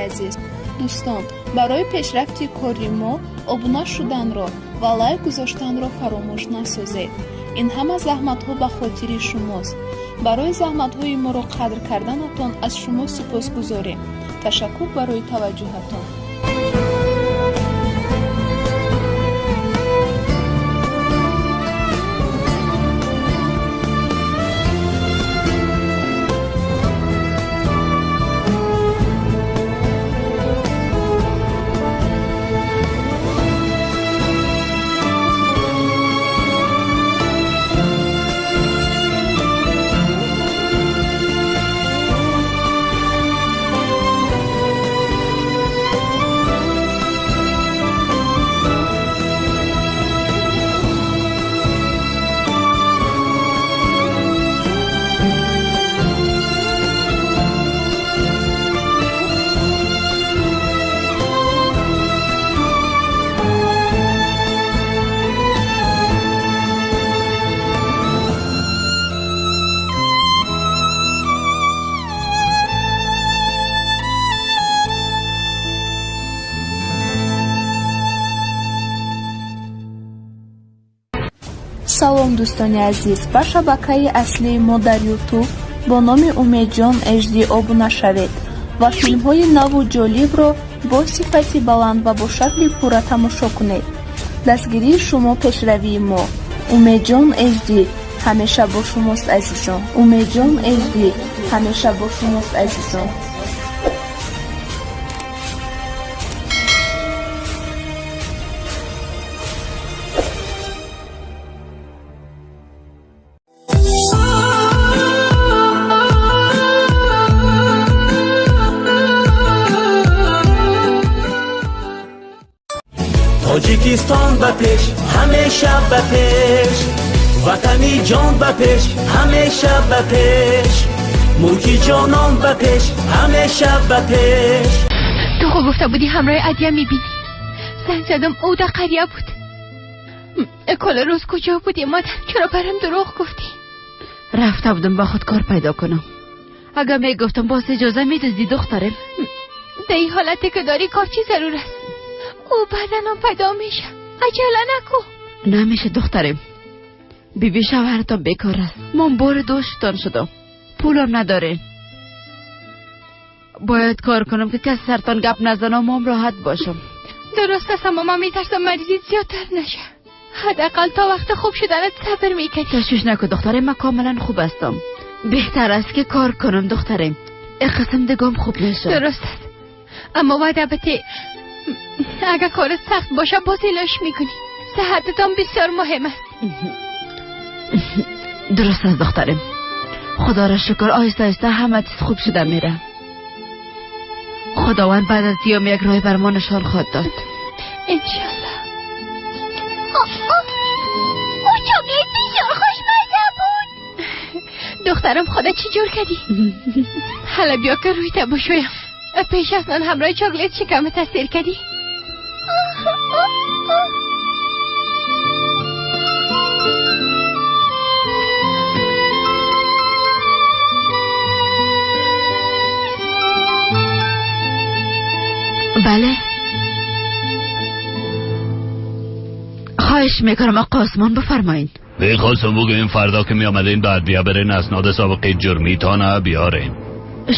Азиз, дӯстон, барои пешрафти кори мо обуна шуданро ва лайк гузоштанро фаромӯш насозед. Ин ҳама заҳматҳо ба хотири шумост. Барои заҳматҳои моро қадр карданатон аз шумо сипосгузорем. Ташаккур барои таваҷҷӯҳатон. Салом, дӯстони азиз, ба шабакаи аслии мо дар Ютуб бо номи Умедҷон HD обуна шавед ва филмҳои наву ҷолибро бо сифати баланд ва бо шакли пурра тамошо кунед. Дастгирии шумо пешравии мо. Умедҷон HD ҳамеша бо шумост, азизон. Умедҷон HD ҳамеша бо шумост, азизон. Тоҷикистон ба пеш, ҳамеша ба пеш, ватани ҷон ба пеш, ҳамеша ба пеш, мулки ҷонон ба пеш, ҳамеша ба пеш. Ту хо гуфта будӣ ҳамроҳи Адия мебинӣ. Занг задам, ӯ дар қария буд. Кала рӯз куҷо будӣ, модар? Чаро барам дурӯғ гуфтӣ? Рафта будам ба худ кор пайдо кунам. Агар мегуфтам, боз иҷоза медодӣ, духтарем? Дар ин ҳолате ки дорӣ, кор чӣ зарур аст? Ӯ баъдан ҳам пайдо меша. Аҷала наку. Намеша, духтарем. Биби шавҳаратон бекор аст. Ман бори дӯштон шудам. Пулам надорем. Бояд кор кунам, ки кас сартон гап назанам, мом роҳат бошам. Дуруст аст, аммо ман метарсам маризи зиёдтар наша. Ҳадди ақал то вақти хуб шуданат сабр мекардӣ. Ташвиш накун, духтарем, ман комилан хуб ҳастам. Беҳтар аст ки кор кунам, духтарем. Ин қисм дигам хуб мешавад. Дуруст аст, аммо ваъда бите, агар корат сахт бошад, боз илош мекунӣ. Сиҳататон бисёр муҳим аст. Дуруст аст, духтарем. Худоро шукр, оҳиста оҳиста ҳама чиз хуб шуда мера. Худованд баъд аз диём як роҳ бар мо нишон хоҳад дод. Иншаллоҳ. Ӯ чоклет бисёр хушмаза буд. Духтарам, худа чӣ ҷур кардӣ? Ҳала биё ки рӯйта бушӯям. Пеш аз нон ҳамроҳи чоклет шикамата сер кардӣ? Бале, хоҳиш мекунам, оқо Осмон, бифармоед. میخواستم بگویم فردا که میامدین بعد بیا برین اسناد سابقه جرمیتان بیارین.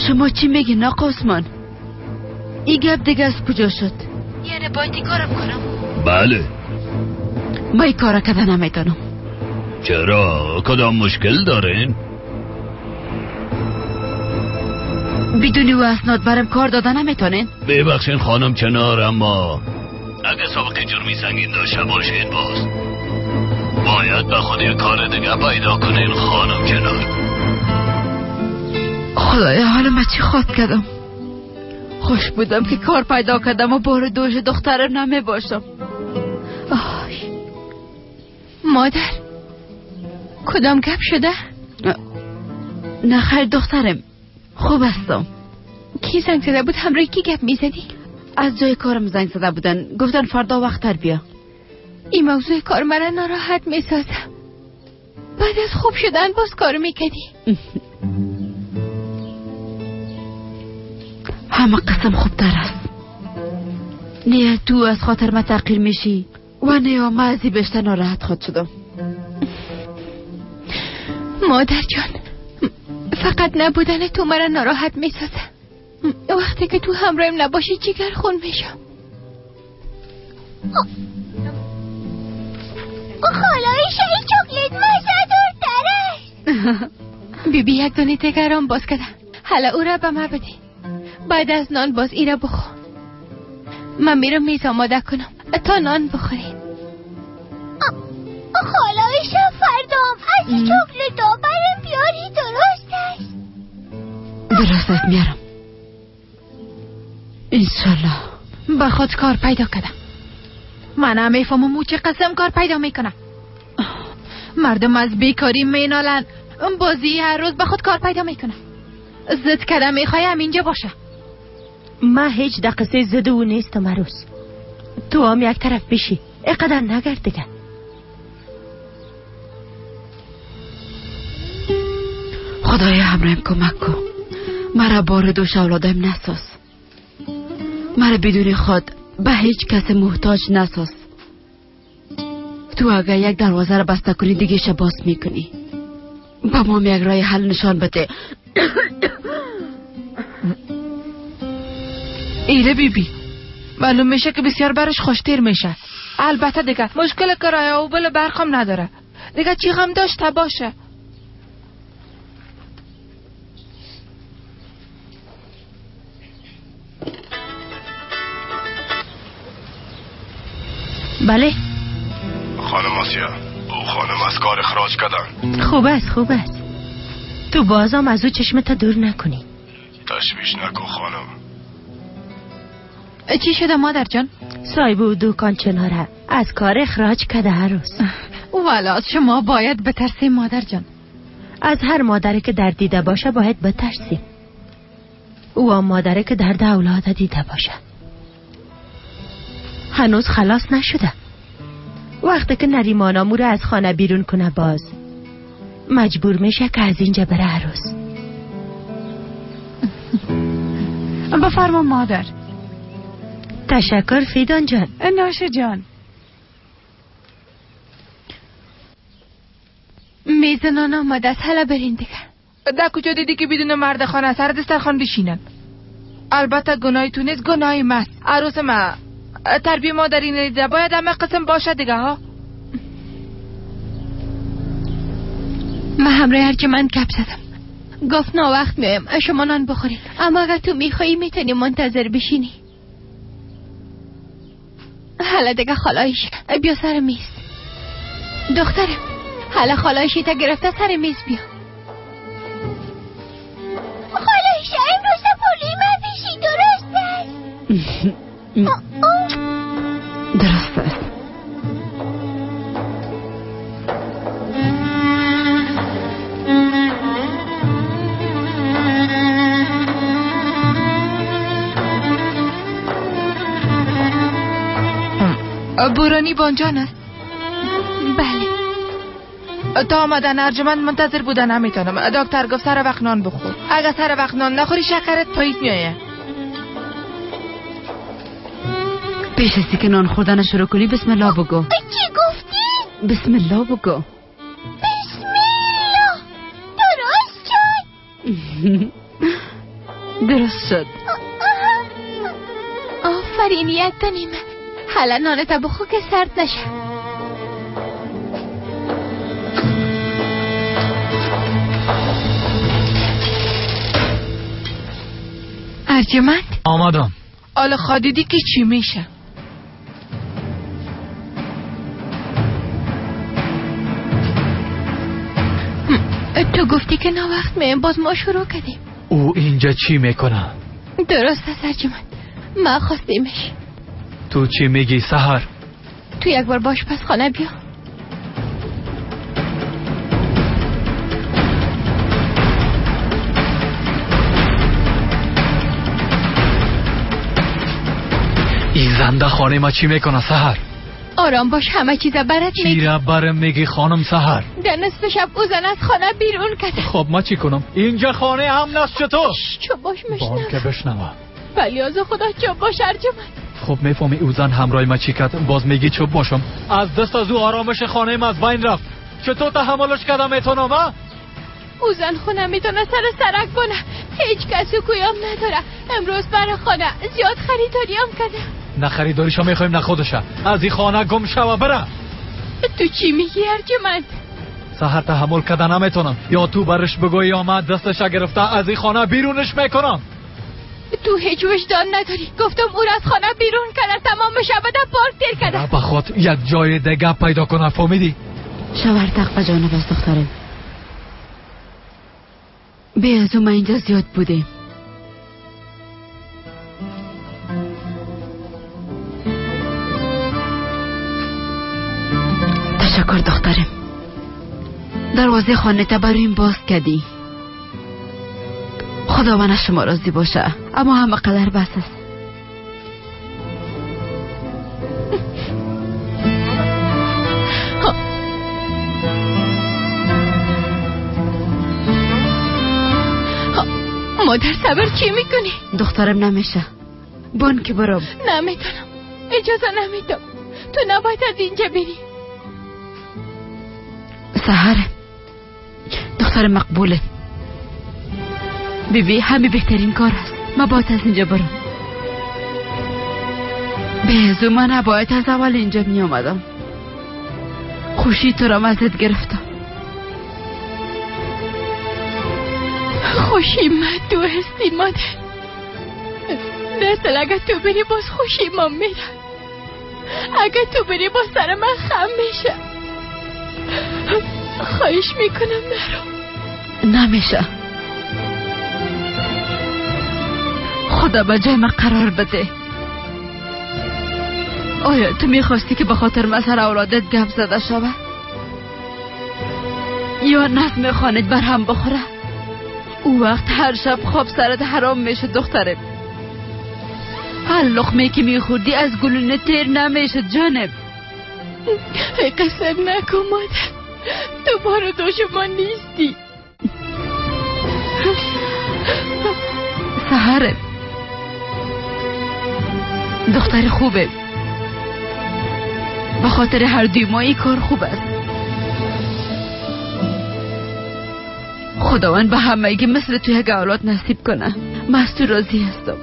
شما چی میگین آقا عثمان؟ این گپ دیگه از کجا شد؟ یعنی باید این کارم کنم؟ بله. ما این کارا کده نمیتونم. چرا؟ کدام مشکل دارین؟ بدون او اسناد برم کار داده نمیتونین؟ ببخشین خانم چنار، اما اگه سابقه جرمی سنگین داشته باشین، باز باید به خود یک کار دیگه پیدا کنین خانم چنار. خدایا، حالا من چی خواد کردم؟ خوش بودم که کار پیدا کردم و بار دوش دخترم نمی باشم. آی. مادر، کدام گپ شده؟ نه خیر دخترم، خوب هستم. کی زنگ زده بود؟ همراه کی گپ میزدی؟ از جای کارم زنگ زده بودن، گفتن فردا وقت تر بیا. این موضوع کار مرا ناراحت میسازه. بعد از خوب شدن باز کار میکردی. همه اما قسم خوبتر است. نه تو از خاطر ما تغییر میشی و نه ما از بیشتر ناراحت خود شدم. مادر جان، فقط نبودن تو مرا ناراحت میسازه. وقتی که تو همراهیم نباشی جگر خون میشم. خالایش این چاکلت مزه دارتر است. بیبی یک دانه دیگران باز کرده. حالا او را به من بده. بعد از نان باز ایره بخور. من میرم میز آماده کنم تا نان بخوریم. خالایش فردام از این چاکلت ها برم بیاری. درست است؟ درست است، میارم انشالله. با خود کار پیدا کردم. من هم میفهمم او چه قسم کار پیدا میکنه. مردم از بیکاری مینالن، بازی هر روز به خود کار پیدا میکنه. زد کردم میخوایم اینجا باشه. من هیچ دقیقه زد او نیستم عروس. تو هم یک طرف بشی، اقدر نگرد دیگه. خدایا همراهیم کمک کن. مرا بار دوش اولادم نساز. مرا بدون خود به هیچ کس محتاج نساز. تو اگر یک دروازه را بسته کنی دیگه شه باز میکنی. با ما یک راه حل نشان بده. ایره بی بی، معلوم میشه که بسیار برش خوشتیر میشه. البته دیگه مشکل کرایه و بل برقم نداره دیگه. چی غم داشته باشه. بله خانم آسیا، او خانم از کار اخراج کردن. خوب است، خوب است. تو بازم از او چشمت دور نکنی. تشویش نکن خانم. چی شده مادر جان؟ صاحب او دوکان چناره از کار اخراج کرده عروس. والا از شما باید بترسیم مادر جان. از هر مادری که درد دیده باشه باید بترسیم. او هم مادری که درد اولاد دیده باشه. هنوز خلاص نشده. وقتی که نریمان آمو را از خانه بیرون کنه باز مجبور میشه که از اینجا بره عروس. بفرما مادر. تشکر فیدان جان. نوش جان. میز نان آماده است، حالا برین دیگه. در کجا دیدی که بدون مرد خانه سر دسترخوان بشینن؟ البته گناهی تو نیست، گناهی ماست. عروس ما تربیه مادری ندیده، باید همه قسم باشه دیگه ها. من همراه ارجمند گپ زدم، گفت نا وقت میایم شما نان بخورید، اما اگر تو میخوایی میتونی منتظر بشینی. حالا دیگه خالایش بیا سر میز. دخترم حالا خالایشی تا گرفته سر میز بیا. خالایش امروز پولی من بشی. درست است؟ درست است. بورانی بانجان است؟ بله. تا آمدن ارجمند منتظر بودن نمیتونم. دکتر گفت سر وقت نان بخور. اگر سر وقت نان نخوری شکرت پایین میایه. پیش از که نان خوردن شروع کنی بسم الله بگو. چی گفتی؟ بسم الله بگو. بسم الله. درست شد. درست شد. آفرین یک نیمه. حالا نانت بخور که سرد نشه. ارجمند آمدم. حالا خادیدی که چی میشه؟ تو گفتی که نه وقت میم، باز ما شروع کردیم. او اینجا چی میکنه؟ درست است ارجمند، ما خواستیمش. تو چی میگی سحر؟ تو یک بار باش پس خانه بیا. این زنده خانه ما چی میکنه سحر؟ آرام باش، همه چیز برات میگم. چی را برم میگی خانم سحر؟ در نصف شب او زن از خانه بیرون کرده. خب ما چی کنم؟ اینجا خانه هم نست چطور؟ چو باش مشنوه. بان که بشنوه. پلیاز خدا چوب باش ارجمند. خب میفهمی او زن همراه ما چی کرد؟ باز میگی چوب باشم. از دست از او آرامش خانه از بین رفت. چطور تحملش کردم میتونم؟ ها؟ او زن خونه میتونه سر سرک کنه. هیچ کسی کویام نداره. امروز برای خانه زیاد خریداریم کرده. نه خریداریشو میخوایم نه خودشه. از این خانه گم شوه بره. تو چی میگی ارجمند؟ سحر تحمل کرده نمیتونم. یا تو برش بگو یا من دستش گرفته از این خانه بیرونش میکنم. تو هیچ وجدان نداری. گفتم او را از خانه بیرون کرده، تمام شب در پارک تیر کرده. به خود یک جای دیگه پیدا کنه، فهمیدی؟ شوهر تق به جانب از دخترم. بی از ما اینجا زیاد بودیم. تشکر دخترم. دروازه خانه تا برایم باز کردی. خداوند از شما راضی باشه، اما همه قدر بس است. مادر صبر چی میکنی؟ دخترم نمیشه. بانک برم. نمیتونم، اجازه نمیدم. تو نباید از اینجا بری. سحره دختر مقبوله. بیبی همه بهترین کار است. ما باید از اینجا برم. به من نباید از اول اینجا می آمدم. خوشی تو را ازت گرفتم. خوشی من تو هستی مادر. در اگه تو بری باز خوشی ما میره. اگه تو بری باز سر من خم میشه. خواهش میکنم نرو. نمیشه. خدا به جای من قرار بده. آیا تو میخواستی که به خاطر من سر اولادت گپ زده شود؟ یا نظم خانت بر هم بخوره؟ او وقت هر شب خواب سرت حرام میشه دخترم. هر لقمه که میخوردی از گلونه تیر نمیشه جانب. قصد نکن مادر، تو بار دوش ما نیستی. سحره دختر خوبه. به خاطر هر دوی ما این کار خوب است. خداوند به همگی مثل تو یک اولاد نصیب کنه. من از تو راضی هستم.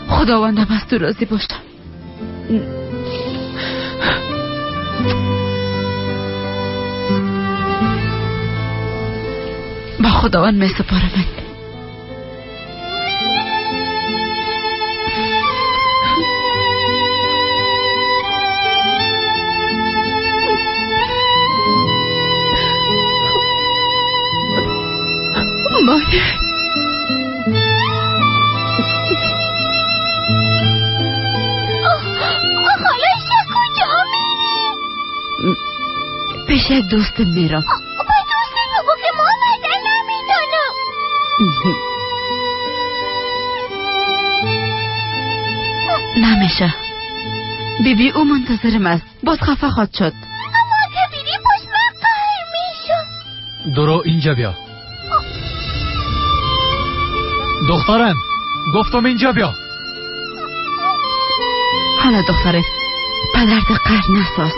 خداوندم از تو راضی باشم. با خداوند می سپارمت. مادر خاله کجا میری؟ پیش یک دوست میرم. با دوست بگو که ما آمدن نمیدانم. نمیشه بیبی، او منتظرم است. باز خفه خواهد شد. اما که بیری باز من قهر میشم. درو اینجا بیا دخترم. گفتم اینجا بیا. حالا دخترم پدرت قهر نساز.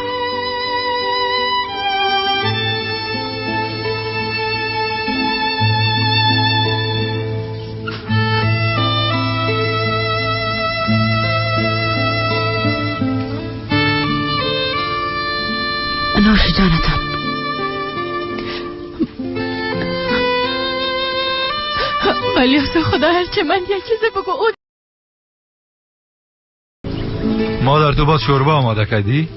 نوش جانتان. ولی از خدا هرچه من یک چیز بگو او. مادر تو باز شوربه آماده کردی؟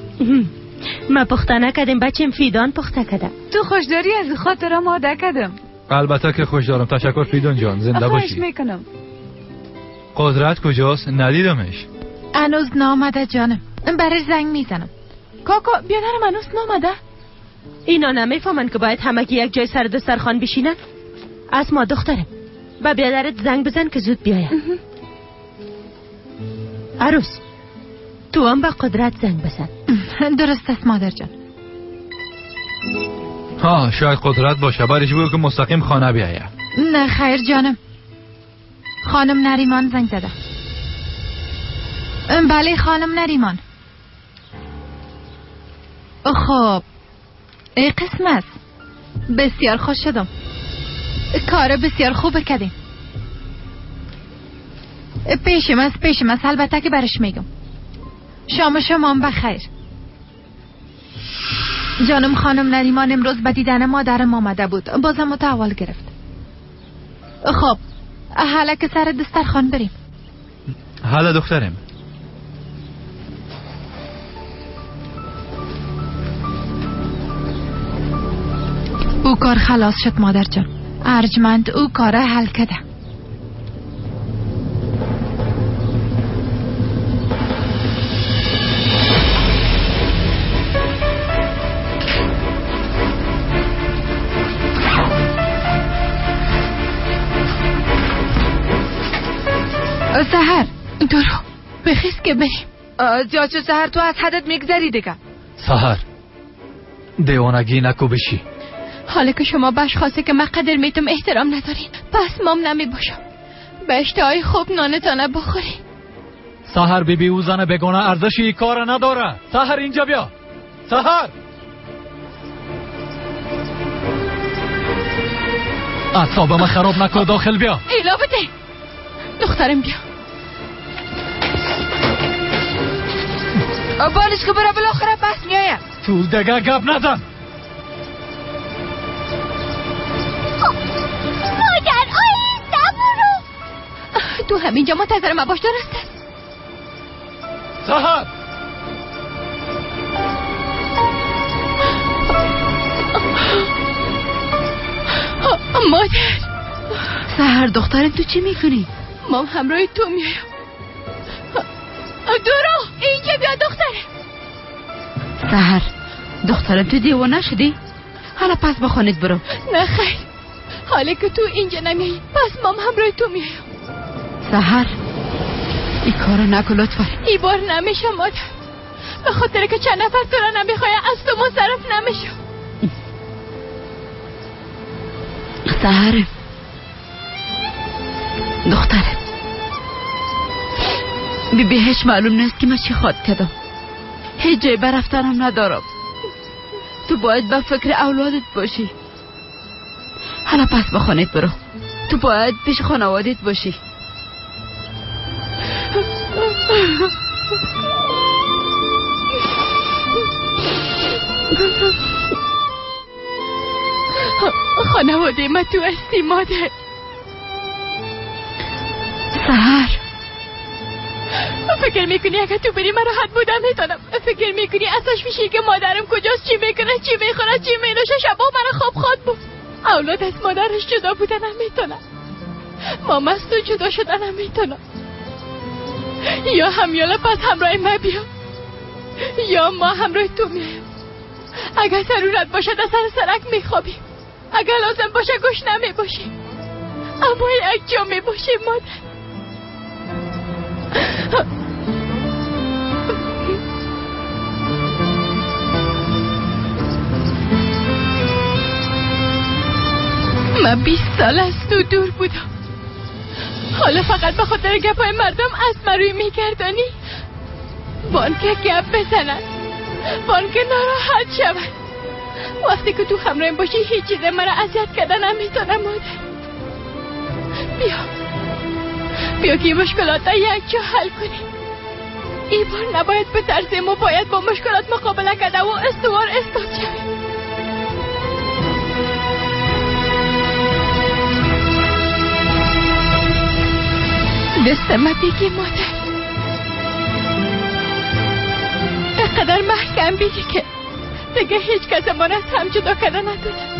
ما پخته نکردیم بچیم، فیدان پخته کرده. تو خوش داری از خاطر آماده کردم. البته که خوش دارم. تشکر فیدان جان، زنده باشی. خواهش میکنم. قدرت کجاست؟ ندیدمش. هنوز نامده جانم. برش زنگ میزنم. کاکا بیادرم هنوز نامده. اینا نمیفهمن که باید همگی یک جای سر دسترخوان بشینن. از ما دخترم با بیادرت زنگ بزن که زود بیاید. عروس تو هم با قدرت زنگ بزن. درست است مادر جان. ها شاید قدرت باشه. برش بگو که مستقیم خانه بیاید. نه خیر جانم، خانم نریمان زنگ زده. بله خانم نریمان. خب ای قسمت بسیار خوش شدم. کار بسیار خوب کردیم. پیشم است البته که برش میگم. شام شما هم بخیر. جانم خانم نریمان امروز به دیدن مادرم آمده بود. بازم متحول گرفت. خب حالا که سر دسترخوان بریم. حالا دخترم. او کار خلاص شد مادر جان. ارجمند او کار حل کرده. سحر درو بخیز که بریم. زیاد شد سحر، تو از حدت میگذری دیگه. سحر دیوانگی نکو بشی. حالا که شما بش خواسته که من قدر میتم احترام ندارین، پس مام نمی باشم. به اشتهای خوب نانتانه بخوری. سحر بی بی او زن بگانه ارزش ای کار نداره. سحر اینجا بیا. سحر اعصابم خراب نکو، داخل بیا. ایلا بده دخترم بیا. بالش که برا بالاخره پس میایم. تو دیگه گپ نزن. مادر آهسته برو. تو همینجا منتظر ما باش، درست است؟ سحر مادر. سحر دخترم تو چی میکنی؟ مام همراه تو میایم. درو اینجا بیا دختره. سحر دخترم تو دیوانه شدی؟ حالا پس به خانت برو. نه خیر، حالا که تو اینجا نمیایی پس مام همراه تو میایم. سحر این کارو نکن لطفا. ای بار نمیشه مادر، به خاطر که چند نفر تو را نمیخواه از تو منصرف نمیشم. سحر دخترم بی بی هیچ معلوم نیست که من چی خواد کردم. هیچ جای برفتنم ندارم. تو باید به فکر اولادت باشی. حالا پس به خانت برو. تو باید پیش خانوادت باشی. خانواده ما تو هستی مادر. سحر فکر میکنی اگه تو بری من راحت بودم میتونم؟ فکر میکنی اساس میشه که مادرم کجاست، چی میکنه، چی میخوره، چی مینوشه؟ شبا مرا خواب خواد بود. اولاد از مادرش جدا بودن هم میتونم، مام از تو جدا شدن هم میتونم. یا همیالا پس همراه ما بیا یا ما همراه تو میایم. اگر ضرورت باشد از سر سرک میخوابیم، اگر لازم باشه گوش نمیباشیم، اما یک جا میباشیم مادر. من 20 سال از تو دور بودم. حالا فقط به خاطر گپای مردم از مروی میگردانی؟ بانک گپ بزنن، بانک ناراحت شون. وقتی که تو همراهیم باشی هیچ چیز مرا اذیت کردن نمیتونم مادر. بیا که این مشکلات را یک جا حل کنیم. این بار نباید بترسیم و باید با مشکلات مقابله کرده و استوار استاد شویم. دست ما بگی مادر، اینقدر محکم بگی که دیگه هیچ کس ما را از هم جدا کرده ندونه.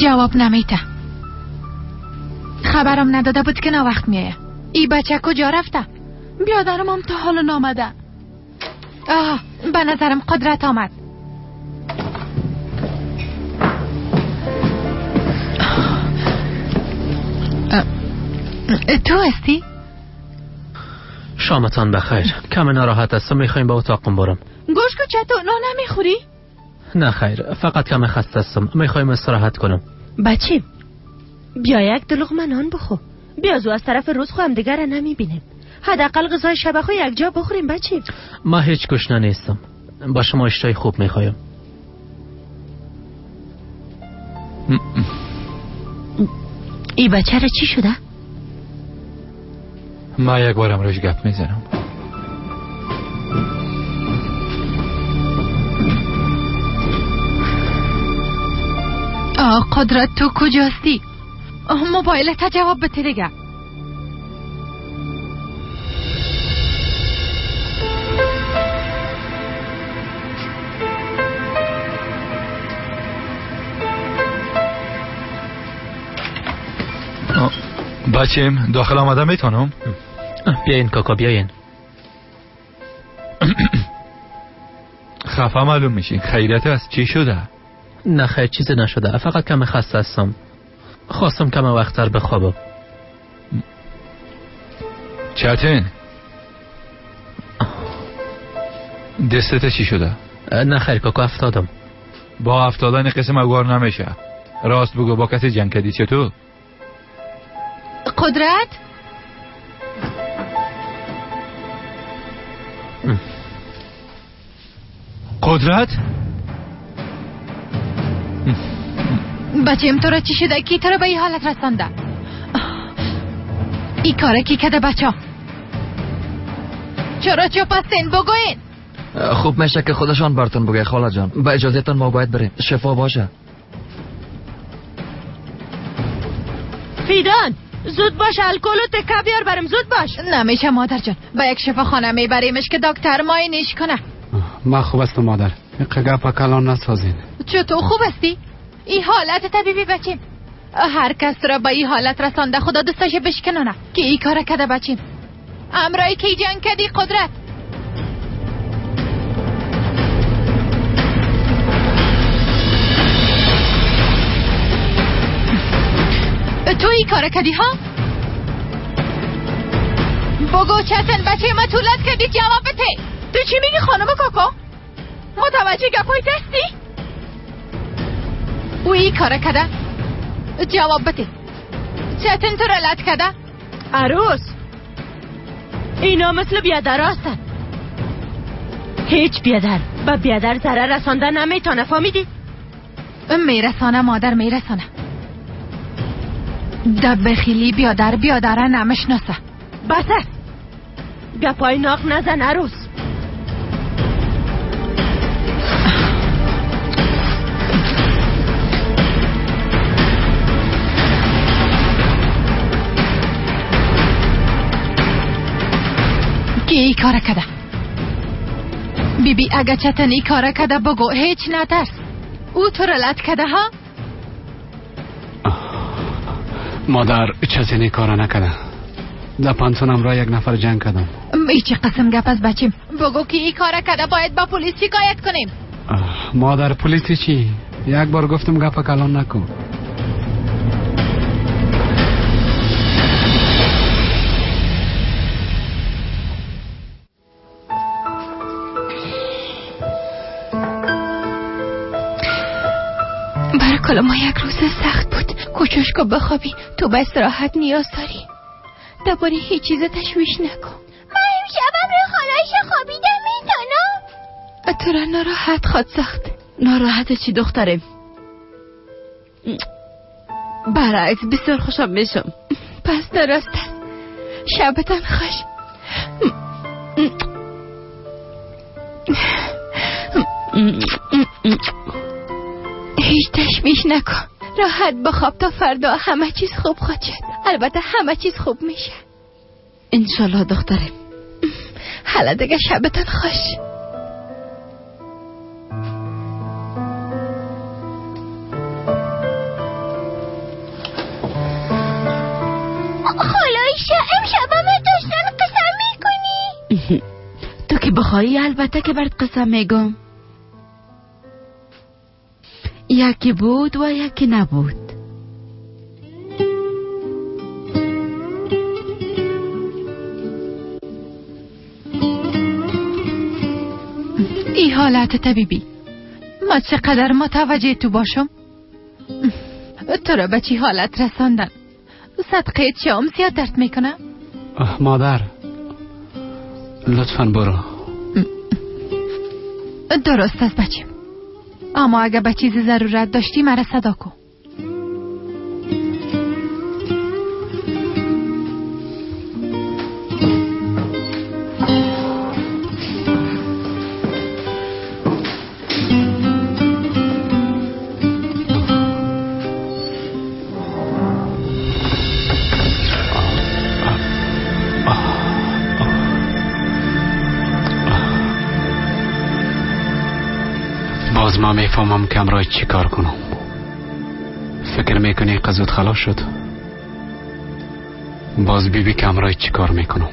جواب نمیده. خبرم نداده بود که وقت میایه. ای بچه کجا رفته؟ بیادرم هم تا حالا نامده. آه به نظرم قدرت آمد. تو هستی؟ شامتان بخیر. کم ناراحت هستم، میخوایم به اتاقم برم. گوش کن، چطور نان نمیخوری؟ نه خیر، فقط کم خسته هستم، میخوایم استراحت کنم. بچه بیا یک دلغمه نان بخو. بیا زو از طرف روز خو هم دیگر نمیبینیم. حداقل غذای شب خو یک جا بخوریم بچه. ما هیچ گشنه نیستم. با شما اشتهای خوب میخوایم. ای بچه را چی شده؟ ما یک بارم روش گپ میزنم. آه قدرت، تو کجاستی؟ موبایل تا جواب بده دیگه. بچیم داخل آمده میتونم؟ بیاین کاکا بیاین. خفه معلوم میشین. خیرت است، چی شده؟ نه خیر چیزی نشده، فقط کم خسته هستم. خواستم کم وقت‌تر بخوابم. چتین دستت چی شده؟ نه خیر کاکا، افتادم. با افتادن قسم اوگار نمیشه. راست بگو، با کسی جنگ کردی چطور؟ قدرت؟ قدرت؟ بچیم تو را چی شده؟ کی تو را به این حالت رسانده؟ این کاره کی کده بچه؟ چرا چوب هستین؟ بگوین. خوب میشه که خودشان براتون بگه خاله جان. با اجازهتان ما باید بریم. شفا باشه. فیدان زود باش، الکل و تکه بیار برم. زود باش. نمیشه مادر جان، با یک شفاخانه میبریمش که دکتر معاینش کنه. ما خوب هستم مادر، اینقدر گپ کلان نسازین. چطور خوب هستی؟ این حالت طبیبی بچیم، هر کس را با این حالت رسانده خدا دستش بشکنانه که این کار کده بچیم. امرای کی جنگ کدی قدرت؟ تو این کار کدی ها؟ بگو چتن بچه ما طولت کردی، جواب بده. تو چی میگی خانم کاکا؟ متوجه گپای دستی؟ او این کار کده، جواب بده. چتن تو را لط کده؟ عروس اینا مثل بیادر هستن. هیچ بیادر به بیادر ضرر رسانده نمیتونه، فهمیدی؟ میرسانه مادر، میرسانه. دب خیلی بیادر بیادره نمشناسه. بس است، گپای ناق نزن عروس. کی ای کار کده؟ بی بی اگه چتن ای کار کده بگو، هیچ نترس. او تو را لط کده ها؟ مادر چتن ای کار نکده. در پانتونم را یک نفر جنگ کردم. ای چه قسم گپ از بچیم؟ بگو که ای کار کده، باید با پلیس شکایت کنیم. مادر پلیس چی؟ یک بار گفتم گپ کلان نکن. برای ما یک روز سخت بود. کوشش کن بخوابی، تو به استراحت نیاز داری. درباره هیچ چیز تشویش نکن. من امشبم روی خالایش خوابیدم میتونم. تو را ناراحت خواد ساخت. ناراحت چی دخترم؟ برعکس بسیار خوشم میشم. پس درست است. شبتان خوش. هیچ تشویش نکن، راحت بخواب تا فردا همه چیز خوب خواهد شد. البته همه چیز خوب میشه انشالله دخترم. حالا دیگه شبتان خوش. خالایشه امشبم داشتن قسم میکنی؟ تو که بخوایی البته که برات قسم میگم. یکی بود و یکی نبود. ای حالت طبیبی ما چقدر متوجه تو باشم؟ تو را به چی حالت رساندن؟ صدقه چیم زیاد درد میکنه؟ مادر لطفا برو. درست است بچیم، اما اگه به چیز ضرورت داشتی مرا صدا کن. باز ما میفهمم که امرای چی کار کنم. فکر میکنی قضیه خلاص شد؟ باز بیبی که امرای چی کار میکنم.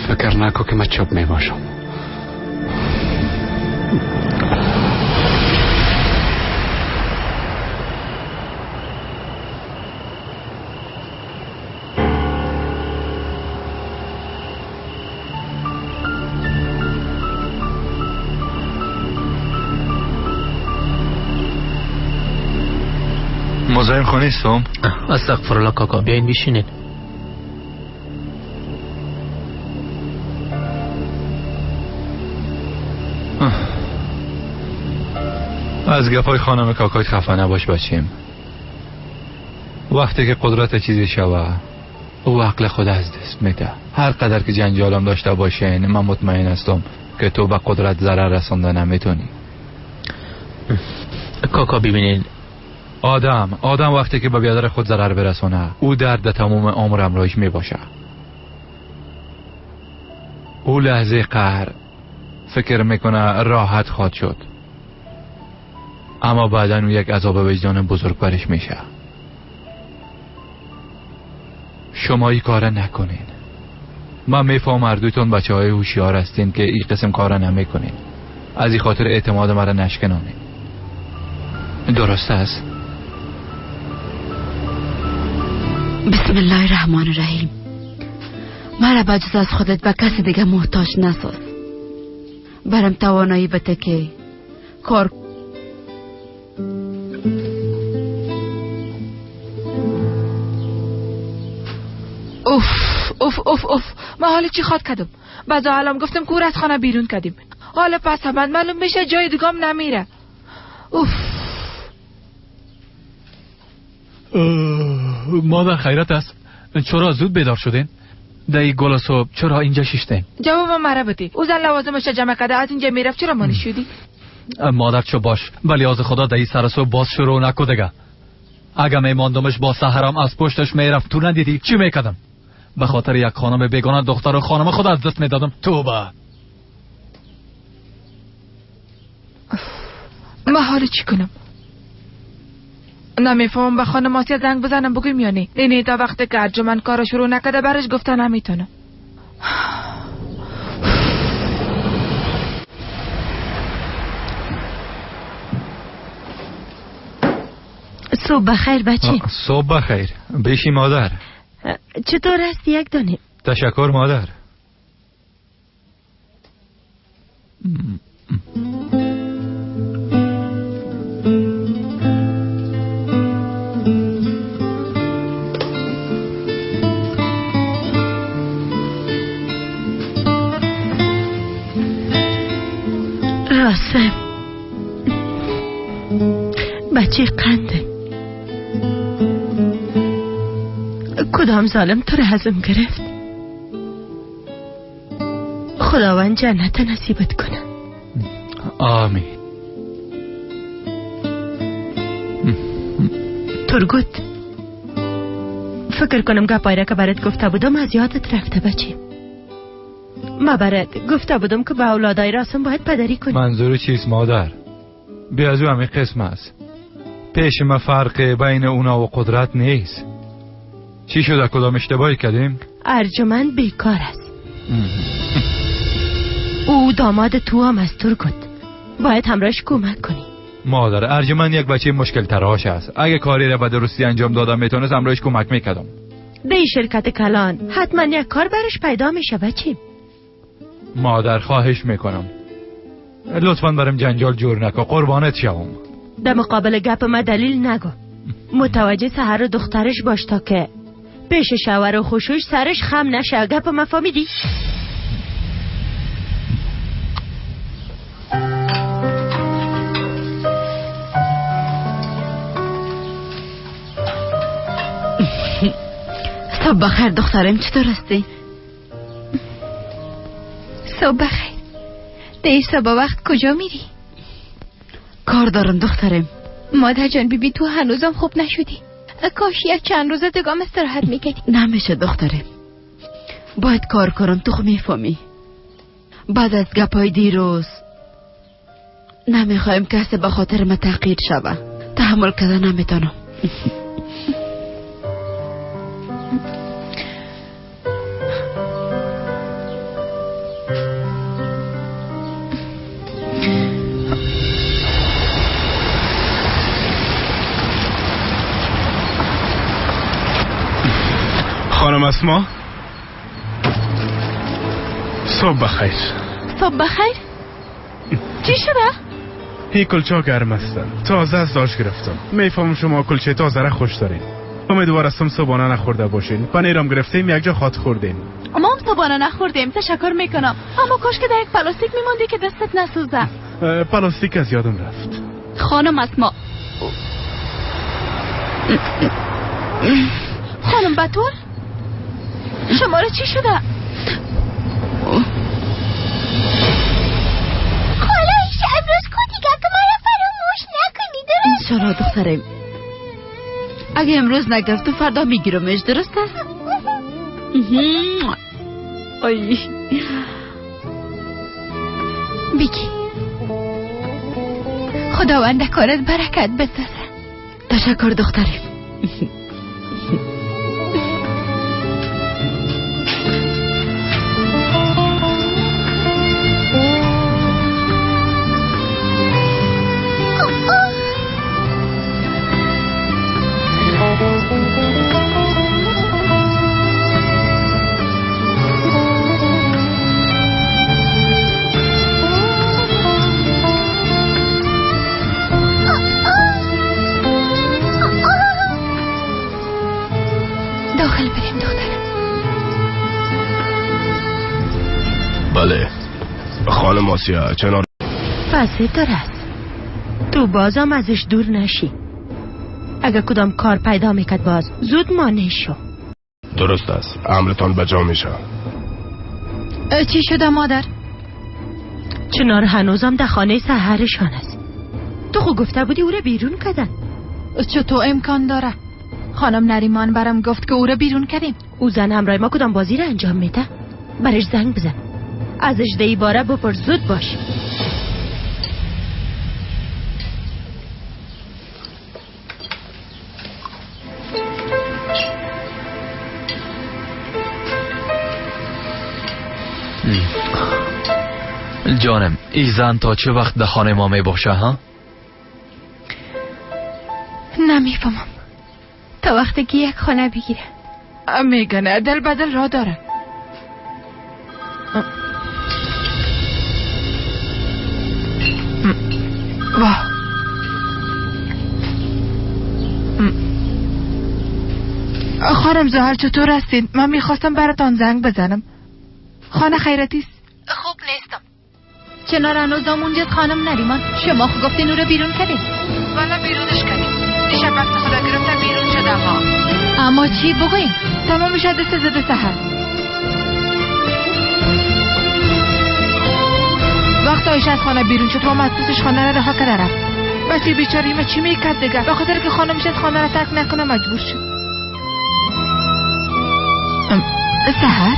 فکر نکن که من چپ میباشم. مزاحم خانه نیستم؟ استغفرالله کاکا، بیاین بیشینین. از گپای خانم کاکای خفه نباش بچیم. وقتی که قدرت چیزی شوه او عقل خود از دست میده. هر قدر که جنجالم داشته باشین من مطمئن هستم که تو به قدرت ضرر رسانده نمیتونی. کاکا ببینین، آدم وقتی که به بیادر خود ضرر برسانه او درد تمام عمر همراهش میباشه. او لحظه قهر فکر میکنه راحت خواهد شد، اما بعدا او یک عذاب وجدان بزرگ برش میشه. شما این کار نکنین. من میفهم هر دویتون بچه های هوشیار هستین که این قسم کار نمیکنین. از این خاطر اعتماد مرا نشکنانین. درست است؟ بسم الله الرحمن الرحیم. مرا بجز از خودت به کسی دیگه محتاج نساز. برم توانایی بده که کار اوف اوف اوف اوف، ما حالا چی خواد کردم؟ بعضا الان گفتم کور از خانه بیرون کردیم. حالا پس هم معلوم میشه جای دیگه هم نمیره. اوف مادر خیرت است. چرا زود بیدار شدین؟ در این گل صبح چرا اینجا شیشتین؟ جواب مرا بده. او زن لوازمش جمع کرده از اینجا میرفت، چرا مانی شدی؟ مادر چو باش، ولی از خدا در این سر صبح باز شروع نکو دیگه. اگه میماندمش با سحرم از پشتش میرفت تو ندیدی چی میکردم؟ به خاطر یک خانم بیگانه دختر و خانم خود از دست میدادم. توبه. ما حالا چی کنم؟ نمیفهمم. به خانم آسیا زنگ بزنم بگویم یا نه؟ نه تا وقتی که ارجمند کارو شروع نکرده برش گفته نمیتونم. صبح بخیر بچه. صبح بخیر. بیشی مادر. چطور هستی یک دانه؟ تشکر مادر. راسم بچه قنده، کدام ظالم تو را هضم گرفت؟ خداوند جنت نصیبت کنه. آمین. ترگوت فکر کنم گپایی را که برات گفته بودم از یادت رفته بچه. ما برات گفته بودم که به اولادای راسم باید پدری کنی. منظور چیست مادر؟ بی از او همین قسم است. پیش ما فرق بین اونا و قدرت نیست. چی شده؟ کدام اشتباهی کردیم؟ ارجمند بیکار است. او داماد تو هم از ترگوت، باید همراهش کمک کنی. مادر ارجمند یک بچه مشکل تراش است. اگه کاری را به درستی انجام دادم میتونست همراهش کمک میکردم. به شرکت کلان حتما یک کار برش پیدا میشه بچه. مادر خواهش میکنم لطفا برم جنجال جور نکن، قربانت شوم. در مقابل گپ ما دلیل نگو. متوجه سحر و دخترش باش تا که پیش شوهر و خوشوش سرش خم نشه. گپ ما فهمیدی؟ صبح بخیر دخترم، چطور هستی؟ صبح بخیر. در صبح وقت کجا میری؟ کار دارم دخترم. مادر جان بیبی تو هنوزم خوب نشدی. کاش یک چند روز دیگه استراحت میکردی. نمیشه دخترم، باید کار کنم. تو خو میفهمی بعد از گپای دیروز نمیخوایم کسی به خاطر ما تحقیر شوه. تحمل کردن نمیتونم. خانم اسما، صبح بخیر. صبح بخیر. چی شده؟ هی کلچه گرم هستن، تازه از داش گرفتم. میفهمم شما کلچه تازه را خوش دارین. امیدوار هستم صبحانه نخورده باشین. پنیرم گرفتیم، یک جا خات خوردیم. ما هم صبحانه نخوردیم، تشکر میکنم. اما کاش که در یک پلاستیک میموندی که دستت نسوزه. پلاستیک از یادم رفت. خانم اسما، خانم بتول، شما را چی شده؟ خاله ایش امروز کو دیگه که مرا فراموش نکنی، درست؟ انشالله دخترم، اگه امروز نگرفتم فردا میگیرمش، درسته؟ آی بیکی، خداوند کارت برکت بسازه. تشکر دخترم. داخل بریم دخترم. بله خانم آسیا، چنار فسه است. تو بازم ازش دور نشی. اگه کدام کار پیدا میکرد باز زود مانع شو. درست است، امرتان به جا میشه. چی شده مادر؟ چنار هنوزم در خانه سحرشان است. تو خو گفته بودی او را بیرون کردن. چطور امکان داره؟ خانم نریمان برام گفت که او را بیرون کردیم. او زن همراه ما کدام بازی را انجام میده؟ برش زنگ بزن، ازش دی باره بپرس. زود باش. جانم، ای زن تا چه وقت در خانه ما می باشه ها؟ نمیفهمم. تا وقتی که یک خانه بگیره. میگن دل بدل را داره. واه خانم زهر چطور هستین؟ من میخواستم براتان زنگ بزنم. خانه خیرتی است؟ خوب نیستم. چنار هنوزم اونجاست خانم نریمان. شما خو گفتین او رو بیرون کردین. والا بیرونش کردیم. دیشب وقت خدا گرفتم بیرون شدم ها. اما چی بگویم؟ تمام شد 3 سحر. وقت آیشه از خانه بیرون شد و مدپوسش خانه را رها کرده رفت. بچه بیچاره ما چی میکرد دیگه؟ به خاطر که خانمش از خانه را ترک نکنه مجبور شد. سحر؟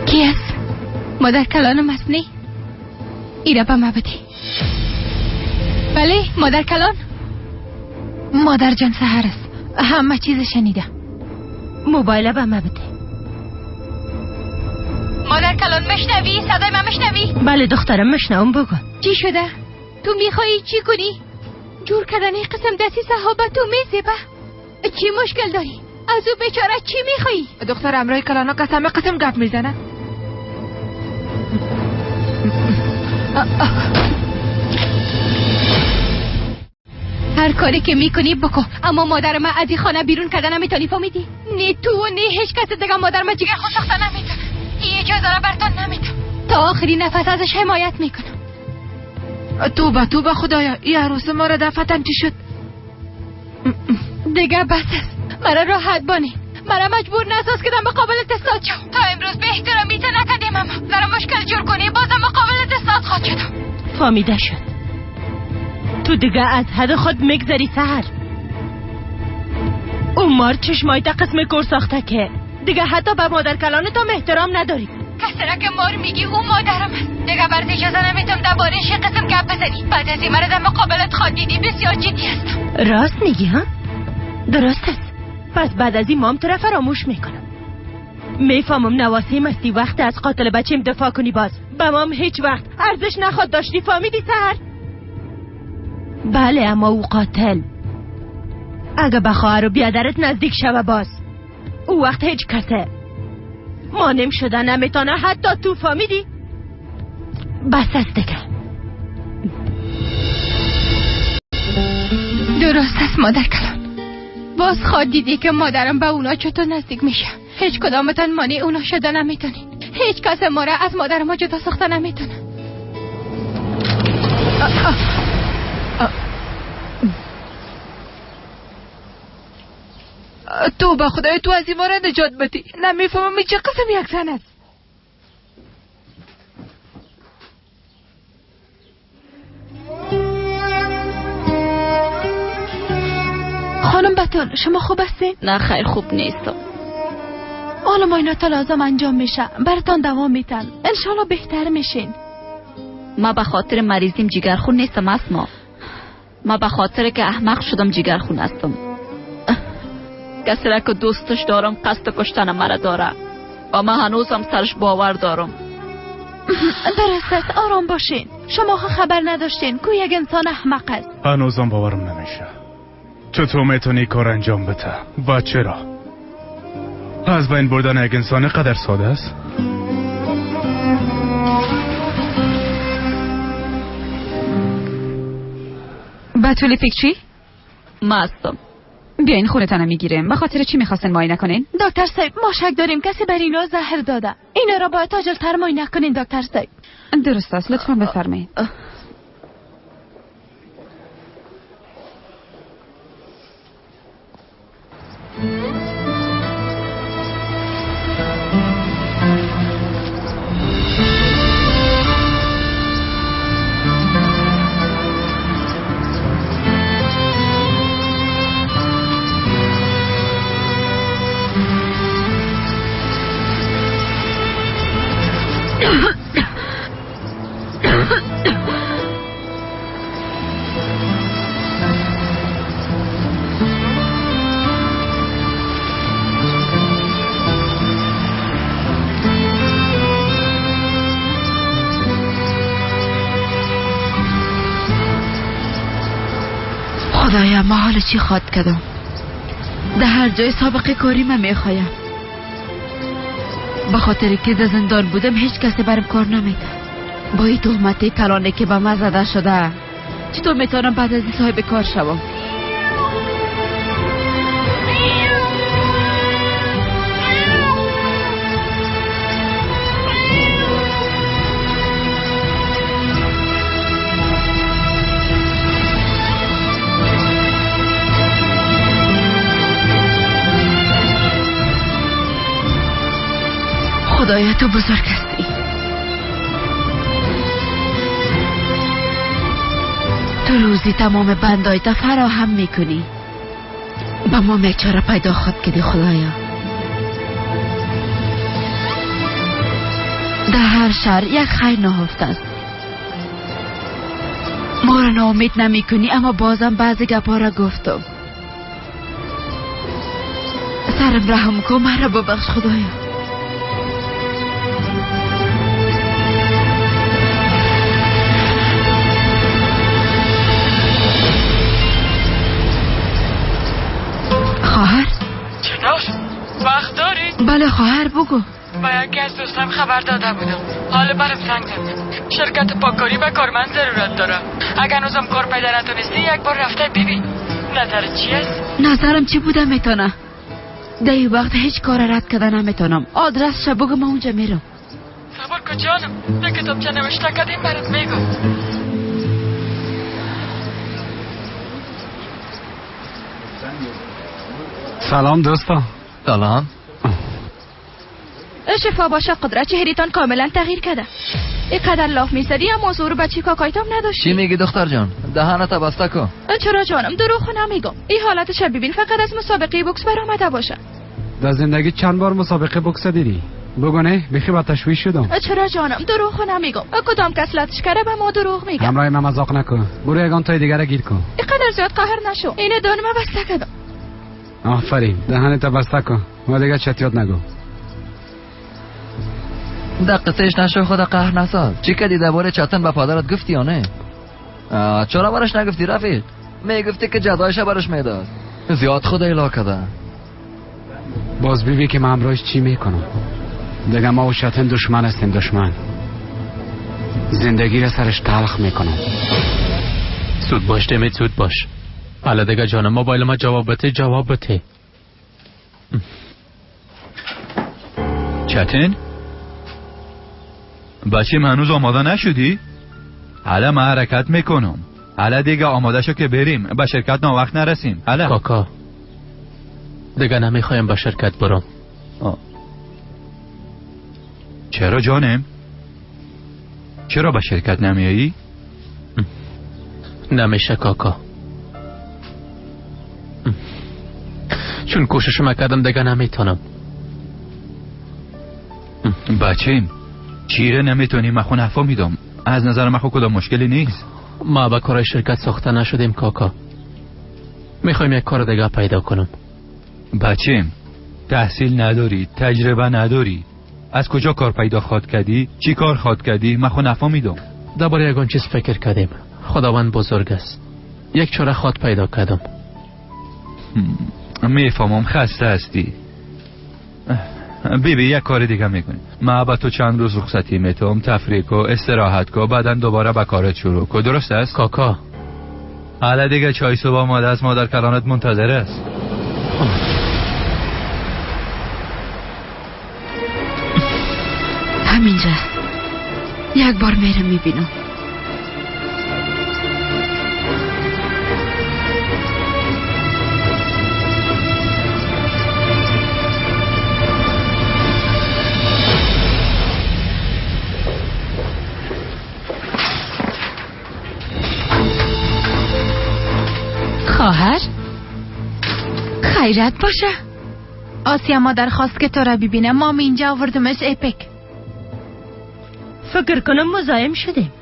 کی است؟ مادر کلانم است نی؟ ایره به ما بدی. بله مادر کلان. مادر جان سحر است، همه چیز شنیده. موبایل به ما بده. مادر کلان مشنوی؟ صدای من مشنوی؟ بله دخترم مشنوم، بگو چی شده؟ تو میخوایی چی کنی؟ جور کردن این قسم دستی صحابه تو میزیبه. چی مشکل داری؟ از او بیچاره چی میخوایی؟ دختر امرای کلانا قسم قسم گپ میزنه. هر کاری که میکنی بکن، اما مادر من از این خانه بیرون کردن نمیتونی، فهمیدی؟ نه تو و نه هیچ کس دیگه مادر من جگر خود ساخته نمیتونه. این اجازه را برتون نمیدم. تا آخرین نفس ازش حمایت میکنم. توبه توبه خدایا، این عروس ما را دفتن چی شد؟ دیگه بس است. مرا راحت بانی. مرا مجبور نساز که در مقابل استاد شم. تا امروز به احترامی تا نکردیم، اما در مشکل جور کنی بازم مقابل استاد خواهد شدم. فهمیده شد. تو دیگه از حد خود میگذری سحر. اون مار چشمای تا قسم کور ساخته که دیگه حتی به مادر کلان تو احترام نداری. کسی را که مار میگی او مادرم است. دیگه برات اجازه نمیدم درباره‌اش قسم گپ بزنی. بعد از این مرا در مقابلت خواهد دیدی. بسیار جدی هستم. راست میگی ها؟ درست است. پس بعد از این مام تو را فراموش میکنم. میفهمم نواسیم هستی، وقت از قاتل بچیم دفاع کنی. باز به مام هیچ وقت ارزش نخواد داشتی، فهمیدی سحر؟ بله، اما او قاتل. اگه به خواهر و بیادرت نزدیک شوه باز، او وقت هیچ کسه مانم شده نمیتونه، حتی تو، فهمیدی؟ بس است دیگه. درست است مادر کلان. باز خواد دیدی که مادرم به اونا چطور نزدیک میشه. هیچ کدامتان مانع اونا شده نمیتونین. هیچ کس ما را از مادر ما جدا ساخته نمیتونه. تو به خدای تو از این ما را نجات بدی. نمیفهمم چه قسم یک زن است. خانم بتول، شما خوب هستین؟ نه خیر، خوب نیستم. حالا معاینات لازم انجام میشه، براتان دوام میتن، انشالله بهتر میشین. ما به خاطر مریضیم جگرخون نیستم اسما. ما به خاطر که احمق شدم جگرخون هستم. کسی را که دوستش دارم قصد کشتن مرا داره و من هنوزم سرش باور دارم. درست است، آرام باشین. شما خبر نداشتین که یک انسان احمق است. هنوزم باورم نمیشه. چطور میتونی کار انجام بده و چرا؟ از بین بردن یک انسان قدر ساده است؟ بتول پیکچی؟ ما هستم. بیاین خونتانم میگیریم. به خاطر چی میخواستن معاینه کنین؟ دکتر صاحب، ما شک داریم کسی بر اینا زهر داده. اینا را باید عاجل‌تر معاینه کنین دکتر صاحب. درست است، لطفا بفرمایید. خدایا ما حال چی خواد کردم؟ در هر جای سابقه کاری من میخوایم. به خاطر که در زندان بودم هیچ کسی برم کار نمیده. با این تهمت کلانه که به من زده شده چطور میتونم بعد از این صاحب کار شوم؟ خدایا تو بزرگ هستی. تو روزی تمام بندایت فراهم میکنی. به ما یک چاره پیدا خود کردی خدایا. در هر شهر یک خیر نهفته است. ما را ناامید نمی کنی، اما بازم بعضی گپا را گفتم. سرم رحم کن، مرا ببخش خدایا. بوده خواهر بگو. با یکی از دوستم خبر داده بودم. حالا برم زنگ زد. شرکت پاکاری به کارمند ضرورت داره. اگر هنوزم کار پیدا نتونستی یک بار رفته ببین. نظر چی است؟ نظرم چی بوده میتونه؟ در این وقت هیچ کار رد کرده نمیتونم. آدرسش بگو من اونجا میرم. صبر کن جانم، در کتابچه نوشته کردیم برات میگم. سلام دوستا. سلام. شفا باشه قدرت، چهرهتان کاملا تغییر کرده. اینقدر لاف میزدی اما زور بچی کاکایتام نداشتی. چی میگی دختر جان؟ دهنت بسته کن. چرا جانم، دروغ نمیگم. این حالتش ببین فقط از مسابقه بوکس برآمده باشه. در زندگی چند بار مسابقه بوکس دیدی؟ بگو نه، بیخی با تشویش شدم. چرا جانم، دروغ نمیگم. کدام کس لاتش کرده به ما دروغ میگم. همراه من مذاق نکن. برو یگان تای دیگه گیر کن. اینقدر زیاد قهر نشو. اینه دانم بسته کردم. آفرین، دهنت بسته کن. ما دیگه چتیات نگو. در قصهش نشو، خدا قهر نساز. چی کردی درباره چتن به پادرت گفتی یا نه؟ چرا برش نگفتی رفیق؟ میگفتی که جزایش برش میداد. زیاد خدا الا کرده. باز ببین که من همراهش چی میکنم. دیگه ما و چتن دشمن هستیم، دشمن. زندگی را سرش تلخ میکنم. زود باش دمت، زود باش. حالا دیگه جانم موبایل ما جواب بده، جواب بده. چتن؟ بچیم هنوز آماده نشدی؟ حالا من حرکت میکنم. حالا دیگه آماده شو که بریم. به شرکت ناوقت نرسیم. حالا کاکا دیگه نمیخوایم به شرکت برم. چرا جانم؟ چرا به شرکت نمیایی؟ نمیشه کاکا، چون کوشش کردم دیگه نمیتونم. بچیم چیره نمیتونی؟ من خو نفهمیدم. از نظر من خو کدام مشکلی نیست. ما به کار شرکت ساخته نشدیم کاکا. میخوایم یک کار دیگه پیدا کنم. بچیم تحصیل نداری، تجربه نداری، از کجا کار پیدا خواد کردی؟ چی کار خواد کردی؟ من خو نفهمیدم. درباره یگان چیز فکر کردیم. خداوند بزرگ است. یک چاره خواد پیدا کردم. میفهمم خسته هستی. بیبی یک کار دیگه میکنی. من با تو چند روز رخصتی میتم، تفریح کو، استراحت کو، بعدا دوباره به کارت شروع کو. درست است کاکا؟ حالا دیگه چای صبح آماده است، مادر کلانت منتظر است. همینجا است. یک بار میرم میبینم. خواهر خیرت باشه. آسیا مادر خواست که تو را ببینم. ما اینجا آوردمش ایپک. فکر کنم مزاحم شدیم.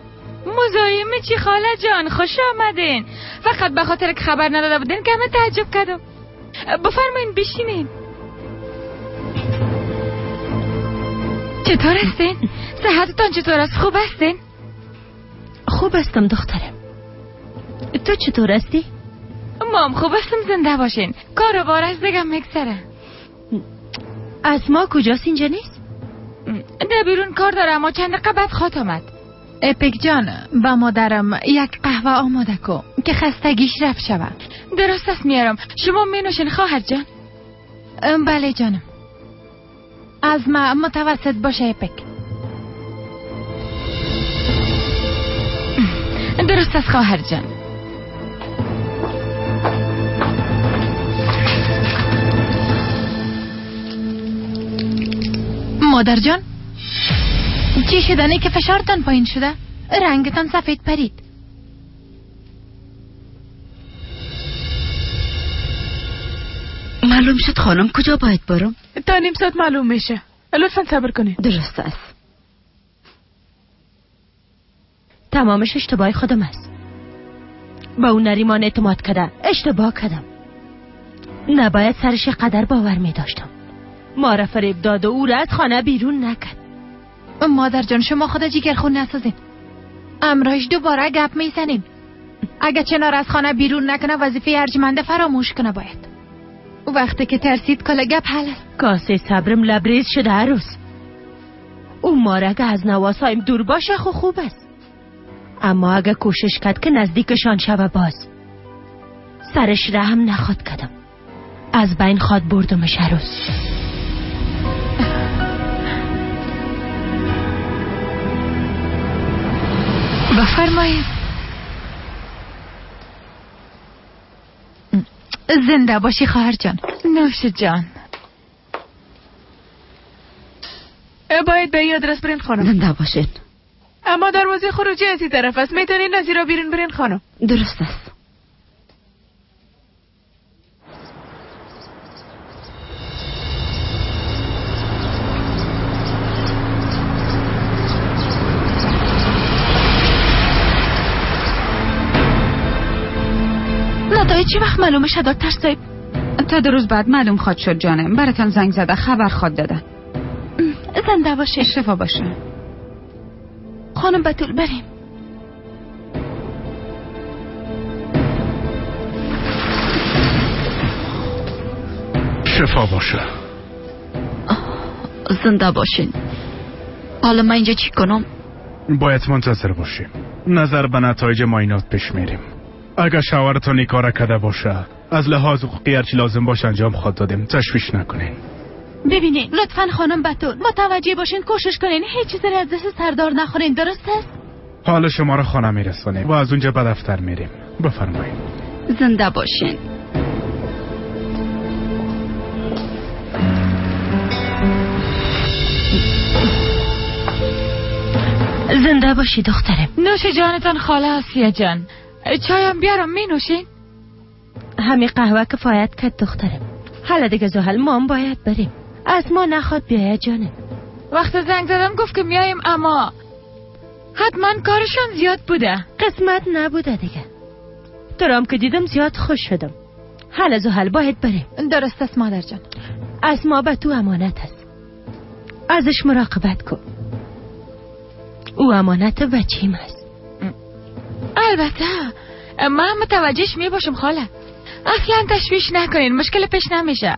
مزاحم چی خاله جان؟ خوش آمدین. فقط به خاطر که خبر نداده بودین که همه تعجب کردم. بفرمایین بشینین. چطور هستین؟ صحتتان چطور است؟ خوب هستین؟ خوب هستم دخترم. تو چطور هستی؟ مام خوب هستم، زنده باشین. کار بار از دیگه میگذره. از ما کجاست؟ اینجا نیست؟ در بیرون کار داره، اما چند دقیقه بعد خواهد آمد. اپیک جان با مادرم یک قهوه آماده کن که خستگیش رفت شود. درست است میارم. شما می نوشین خواهر جان؟ بله جانم. از ما متوسط باشه اپیک. درست است خواهر جان. مادر جان چی شدنی که فشارتان پایین شده؟ رنگتان سفید پرید. معلوم شد خانم کجا باید برم؟ تا نیم ساعت معلوم میشه. لطفا صبر کنید. درست است. تمامش اشتباه خودم است. با اون نریمان اعتماد کردم، اشتباه کردم. نباید سرش قدر باور می داشتم. ما را فریب داد و او را از خانه بیرون نکرد. مادر جان شما خود جیگر خون نسازین. امرایش دوباره گپ میزنیم. اگه چنار از خانه بیرون نکنه وظیفه ارجمنده فراموش کنه باید. وقتی که ترسید کل گپ حل است. کاسه صبرم لبریز شده عروس. او ماره اگه از نواسایم دور باشه خو خوب است، اما اگه کوشش کرد که نزدیکشان شوه باز سرش رحم نخواد کدم، از بین خواد بردمش عروس. بفرمایید. زنده باشی خواهر جان. نوش جان. باید به یاد رس برین خانم. زنده باشین. اما دروازه خروجی از این طرف است، میتونین از را بیرون برین خانم. درست است. نتایج چی وقت معلومه شد دکتر صاحب؟ تا 2 روز بعد معلوم خواد شد جانم. براتان زنگ زده خبر خواد دادن. زنده باشه. شفا باشه. خانم بتول بریم. شفا باشه. زنده باشین. حالا من اینجا چی کنم؟ باید منتظر باشیم. نظر به نتایج معاینات پیش میریم. اگر شوهرتون این کار کرده باشه از لحاظ حقوقی هرچی لازم باشه انجام خواهد دادیم. تشویش نکنین. ببینین لطفا خانم بتول متوجه باشین، کوشش کنین هیچ چیزی از دست سردار نخورین، درست است؟ حالا شما رو خانه میرسانیم و از اونجا به دفتر میریم. بفرمایید. زنده باشین. زنده باشی دخترم. نوش جانتان خاله آسیه جان. چایم بیارم می نوشین؟ همین قهوه کفایت کرد دخترم. حالا دیگه زحل ما هم باید بریم. از ما نخواد بیاید جانم. وقت زنگ زدم گفت که میاییم، اما حتما کارشان زیاد بوده. قسمت نبوده دیگه. تو که دیدم زیاد خوش شدم. حالا زحل باید بریم. درست است مادر جان. از ما به تو امانت است، ازش مراقبت کن. او امانت بچیم است. البته من متوجهش می باشم خاله. اصلا تشویش نکنین، مشکل پیش نمیشه.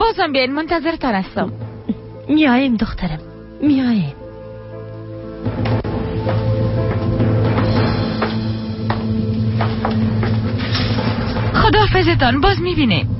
بازم بیاین، منتظرتان هستم. میاییم دخترم، میاییم. خداحافظتان، باز میبینیم.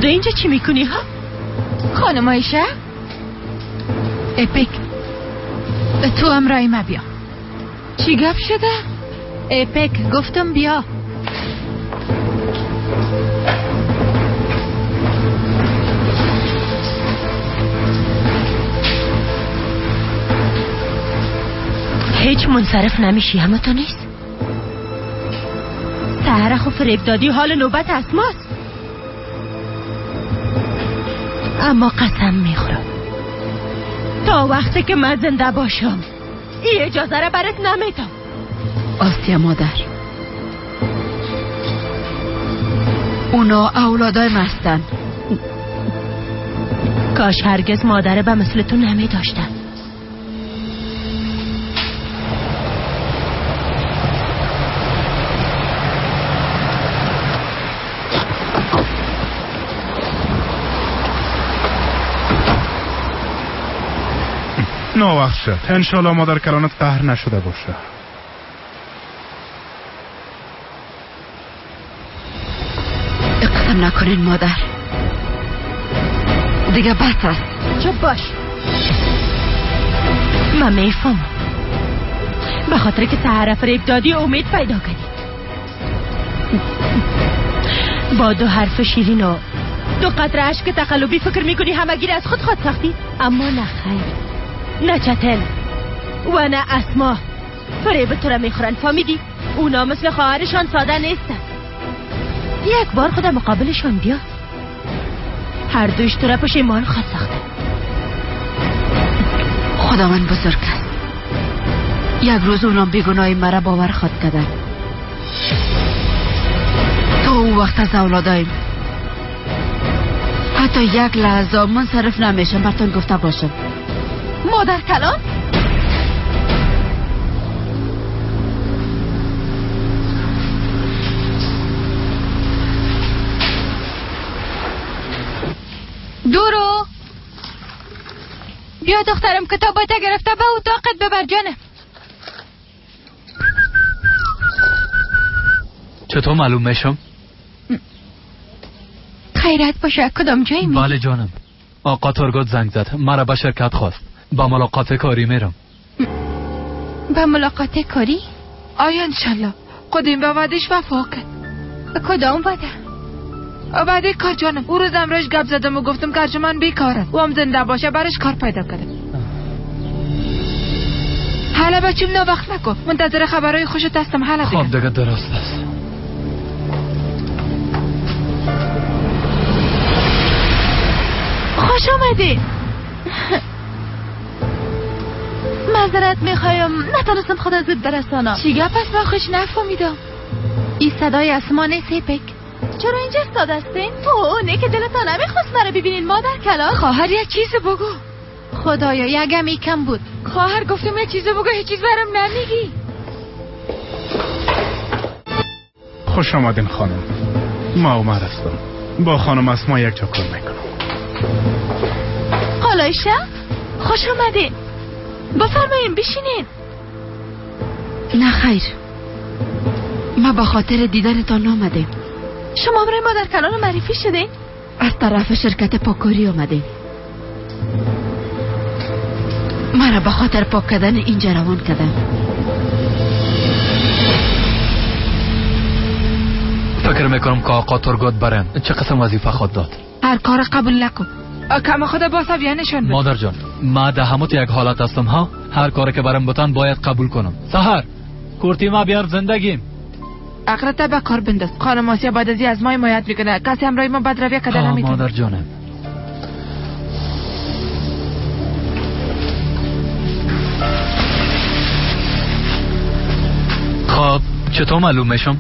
تو اینجا چی میکنی ها؟ خانم عایشه؟ اپیک تو امرای ما بیا. چی گپ شده؟ اپیک گفتم بیا. هیچ منصرف نمیشی همه تو نیست؟ سهره خو فریب دادی، حال نوبت اسماست. اما قسم میخورم تا وقتی که من زنده باشم این اجازه را برات نمیدم. آسیا مادر، اونا اولادای مستن. کاش هرگز مادر به مثل تو نمیداشتم. ناوقت شد. انشالله مادر کلانت قهر نشده باشه. اقسم نکنین مادر، دیگه بس است. چپ باش. من میفهمم به خاطر که سهر فریب دادی امید پیدا کردی. با 2 حرف شیرین و 2 قطره اشک تقلبی فکر میکنی همه گیر از خود خواد ساختی، اما نه خیر، نه چتل. و نه اسما فریب تو را میخورن، فهمیدی؟ اونا مثل خواهرشان ساده نیستن. یک بار خود مقابلشان بیا، هر دویش تو را پشیمان خواهد ساختن. خداوند بزرگ است. یک روز اونا بیگناهی مرا باور خواد کردن. تا اون وقت از اولادایم حتی یک لحظه منصرف نمیشم، براتون گفته باشم. مادر کلان دورو بیا دخترم، کتابات گرفته به اتاقت ببر جانم. چطور معلوم میشم؟ خیرت باشه، کدام جایی می؟ بله جانم، آقا تورگوت زنگ زد، مرا به شرکت خواست، با ملاقات کاری میرم. به ملاقات کاری؟ آیا انشالله قدیم به وعدش وفا کرد. کدام وعده؟ وعده کار جانم. او روز امروز گپ زدم و گفتم که ارجمند بیکار است، او هم زنده باشه برش کار پیدا کرده. حالا بچیم نه وقت نکن، منتظر خبرهای خوشت هستم. حالا خب دیگه درست است. خوش آمدی. معذرت میخوایم، نتونستم خود از زود برسانم. چی گپ است؟ من خوش نفهمیدم. این صدای اسما نیست ایپک. چرا اینجا استاد هستین؟ اوه نه که دلتان نمیخواست مرا ببینین مادر کلان. خواهر یک چیز بگو. خدایا یکم یکم بود. خواهر گفتم یک چیز بگو، هیچ چیز برام نمیگی. خوش آمدین خانم. ما عمر هستم، با خانم اسما یک جا کار میکنم. خالایشه خوش آمدین، بفرمایین بشینین. نه خیر، ما به خاطر دیدنتان آمدیم. شما برای مادر کلان معرفی شدین؟ از طرف شرکت پاکاری آمدیم. مرا به خاطر پاک کردن اینجا روان کردن. فکر میکنم که آقا تورگوت برم چه قسم وظیفه خود داد. هر کار قبول نکن، کم خدا با سویه نشان بده. مادر جان ما ده هموت یک حالت هستم ها، هر کاری که برم بتن باید قبول کنم. سحر کورتی ما بیار زندگیم. عقلت به کار بنداز. خانم آسیا بعد از از ما حمایت میکنه، کسی همراه ما بد رویه کردن نمیتونه. مادر جانم خب چطور معلوم میشم؟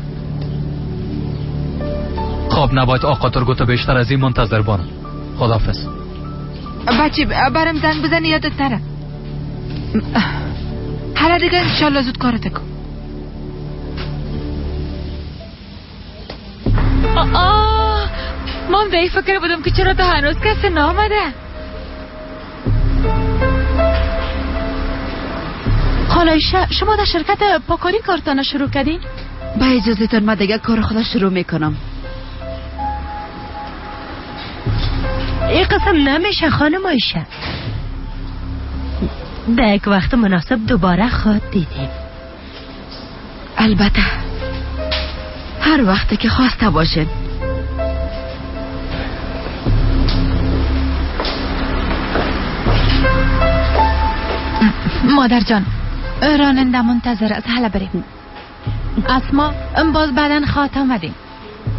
خب نباید آقا تورگوت بیشتر از این منتظر بانم. خداحافظ. بچه برم زنگ بزنی یادت نره. حالا دیگه انشالله زود کارت کن. آه من به این فکر بودم که چرا تا هنوز کسی نامده. خالایشه شما در شرکت پاکاری کارتانه شروع کردین؟ با اجازه تان من دیگه کار خود شروع میکنم. این قسم نمیشه خانم عایشه. در یک وقت مناسب دوباره خود دیدیم. البته هر وقت که خواسته باشین. مادر جان راننده منتظر است، حالا بریم. اسما باز بعدن خواهد آمدیم.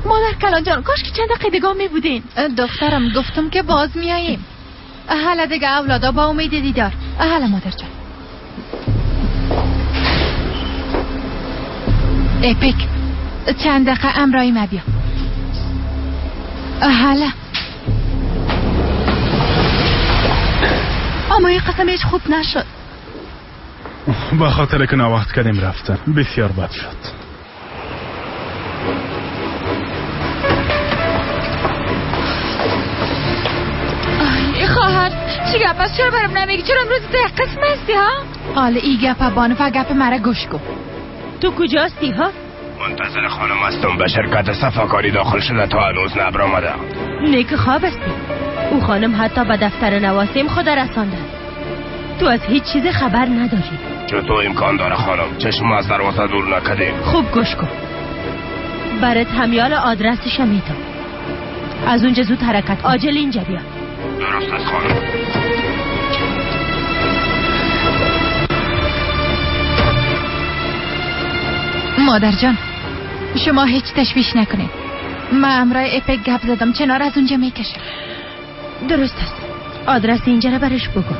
مادر کلان جان کاش که چند دقیقه دیگه می بودین. دخترم گفتم که باز میاییم. حالا دیگه اولادا با امید دیدار. حالا مادر جان. ایپک چند دقیقه امرایی ما بیا. حالا اما این قسم هیچ خوب نشد. با خاطر که ناوقت کردیم رفتن بسیار بد شد. خواهر چی گپ است؟ چرا برام نمیگی؟ چرا امروز ده قسم هستی ها؟ حالا ای گپ بانو و گپ مرا گوش کن. تو کجاستی ها؟ منتظر خانم هستم، به شرکت صفاکاری داخل شده تا هنوز نبرآمده. نیک خواب هستی. او خانم حتی به دفتر نواسیم خود رسانده. تو از هیچ چیز خبر نداری. چطور امکان داره خانم؟ چشم از دروازه دور نکردیم. خوب گوش کن، برات همیال آدرسش میدم. از اونجا زود حرکت، عاجل اینجا بیا. درست است خانم. مادر جان، شما هیچ تشویش نکنید. من امرای اپک گپ زدم، چنار از اونجا میکشم. درست است. آدرس اینجا را برش بگو.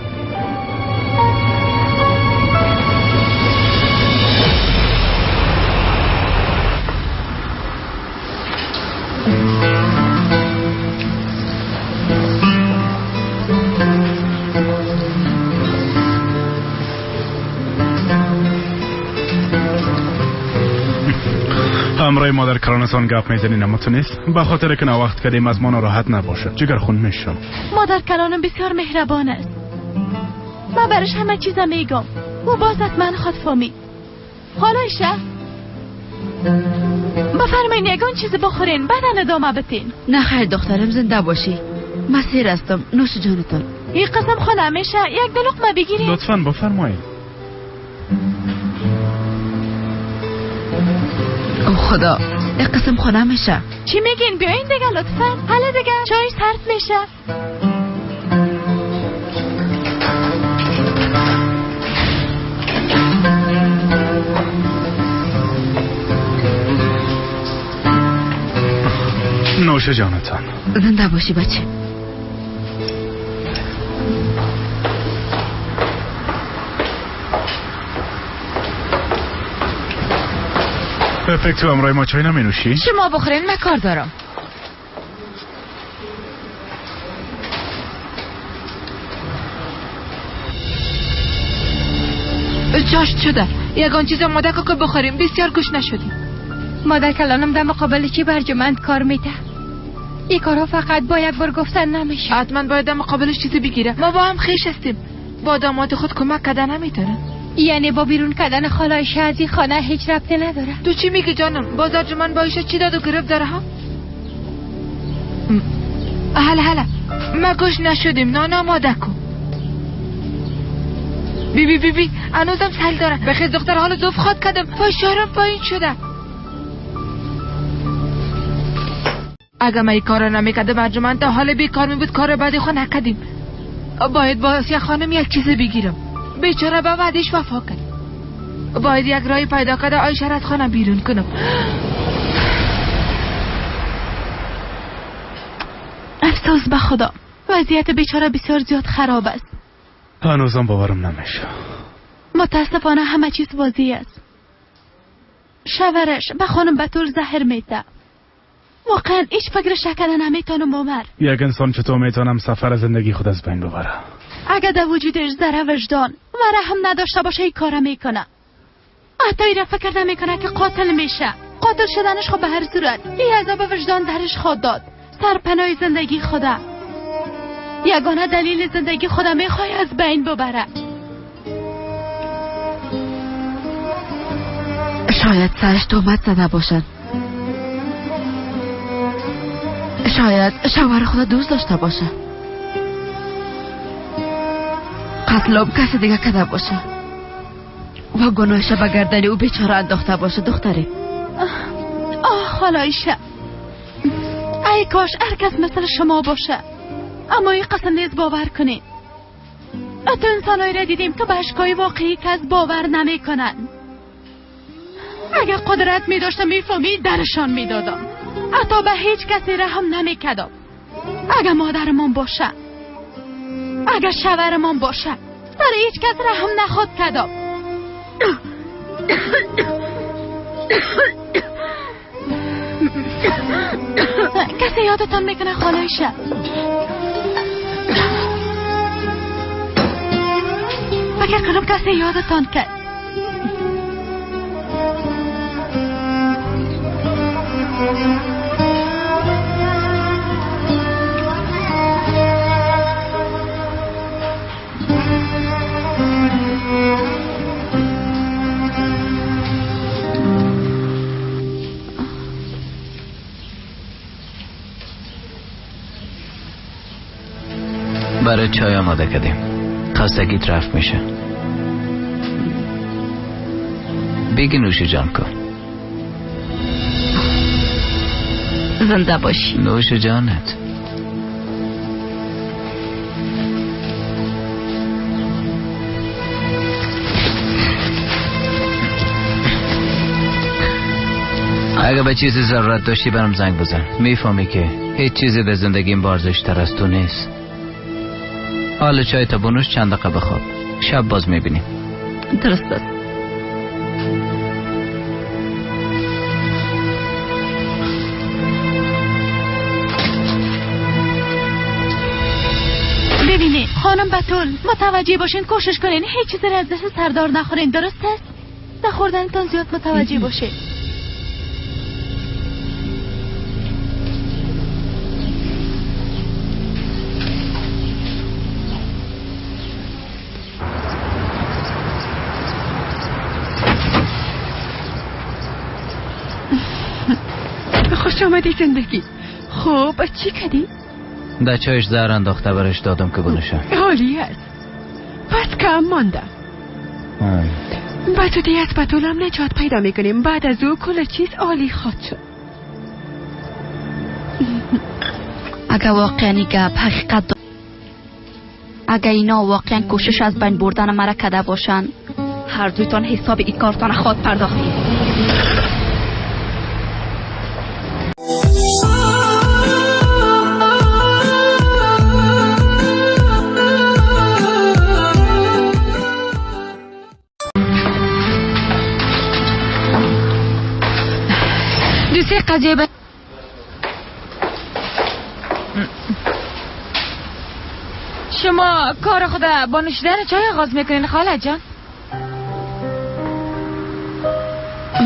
همراه مادر کلانتان گپ میزنی نمتونیست؟ به خاطر که وقت کردیم از ما ناراحت نباشه. جگر خون میشم. مادر کلانم بسیار مهربان است. من برش همه چیزم میگم. او باز از من خواد فهمید. حالا ایشه بفرمایین یگان چیز بخورین بعدا ادامه بتین. نه خیر دخترم، زنده باشی. من سیر هستم. نوش جانتان. این قسم خونه میشه یک دو لقمه بگیرین. لطفاً بفرمایید. او خدا، یک قسم خونه میشه. چی میگین؟ بیاین دیگه لطفا. حالا دیگه چای سرد میشه. نوش جانتان. زنده باشی بچه. پرفکت، تو امرای ما چای نمی نوشی؟ شما بخورین، من کار دارم. چاشت شده. یگان چیز آماده که بخوریم. بسیار گوش نشدیم. مادر کلانم در مقابل چی برجمند کار میده؟ این کارها فقط با یک بار گفتن نمیشه. حتما باید در مقابلش چیزی بگیره. ما با هم خویش هستیم. با داماد خود کمک کردن نمیتونه. یعنی با بیرون کردن خاله عایشه از این خانه هیچ ربطی نداره. تو چی میگی جانم؟ باز ارجمند با عایشه چی داد و گرفت داره ها؟ هلا هلا، ما گوش نشدیم. نان آماده کن. بی بی بی بی، هنوزم سیل داره. بخیر دختر، حال دوف خواد کردم. فشارم پایین شده. اگه من این کارو نمیکردم ارجمند تا حال بیکار می بود. کار بعدی خود نکردیم. باید با آسیا خانم یک چیز بگیرم. بیچاره به وعدش وفا کرد. باید یک راهی پیدا کرده عایشه را از خانه بیرون کنم. افسوس به خدا، وضعیت بیچاره بسیار زیاد خراب است. هنوزم باورم نمیشه. متاسفانه همه چیز واضح است. شوهرش به خانم بتول زهر میده. واقعا هیچ فکرش نکرده نمیتونم عمر. یک انسان چطور میتونم سفر زندگی خود از بین ببره؟ اگه در وجودش ذره وجدان و رحم نداشته باشه این کارا میکنه. حتی ایره فکر نمیکنه که قاتل میشه. قاتل شدنش خب به هر صورت این عذاب وجدان درش خواد داد. سرپناه زندگی خدا، یگانه دلیل زندگی خدا میخوای از بین ببره. شاید سرش تهمت زده باشد. شاید شوهر خدا دوست داشته باشه. قتلم کسی دیگه کده باشه و گناهش به گردن او بیچاره انداخته باشه. دختره آه خاله عایشه، ای کاش هر کس مثل شما باشه. اما این قسم نیز باور کنید. حتی انسانهایی را دیدیم که به اشکای واقعی کس باور نمی کنن. اگر قدرت می داشتم میفهمی درشان می دادم. حتی به هیچ کسی رحم نمی کدم. اگر مادرمان باشه، اگر شوهرمان باشه، سر هیچ کس رحم نخواد کدم. کسی یادتان میکنه خاله عایشه؟ فکر کنم کسی یادتان کرد. برای چای آماده کردیم. خستگیت رفت میشه. بگی نوش جان کن. زنده باشی. نوش جانت. اگه به چیزی ضرورت داشتی برام زنگ بزن. میفهمی که هیچ چیزی در زندگیم با ارزش‌تر از تو نیست. حالا چای تا بنوش، چند دقیقه بخواب، شب باز میبینیم. درست است. ببینید خانم بتول، متوجه باشین، کوشش کنین هیچ چیزی را از دست سردار نخورین، درست است؟ در خوردنتان زیاد متوجه باشین. خوش آمدی زندگی. خب چی کردی؟ در چایش زهر انداخته برش دادم که بنوشه. عالی است. پس کم مانده. به زودی از بتولم نجات پیدا میکنیم. بعد از او کل چیز عالی خواهد شد. اگه واقعا گپ حقیقت اگه اینا واقعا کوشش از بین بردن مرا کده باشن، هر دویتان حساب این کارتان خود پرداختید. دوستی قضیه شما کار خود با نوشیدن چای آغاز میکنین خاله جان؟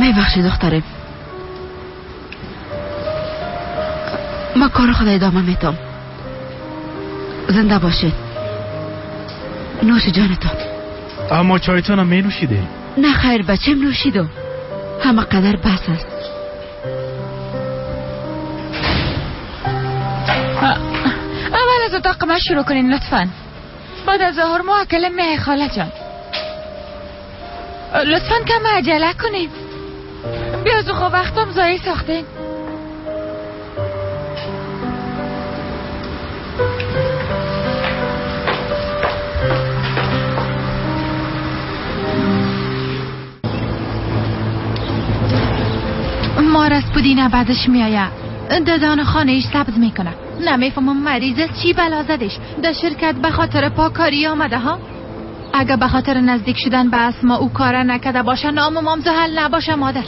میبخشی دخترم، ما کار خود ادامه میتم. زنده باشید. نوش جانتان. اما چایتان هم می نوشیده؟ نه خیر بچم، نوشیدم. همه قدر بس است. اول از اتاق ما شروع کنین لطفا. بعد از ظهر ما اکل می خاله جان. لطفا کم عجله کنین. بیا از خو وقتم ضایع ساختین. مار از پودینه بعدش میآید. ددان خانه ایش سبز میکنه. نمیفهمم مریض است چی بلا زدش. در شرکت به خاطر پاکاری آمده ها. اگه به خاطر نزدیک شدن به اسما او کاره نکده باشه، نام مام زحل نباشه مادر.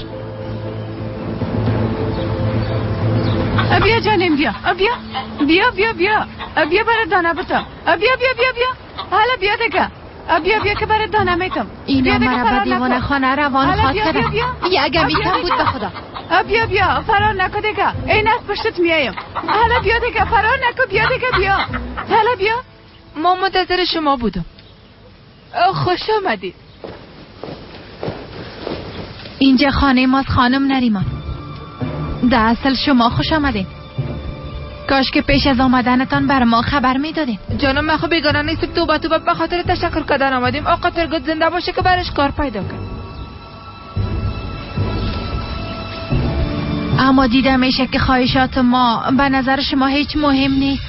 بیا جانم، بیا بیا بیا بیا بیا بیا برای دانه بتم. بیا بیا بیا بیا حالا بیا دیگه. بیا بیا که برای دانه میتم. اینا مرا به دیوانه خانه روان خواست کردن. یه میتم بود به خدا. بیا بیا فرار نکو دیگه، این از پشتت میایم. حالا بیا دیگه، فرار نکو، بیا دیگه، بیا حالا بیا. ما منتظر شما بودم. خوش آمدید. اینجا خانه ماست خانم نریمان. در اصل شما خوش آمدین. کاش که پیش از آمدنتان بر ما خبر میدادین. جانم من خب بیگانه نیستم. توبه توبه به خاطر تشکر کردن آمدیم. آقا ترگوت زنده باشه که برش کار پیدا کرد. اما دیده میشه که خواهشات ما به نظر شما هیچ مهم نیست.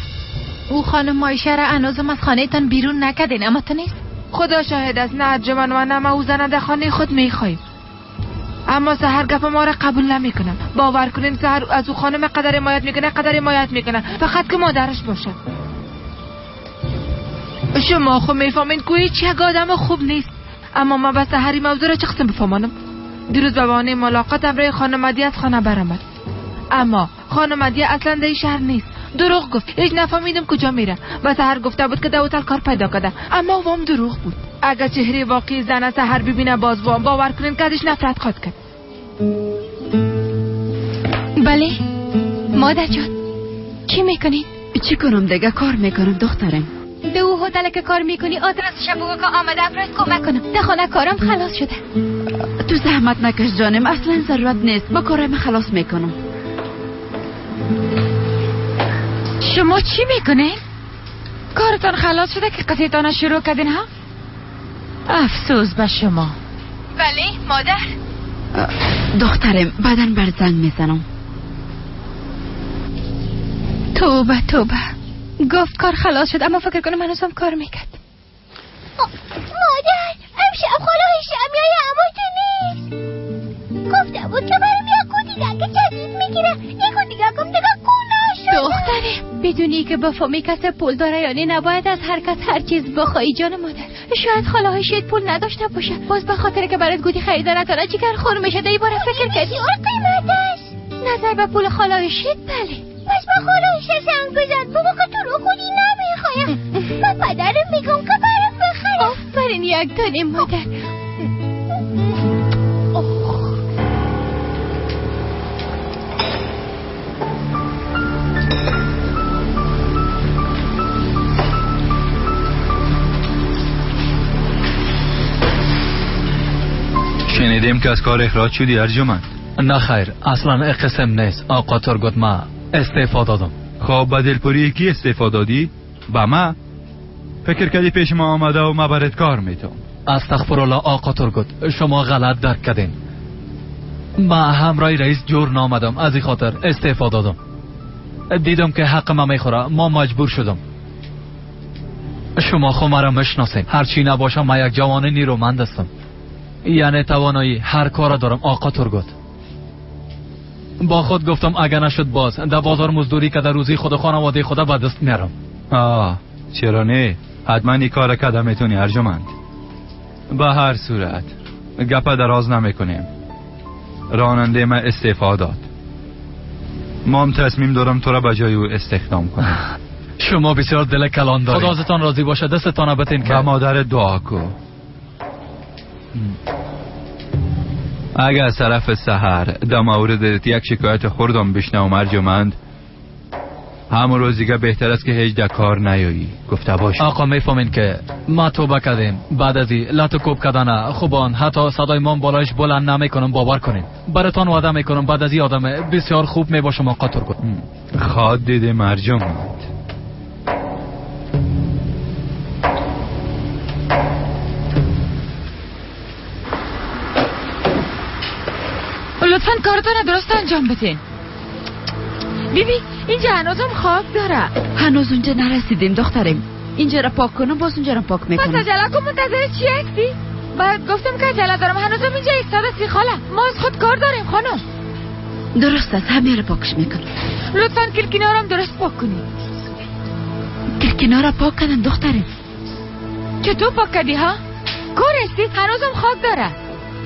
او خانم مایشه را هنوزم از خانه تان بیرون نکردین، اما تو نیست. خدا شاهد است، نه ارجمن و نه ما او زنه در خانه خود میخواهیم. اما سحر گپ ما را قبول نمیکنم. باور کنین سحر از او خانم قدر حمایت میکنه، قدر حمایت میکنه، فقط که مادرش باشه. شما خب میفهمین که هیچ یک آدم خوب نیست. اما ما به سحر این موضوع را چه قسم بفهمانم؟ دیروز به بهانه ملاقات همراه خانم هدیه از خانه برآمد. اما خانم هدیه اصلا در این شهر نیست. دروغ گفت، هیچ نفهمیدم کجا میره. و سحر گفته بود که در هتل کار پیدا کرده، اما وام دروغ بود. اگر چهره واقعی زن سحر ببینه باز وام باور کنین که ازش نفرت خواهد کرد. بله مادر جان، چی میکنین؟ چی کنم دیگه، کار میکنم دخترم. به او هتل که کار میکنی آدرسش بگو که آمده افراد کمک کنم. در خانه کارم خلاص شده. تو زحمت نکش جانم، اصلا ضرورت نیست، با کارم خلاص میکنم. شما چی میکنین؟ کارتان خلاص شده که قصیتان شروع کردین ها؟ افسوس به شما. بله مادر. دخترم بعداً بر زنگ میزنم. توبه توبه، گفت کار خلاص شد اما فکر کنم هنوزم کار میکرد. مادر امشب خاله هشم میایه اما تو نیست. گفته بود که برم یک گودی رنگ بدونی که بفهمی کس پول داره یا نه، نباید از هر کس هر چیز بخوای جان مادر. شاید خاله های پول نداشته باشه، باز به خاطر که برات گودی خریده نتونه جگر خون میشه. دی باره فکر کردی قیمت است نظر به پول خاله های بله. پس با خاله های زنگ بزن بابا که تو رو خودی نمیخوایم. من پدرم میگم که برام بخره. آفرین یک دانه مادر. شنیدیم که از کار اخراج شدی ارجمند. نه خیر، اصلا قسم نیست آقا ترگوت، ما استعفا دادم. خب به دلپوری کی استعفا دادی؟ به ما؟ فکر کردی پیش ما آمده و ما برات کار میتم. استغفرالله آقا ترگوت، شما غلط درک کردین. ما همراه رئیس جور نامدم، از این خاطر استعفا دادم. دیدم که حق ما میخوره، ما مجبور شدم. شما خو مرا میشناسین، هرچی نباشم ما یک جوان نیرومند هستم، یعنی توانایی هر کار دارم آقا ترگوت. با خود گفتم اگر نشد باز در بازار مزدوری که در روزی خود خانواده خود به دست میارم. آه چرا نه، حتما این کار کده میتونی ارجمند. به هر صورت گپ دراز نمیکنیم. راننده ما استعفا داد، ما هم تصمیم دارم تو را به جای او استخدام کنم. شما بسیار دل کلان دارید، خدا ازتان راضی باشه. دستتان بتین که و مادر دعا کو. اگر از طرف سحر در مورد یک شکایت خوردم بشنوم ارجمند، همون روز دیگه بهتر است که هیچ در کار نیایی. گفته باش آقا. میفهمین که ما توبه کردیم، بعد از این لط و کوب کردن خوبان حتی صدای ما بالایش بلند نمیکنم، باور کنین براتان وعده میکنم بعد از این آدم بسیار خوب میباشم آقا ترگوت. خواد دیدیم ارجمند. لطفا کارتون درست انجام بدین. بیبی اینجا هنوزم خاک داره. هنوز اونجا نرسیدیم دخترم. اینجا را پاک کنم باز اونجا را پاک میکنم. پس عجله کن، منتظر چی هستی؟ باید گفتم که عجله دارم، هنوزم اینجا ایستاده سی خاله. ما از خود کار داریم خانم. درست است، همه را پاکش میکنم. لطفا کلکینا درست پاک کنی. کلکینا را پاک کردم دخترم. چطور پاک کردی ها؟ کار هستی؟ هنوزم خاک داره.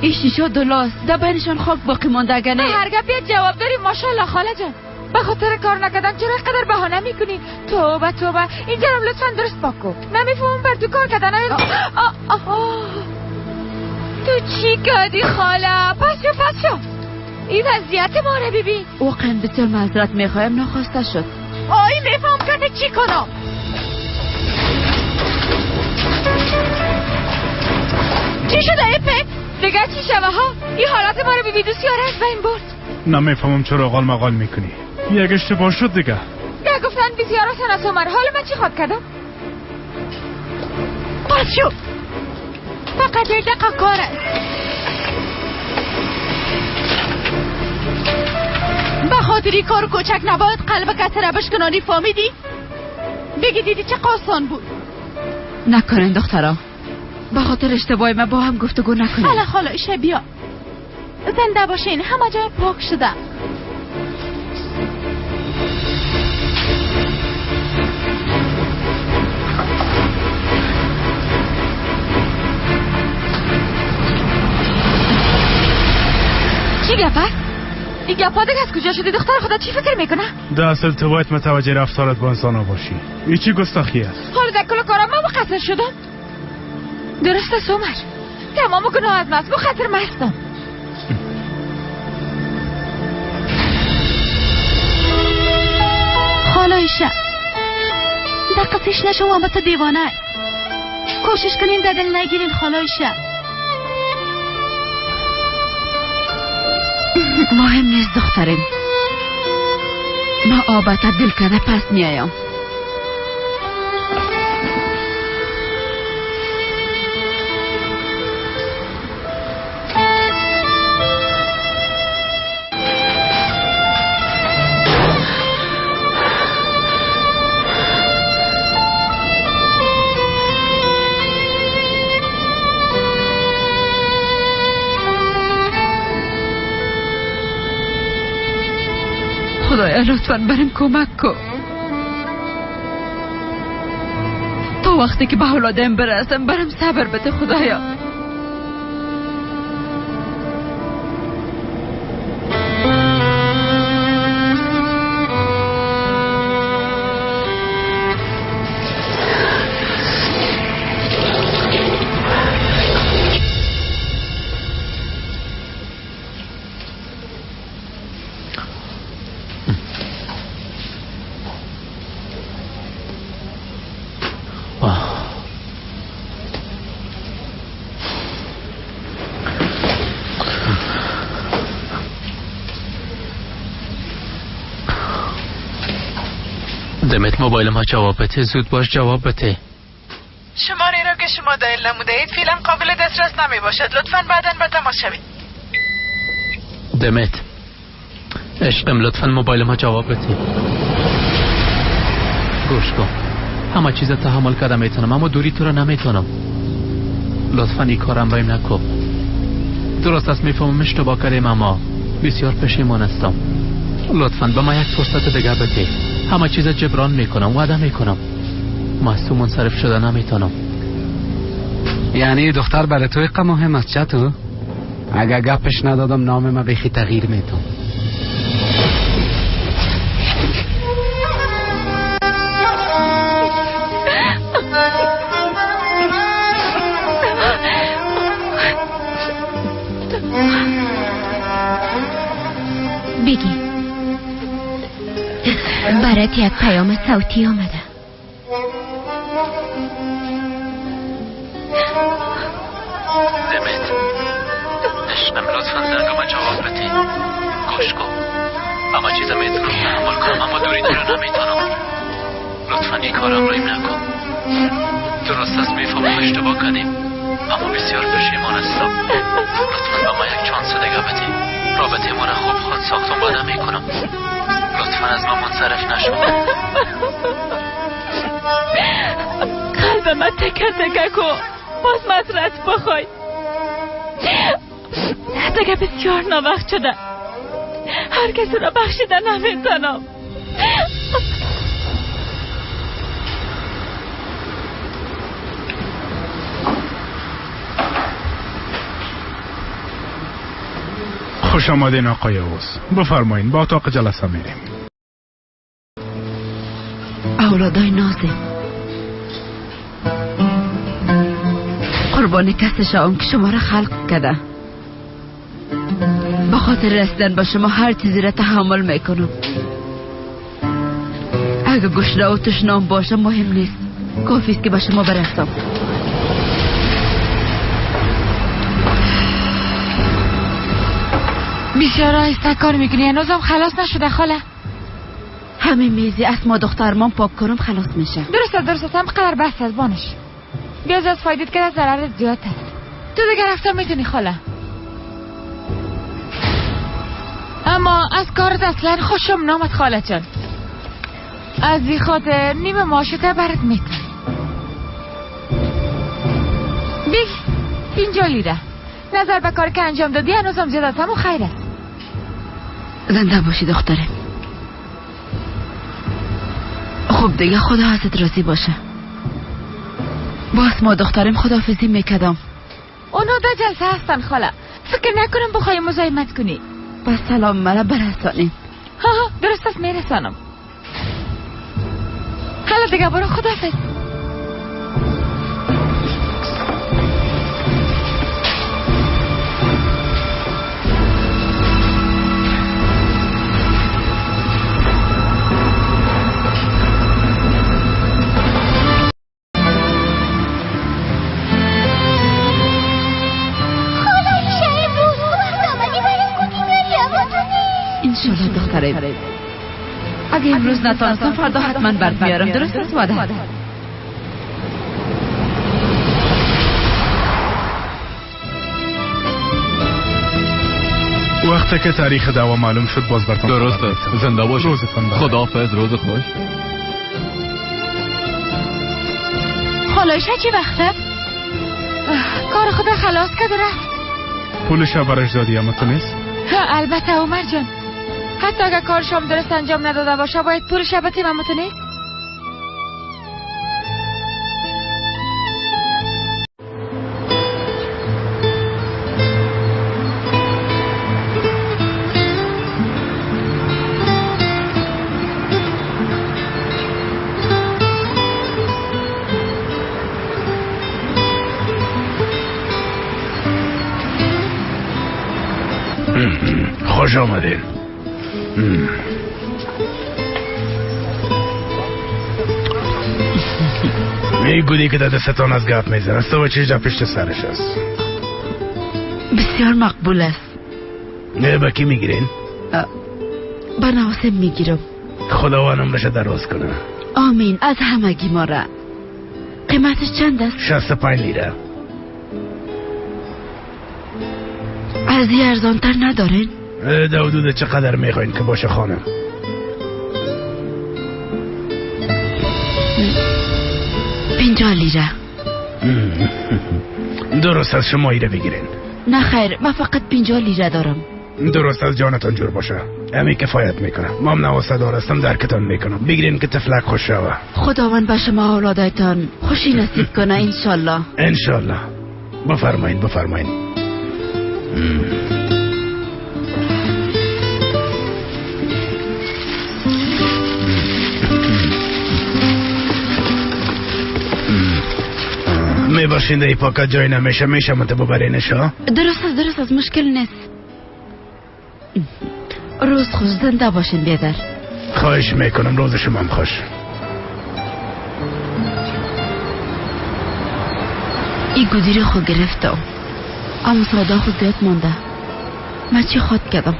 این شیشه دولاست، در بینشان خاک باقی مانده. اگه نه هر گپ یک جواب داری. ماشاءالله خاله جان، به خاطر کار نکردن چرا اینقدر بهانه میکنی؟ توبه توبه. اینجا رو لطفا درست پاک کن. نمیفهمم بر تو کار کردن. تو چی کردی خاله؟ پس شو پس شو، این وضعیت ما رو ببین. واقعا بسیار معذرت میخوایم، ناخواسته شد. آی میفهم که چی کنم. چی شده ایپک؟ دیگه چی شوه ها؟ این حالت ما رو ببین دوست یاره از بین برد. نمیفهمم چرا غال مقال میکنی. یک اشتباه شد دیگه. ده گفتن بسیار آسان است عمر. حال من چی خواد کردم؟ پس شو، فقط یک دقیقه کار است. به خاطری کار کوچک نباید قلب کسی را بشکنانی، فهمیدی؟ بگی دیدی چه آسان بود. نکنین دخترا، به خاطر اشتباه من با هم گفتگو نکنیم. حالا خاله ایشه بیا، زنده باشین، همه جای پاک شده. چی گپ است؟ این گپا دیگه از کجا شدی دختر خدا؟ چی فکر میکنه؟ در اصل تو باید متوجه رفتارت با انسان باشی. این چی گستاخی است؟ حالا در کل کارم من مقصر شدم؟ درست است عمر، تمام گناه از من است، مقصر من هستم. خاله ایشه دقیقش نشو و تو دیوانه. کوشش کنین در دل نگیرین خاله ایشه. مهم نیست دخترم، ما آب تبدیل کرده پس میایم. خدایا لطفا برم کمک کن. تا وقتی که به اولادم برسم برم صبر بده خدایا. دمت موبایل ما جواب بده، زود باش جواب بده. شماره را که شما دایل نموده اید فعلا قابل دسترس نمی باشد. لطفاً بعداً به تماس شوید. دمت عشقم لطفاً موبایل ما جواب بده. گوش کن، همه چیز تحمل کردم میتونم، اما دوری تو را نمیتونم. لطفاً این کارم بایم نکن. درست است میفهمم اشتباه کردیم، اما بسیار پشیمان هستم. لطفاً به ما یک فرصت دیگه بده. همه چیز جبران میکنم، وعده میکنم. ما از تو منصرف شده نمیتونم. یعنی دختر برای تو اینقدر مهم است چطور؟ اگه گپش ندادم نام ما بیخی تغییر میتونم. بگی برات یک پیام صوتی آمده. دمت عشقم لطفا زنگم جواب بده. گوش کن، همه چیز میتونم تحمل کنم، اما دوری تو رو نمیتونم. لطفا این کارم رویم نکن. درست است میفهمم اشتباه کردیم، اما بسیار پشیمان هستم. لطفا به ما یک چانس دیگه بده. رابطه ما را خوب خود ساختم، وعده میکنم. لطفا از من منصرف نشو. قلب من تکه تکه کو، باز مزرعت بخوای. دیگه بسیار ناوقت شده. هر کسی را بخشیده نمیتونم. خوش آمدین آقای اوز. بفرمایین با اتاق جلسه میریم. اولادای نازم، قربان کس شوم که شما را خلق کرده. به خاطر رسیدن با شما هر چیزی را تحمل میکنم. اگه گشنه و تشنام باشم مهم نیست، کافی است که به شما برسم. بسیار آهسته کار میکنی، هنوزم خلاص نشده خاله. همین میزی از ما دخترمان پاک کنم خلاص میشه. درست است، هم قدر بس از بانش. بیاز از فایدت که از ضررت زیاد است. تو دیگه رفته میتونی خاله. اما از کارت اصلا خوشم نامد خاله جان. از این خاطر نیم ماشت برات میتونم. بی 50 لیره. نظر به کار که انجام دادی هنوزم زیاد است، اما خیر است. زنده باشی دختره. خب دیگه خدا ازت راضی باشه. باز ما دخترم خداحافظی میکردم. اونا در جلسه هستن خاله. فکر نکنم بخوای مزاحمت کنی. پس سلام مرا برسانین. ها درست است، میرسانم. حالا دیگه برو، خداحافظ. انشالله دختره، اگه امروز نتانستم فردا حتما برد میارم. درست است وعده؟ وقتی که تاریخ دعوا معلوم شد باز برتان. درست است، زنده باش. روزتان بخیر. خداحافظ، روز خوش. خالایشه چی وقته؟ کار خدا خلاص کرد و رفت. پولش برش دادی اما تو نیست؟ البته عمر جان، حتی اگر کارشام درست انجام نداده باشه باید پولش بدیم، اما تو نیست؟ خوش آمدین. می گودی که در دستتان از گپ میزنه است و چیز در پشت سرش است. بسیار مقبول است. نه با کی میگیرین؟ با نواسم میگیرم. خداوند عمرش دراز کنه. آمین. از همگی ما را. قیمتش چند است؟ 65 لیره. از این ارزانتر ندارین؟ در حدود چقدر میخواین که باشه خانم؟ 50 لیره. درست از شما ایره بگیرین. نه خیر، من فقط 50 لیره دارم. درست از جانتان جور باشه، امی کفایت میکنه. ما هم نواسه دار هستم، درکتان میکنم. بگیرین که طفلک خوش شوه. خداوند به شما اولادایتان خوشی نصیب کنه انشالله. انشالله. بفرمایین بفرمایین. میباشین در ای پاکت جای نمیشه، میشه مت ببرینش ها؟ درست است درست است، مشکل نیست. روز خوش، زنده باشین بیادر. خواهش میکنم، روز شما هم خوش. ای گودیری خو گرفتم، اما ساده خود زیاد مانده. من چی خواد کردم؟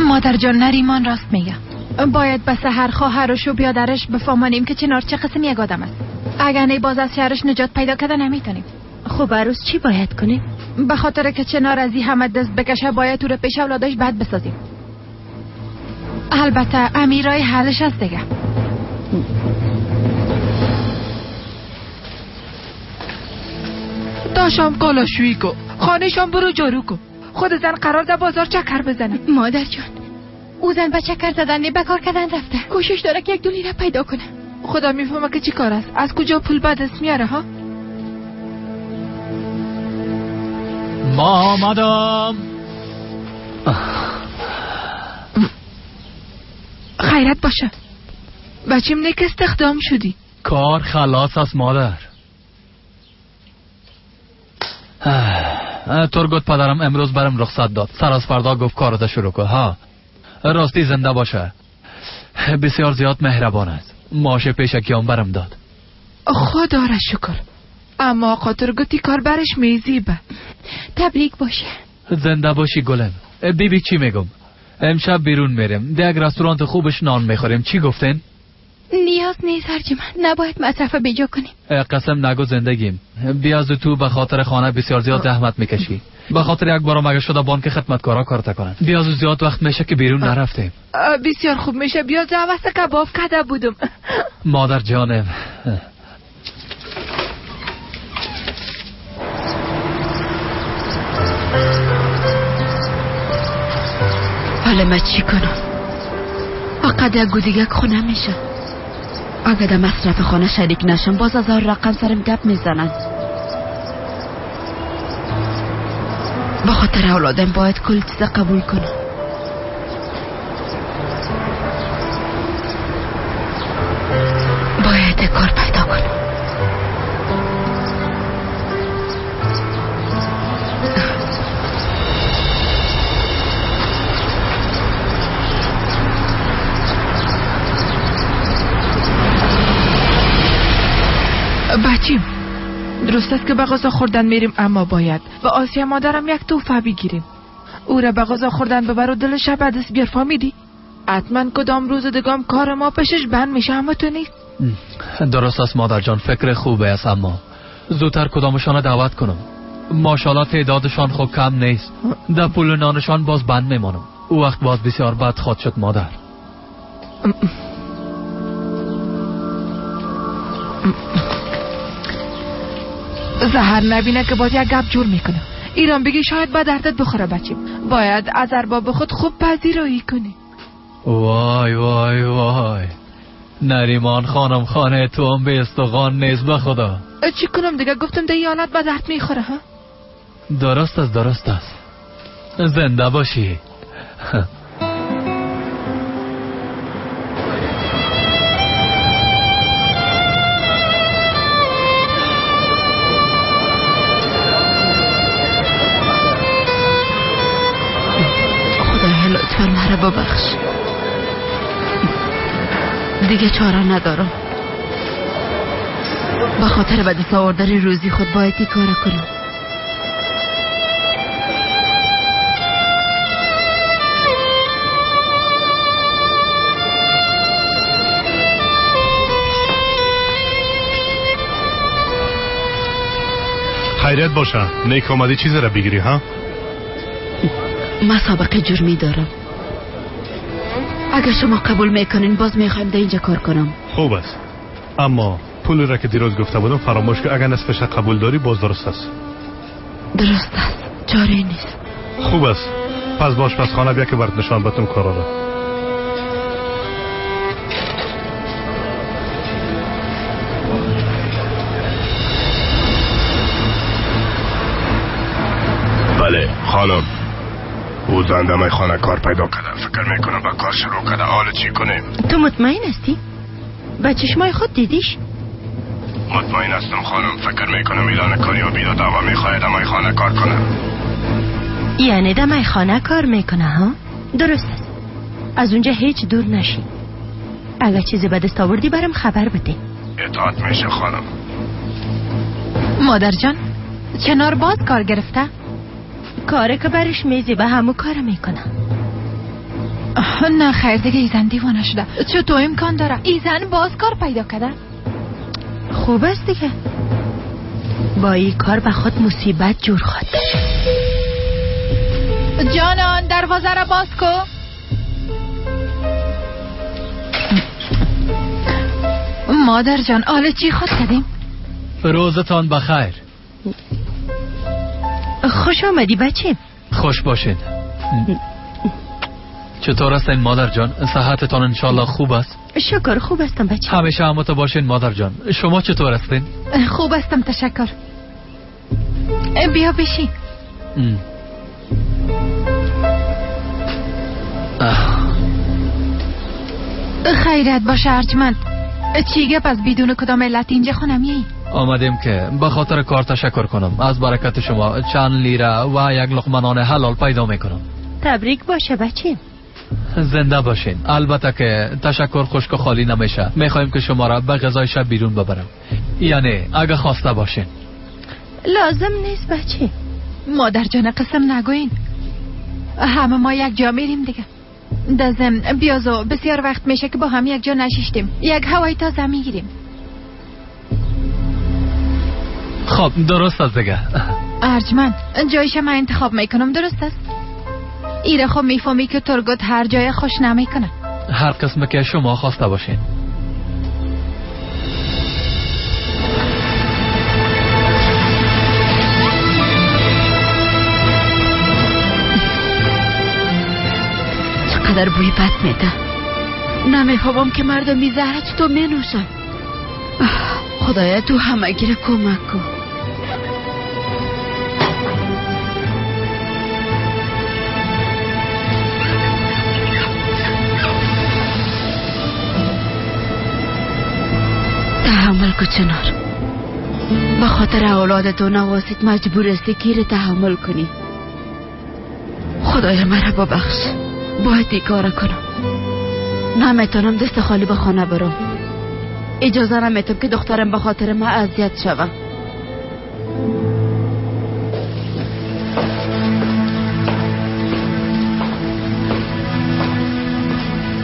مادر جان نریمان راست میگه. باید به سحر خواهرش و بیادرش بفهمانیم که چنار چه قسم یک آدم است. اگر نه باز از شهرش نجات پیدا کرده نمیتونیم. خب عروس چی باید کنیم؟ به خاطر که چنار از این همه دست بکشه باید تو رو پیش اولادش بد بسازیم. البته امیرای حلش است دیگه. تا شام کالاشویی کو، خانه شام برو جارو کو. خود زن قرار در بازار چکر بزنه. مادر جان او زن به چکر زدن نه به کار کردن رفته. کوشش داره که 1-2 لیره پیدا کنه. خدا میفهمه که چی کار است، از کجا پول به دست میاره ها. ما آمدم. خیرت باشه بچیم، نیک استخدام شدی. کار خلاص است مادر. ترگوت پدرم امروز برم رخصت داد. سر از فردا گفت کارت شروع کن. ها راستی زنده باشه، بسیار زیاد مهربان است. ماش پیشکیان برم داد. خدا را شکر. اما آقا ترگوتی کار برش میزیبه. تبریک باشه. زنده باشی گلم. بیبی چی میگم؟ امشب بیرون میریم، در یک رستوران خوبش نان میخوریم. چی گفتین؟ نیاز نیست هرجمن، نباید مصرف بیجا کنیم. قسم نگو زندگیم، بیاز تو به خاطر خانه بسیار زیاد زحمت میکشی. به خاطر یک بارم اگه شده بانک خدمتکارا کارت کنن. بیاز زیاد وقت میشه که بیرون نرفتیم. بسیار خوب میشه. بیاز عوض کباب کده بودم. مادر جانم. حالا من چی کنم؟ فقط یک گودیگک خونه میشه. اگه در مصرف خانه شریک نشم باز 1000 رقم سرم گپ میزنن. با خاطر اولادم باید کل چیز قبول کنم. باید کار پیدا کنم. بچیم درست است که به غذا خوردن میریم، اما باید به آسیا مادرم یک توفه بگیریم. او را به غذا خوردن ببر و دلش به دست بیار. فهمیدی؟ حتما کدام روز دگام کار ما پشش بند میشه، اما تو نیست. درست است مادر جان، فکر خوبه است، اما زودتر کدامشان دعوت کنم. ماشاءالله تعدادشان خوب کم نیست. در پول نانشان باز بند میمانم. او وقت باز بسیار بد خواد شد مادر. زهر نبینه که باز یک گپ جور میکنه. ایران بگی شاید به دردت بخوره بچیم. باید از ارباب خود خوب پذیرایی کنی. وای وای وای نریمان خانم، خانه تو هم به استخوان نیست به خدا. چی کنم دیگه، گفتم ده ایالت به درد میخوره ها. درست است درست است، زنده باشی. دیگه چاره ندارم. به خاطر به دست آوردن روزی خود باید این کار کنم. خیریت باشه، نیک آمدی چیزی را بگیری ها؟ من سابقه جرمی دارم. اگر شما قبول میکنین باز میخوایم در اینجا کار کنم. خوب است، اما پول را که دیروز گفته بودم فراموش کن. اگر نصفش قبول داری باز درست است. درست است، چاره نیست. خوب است، پس باش پس خانه بیا که برات نشان بدم کارا را. بله خانم، او زنده خانه کار پیدا کرده. فکر میکنم با کار شروع کرده. حالا چی کنیم؟ تو مطمئن هستی؟ با چشمای خود دیدیش؟ مطمئن هستم خانم. فکر میکنم ایلان کاریابی داده و میخواهد دمای خانه کار کنه. یعنی دمای خانه کار میکنه ها؟ درست است. از اونجا هیچ دور نشی. اگر چیزی به دست آوردی برام خبر بده. اطاعت میشه خانم. مادر جان، چنار باز کار گرفته؟ کاره که برش میزی به همو کار میکنه. نه خیر دیگه، ای زن دیوانه شده. چطور امکان داره ای زن باز کار پیدا کرده؟ خوب است دیگه. با این کار به خود مصیبت جور خواهد. جانان دروازه را باز کو. مادر جان حالا چی خود کردیم؟ روزتان بخیر. خوش آمدی بچه. خوش باشید. چطور هستین مادر جان؟ صحتتان انشالله خوب است؟ شکر خوب هستم بچه. همیشه همه تو باشین مادر جان. شما چطور هستین؟ خوب هستم تشکر. بیا بشین. خیرت باشه ارجمند. چی گپ از بدون کدام علت اینجا خانم یی؟ آمدیم که به خاطر کار تشکر کنم. از برکت شما چند لیره و یک لقمه نان حلال پیدا میکنم. تبریک باشه بچه. زنده باشین. البته که تشکر خشک و خالی نمیشه. میخوایم که شما را به غذای شب بیرون ببرم، یعنی اگه خواسته باشین. لازم نیست بچه. مادر جان قسم نگوین، همه ما یک جا میریم دیگه. دزم بیازو بسیار وقت میشه که با هم یک جا نشیشتیم. یک هوای تازه میگیریم. خب درست است دیگه. ارجمند جایش من انتخاب میکنم درست است؟ ایره خب میفهمی که ترگوت هر جای خوش نمیکنه. هر قسم که شما خواسته باشین. چقدر بوی بد میده. نمیفهمم که مردم بی زهره چطور مینوشن. خدایا تو همه گیره کمک کن. تحمل کو چنار. به خاطر اولاد تو نواسید مجبور هستی که تحمل کنی. خدایا مرا ببخش. باید این کار کنم. نمیتونم دست خالی به خانه برم. اجازه نمیتم که دخترم به خاطر ما اذیت شوم.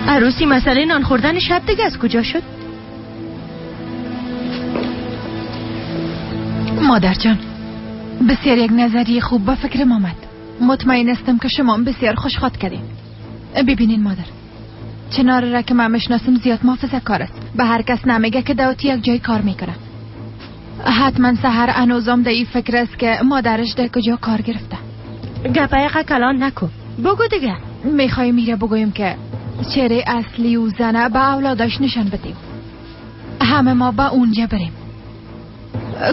عروسی مسئله نان خوردن شب دیگه از کجا شد؟ مادر جان بسیار یک نظریه خوب با فکرم آمد. مطمئن هستم که شما بسیار خوش خواد کردین. ببینین مادر، چنار را که من میشناسم زیاد محافظه کار است. به هر کس نمیگه که دوتی یک جای کار میکنه. حتما سحر انوزام در این فکر است که مادرش در کجا کار گرفته. گپایق کلان نکن، بگو دیگه. میخوایم میره بگویم که چهره اصلی و زنه به اولادش نشان بدیم. همه ما به اونجا بریم.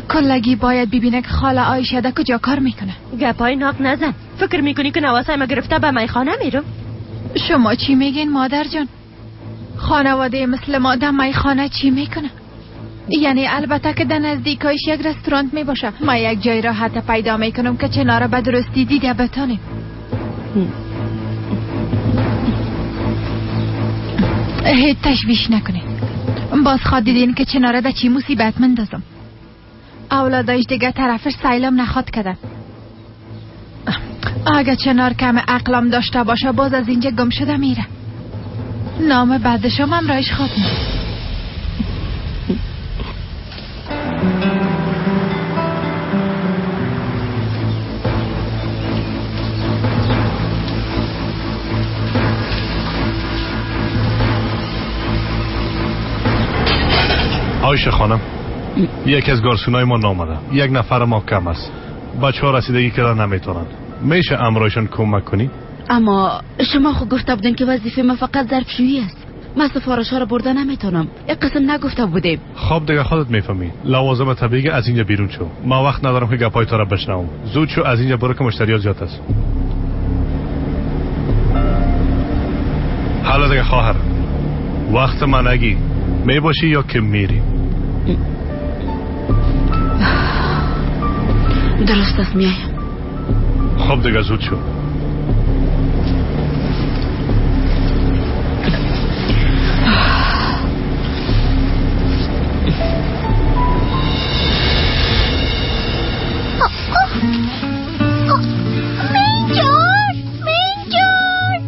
کلگی باید ببینه که خاله عایشه در کجا کار میکنه. گپای ناق نزن. فکر میکنی که نواسای ما گرفته به میخانه میرم؟ شما چی میگین مادر جان؟ خانواده مثل ما در میخانه چی میکنه؟ یعنی البته که در نزدیکایش یک رستورانت میباشه. ما یک جای راحت پیدا میکنم که چنارا به درستی دیده بتانیم. هیچ تشویش نکنید. باز خواد دیدین که چناره ده چی مصیبت مندازم. اولادایش دیگه طرفش سیلم نخواد کردن. اگه چنار کم عقلم داشته باشه باز از اینجا گم شده میره. نام بعدشم هم رایش خواد میره. عایشه خانم، یکی از گارسونای ما نامده، یک نفر ما کم است. بچه ها رسیدگی کردن نمیتونند. میشه امرایشان کمک کنی؟ اما شما خود گفته بودین که وظیفه ما فقط ظرفشویی است. من سفارش ها رو برده نمیتونم. یک قسم نگفته بودیم. خب دیگه خودت میفهمی. لوازم طبیعی از اینجا بیرون شو. ما وقت ندارم که گپای تو را بشنوم. زود شو از اینجا برو که مشتری ها زیاد است. حالا دیگه خواهر، وقت من نگی. میباشی یا که میری؟ درست است، میایم. خب دیگه زود شو. منجان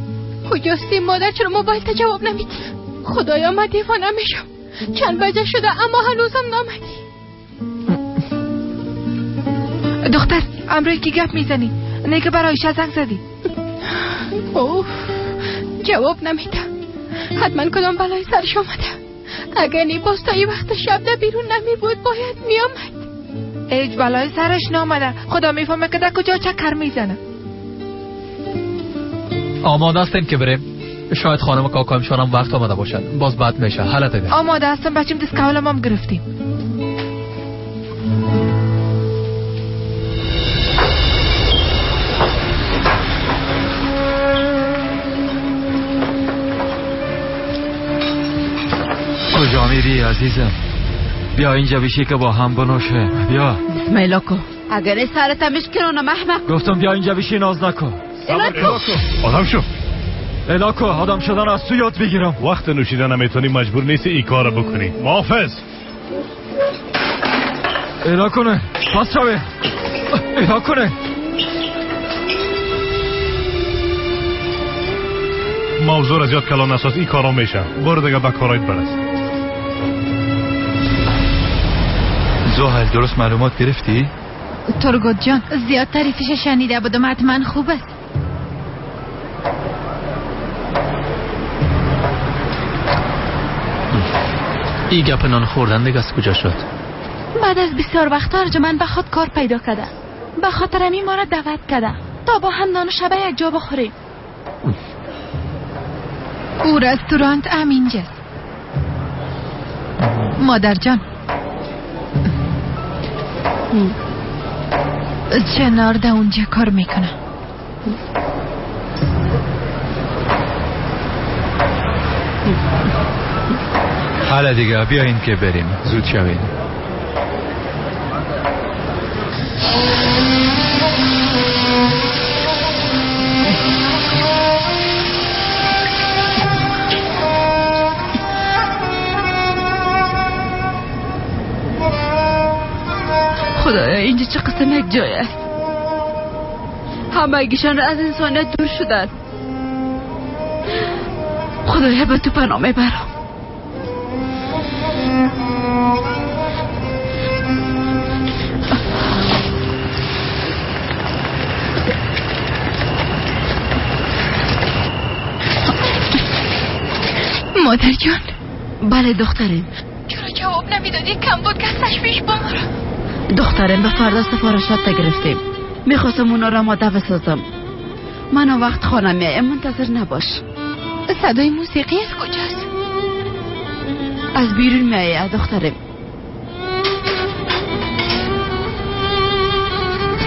کجاستی مادر؟ چرا موبایل تا جواب نمیدی؟ خدایا من دیوانه میشم. چند بجه شده اما هنوزم نامدی. دختر امروز کی گپ میزنی؟ نه که برای عایشه زنگ زدی. اوه جواب نمیده. حتما کدام بلای سرش آمده. اگر نی باز تا یه وقت شب در بیرون نمی بود باید میامد. هیچ بلای سرش نامده. خدا میفهمه که در کجا چکر میزنه. آماده هستیم که بریم. شاید خانم کاکایمشان هم وقت آمده باشد. باز بد میشه. حالت دیگه. آماده هستم بچیم. دستکولم هم گرفتیم. کجا میری عزیزم؟ بیا اینجا بشی که با هم بنوشه. بیا. بسم الله کو. اگر سرت مشکلونم احمق. گفتم بیا اینجا بشی ناز نکن. آدم شو. الاکو آدم شدن از تو یاد بگیرم. وقت نوشیدن نمیتونی مجبور نیستی این کار بکنی. محافظ. الا کنه. پس شوه. الا کنه. موضوع را زیاد کلان نساز. این کارا میشه. برو دیگه به کارایت برس. زحل درست معلومات گرفتی؟ ترگوت جان زیاد تعریفش شنیده بودم. حتما خوب است. این گپ نان خوردن دیگه از کجا شد؟ بعد از بسیار وقت ارجمند به خود کار پیدا کرده. به خاطر همین ما را دعوت کرده تا با هم نان شبه یک جا بخوریم. او رستورانت هم اینجاست. مادر جان چنار ده اونجا کار میکنه. حالا دیگه بیاین که بریم. زود شوین. خدایا اینجا چه قسم یک جای است. همگیشان از انسانیت دور شدن. خدایا به تو پناه میبرم. مادر جان. بله دخترم. چرا جواب نمیدادی؟ کم بود که تشویش با ما را. دخترم به فردا سفارشات گرفتیم. میخواستم اونا را آماده بسازم. من وقت خانه میایم، منتظر نباش. صدای موسیقی از کجاست؟ از بیرون میآید دخترم.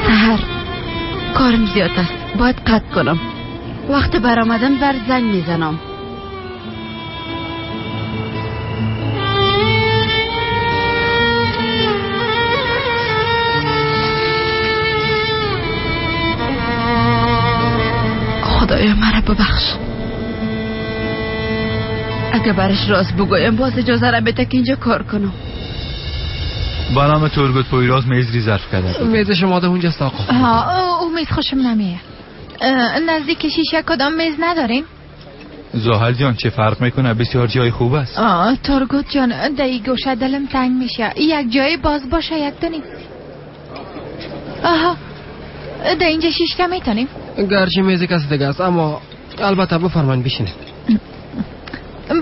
سحر کارم زیاد است، باید قطع کنم. وقت برآمدن بر زنگ میزنم. خدایا مرا ببخش. اگه برش راست بگویم باز اجازه را بده که اینجا کار کنم. با نام تورگوت پویراز میز رزرو کرده. میز شما ده اونجاست آقا. ها، او میز خوشم نمیه. نزدیک شیشه کدام میز نداریم؟ زحل جان چه فرق میکنه، بسیار جای خوب است. تورگوت جان در این گوشه دلم تنگ میشه، یک جای باز باشه یک دونیم. آها، در اینجا شیشته میتونیم؟ گرچه میز کسی دیگه است، اما البته بفرمایین بشینید.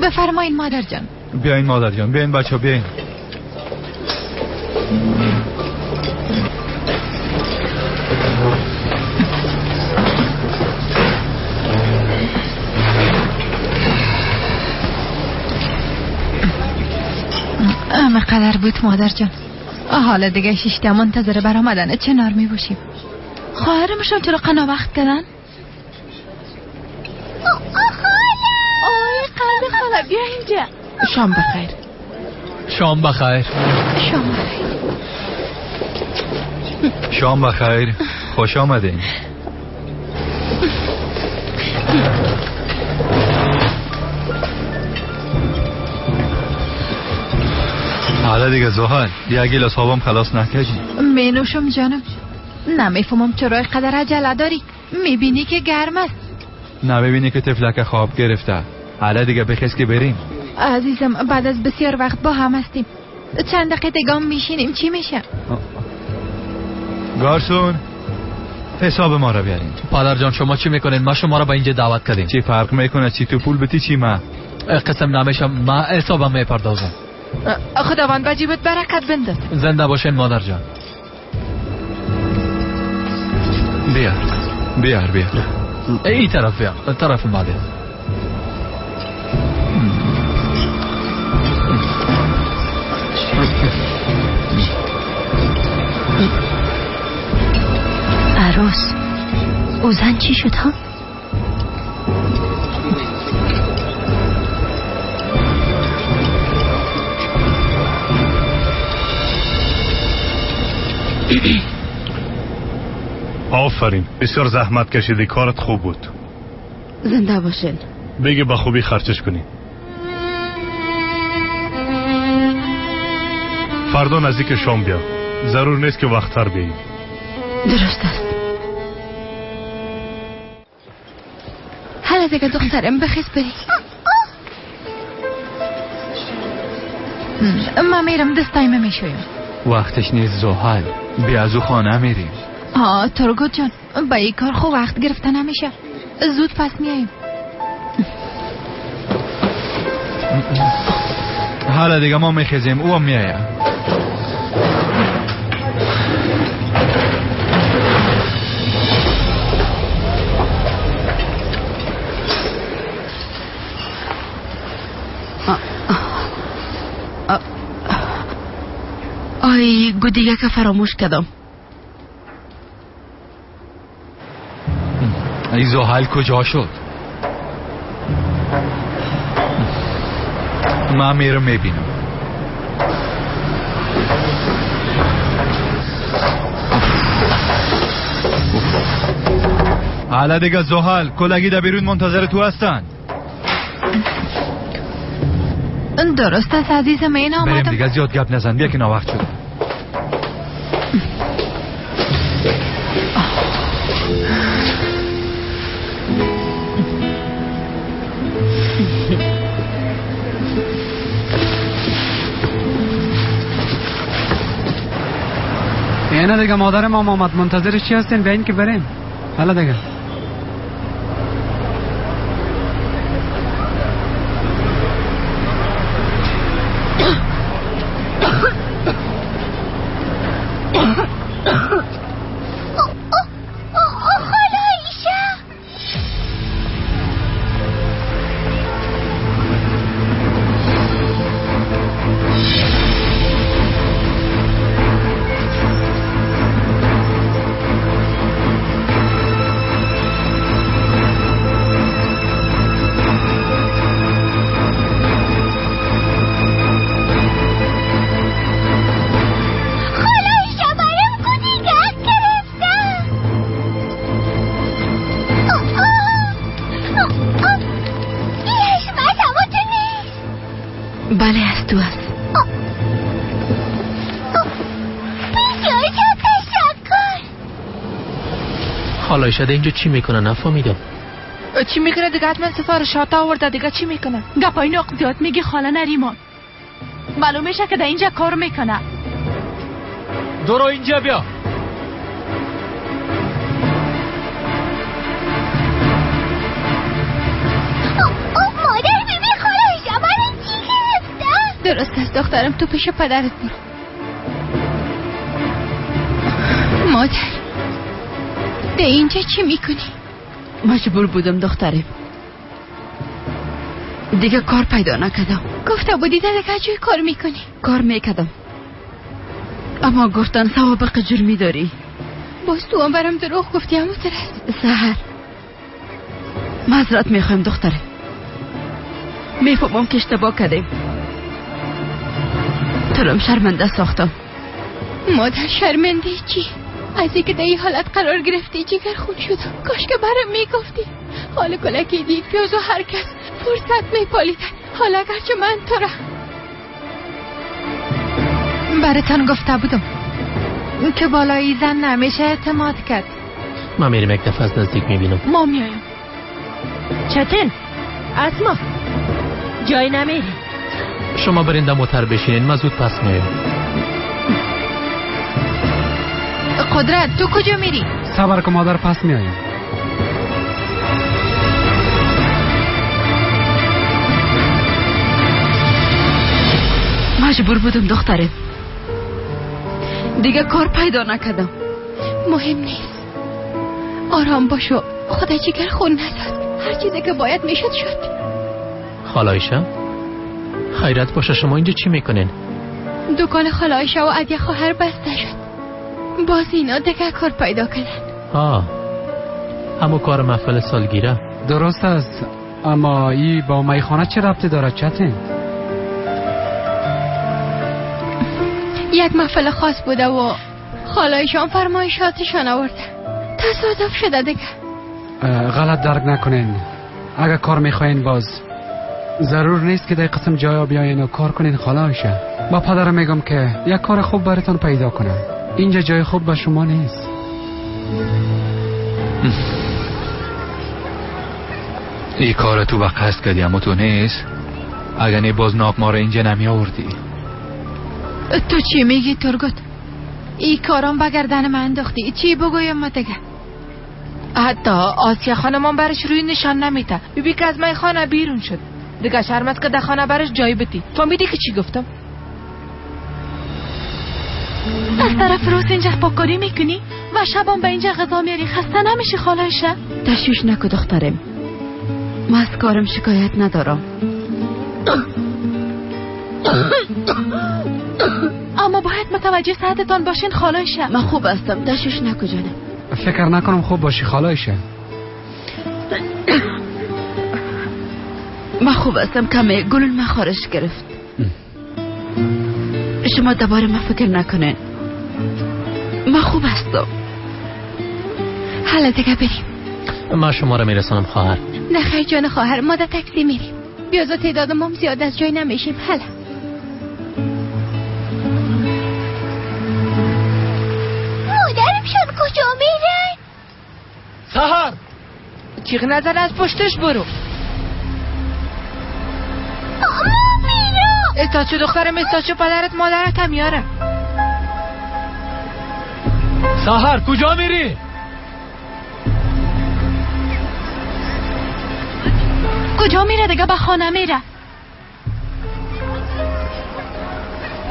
بفرمایین مادر جان. بیاین مادر جان، بیاین بچه ها، بیاین. قدر بود مادر جان. حالا دیگه شیشته منتظر برآمدن چنار می باشیم. خواهرمشان چرا قنا وقت کردن؟ آی قلب خاله بیا اینجا. شام بخیر. شام بخیر. شام بخیر. شام بخیر. خوش آمدین. حالا دیگه زحل یک گیلاس آبم خلاص نکردی. می نوشم جانم. نمیفهمم چرا اینقدر عجله داری. میبینی که گرم است. نمیبینی که طفلک خواب گرفته. حالا دیگه بخیز که بریم. عزیزم بعد از بسیار وقت با هم هستیم. چند دقیقه دیگه میشینیم چی میشه؟ گارسون حساب ما را بیارین. پدر جان شما چی میکنین؟ ما شما را به اینجا دعوت کردیم. چی فرق میکنه چی تو پول بتی چی ما؟ قسم نمیشم، ما حسابم میپردازم. خداوند به جیبت برکت بندازه. زنده باشین مادر جان. بیار بیار بیار. ای طرف بیار، طرف ما بیار. عروس او زن چی شد ها؟ آفرین، بسیار زحمت کشیدی، کارت خوب بود. زنده باشین. بگی با خوبی خرچش کنی. فردا نزدیک شام بیا، ضرور نیست که وقت‌تر بیایی. درست است. حالا دیگه دخترم بخیز بری. من میرم دستایم میشویم. وقتش نیست زحل، بیا از او خانه میریم. تورگوت جان با این کار خو وقت گرفته نمیشه، زود پس میاییم. حالا دیگه ما میخیزیم، او هم میآید. آی گودیگه که فراموش کردم. ای زحل کجا شد؟ من میرم میبینم. حالا دیگه زحل کلگی در بیرون منتظر تو هستن. درست است عزیزم، این آمدم. بریم دیگه، زیاد گپ نزن، بیا که ناوقت شد. اینه دیگه مادر ما آمد، منتظر چی هستین؟ بیاین که بریم. حالا دیگه بله از تو است. بسیار تشکر. خاله عایشه اینجا چی میکنه؟ نفهمیدم. چی میکنه دیگه؟ حتما سفارشات آورده دیگه. چی میکنه؟ گپای ناق زیاد میگی خاله نریمان. معلوم میشه که در اینجا کار میکنه. درو اینجا بیا. مادر ببین خاله عایشه برای چی گرفته؟ درست است دخترم، تو پیش پدرت برو. مادر ده اینجا چی میکنی؟ مجبور بودم دخترم، دیگه کار پیدا نکردم. گفته بودی دیگه جای کار میکنی. کار میکردم اما گفتن سوابق جرمی داری. باز تو هم برام دروغ گفتی. اما ترس سحر معذرت میخوایم دخترم، میفهمم که اشتباه کردیم، تو رم شرمنده ساختم. مادر شرمنده چی؟ از اینکه در این حالت قرار گرفتی جگر خون شدم. کاش که برام میگفتی. حال کلکی دیگ پیاز و هر کس فرصت میپالیدن. حالا اگرچه من تو را براتان گفته بودم که بالای زن نمیشه اعتماد کرد. ما میریم یک دفعه از نزدیک میبینم. ما میایم. چتن اسما جای نمیری. شما برین در موتر بشینین، من زود پس میایم. قدرت تو کجا میری؟ صبر کن مادر، پس میایم. مجبور بودم دخترم، دیگه کار پیدا نکردم. مهم نیست، آرام باشو، خدا جگر خون نساز. هر چیزی که باید میشد شد. خاله عایشه خیرت باشه، شما اینجا چی میکنین؟ دکان خاله عایشه و عدیه خواهر بسته شد. باز اینا دیگه کار پیدا کردن. آه همون کار محفل سالگیره. درست است، اما ای با میخانه چه ربطی داره چتین؟ یک محفل خاص بوده و خالایشان فرمایشاتشان آورده. تصادف شده دیگه. غلط درک نکنین، اگر کار میخواین باز ضرور نیست که در قسم جایا بیاین و کار کنین. خاله عایشه با پدرم میگم که یک کار خوب براتون پیدا کنه. اینجا جای خوب به شما نیست. این کار تو به قصد کردی اما تو نیست. اگر نه باز ناق ما رو اینجا نمی آوردی. تو چی میگی ترگوت؟ ای کارم به گردن من انداختی. چی بگویم ما دیگه؟ حتی آسیا خانمان برش روی نشان نمیده. ببین که از من خانه بیرون شد دیگه. شرم است که در خانه برش جای بدی. فهمیدی که چی گفتم؟ از طرف روز اینجا پاکاری میکنی و شبم به اینجا غذا میاری. خسته نمیشی خاله عایشه؟ تشویش نکن دخترم، من از کارم شکایت ندارم. اما باید متوجه صحتتان باشین خاله عایشه. من خوب هستم، تشویش نکن جانم. فکر نکنم خوب باشی خاله عایشه. من خوب هستم، کمی گلول من خارش گرفت. شما دوباره من فکر نکنین، من خوب هستم. حالا دیگه بریم. من شما رو میرسانم خواهر. نه خیر جان خواهر، ما در تاکسی میریم. بیازا تعداد ما زیاد از جای نمیشیم. حالا مادرم شد کجا میرن؟ سحر چیغ نزن، از پشتش برو. استاچو دخترم، استاچو پدرت مادرت هم میاره. سحر کجا میری؟ کجا میره دیگه؟ به خانه میره.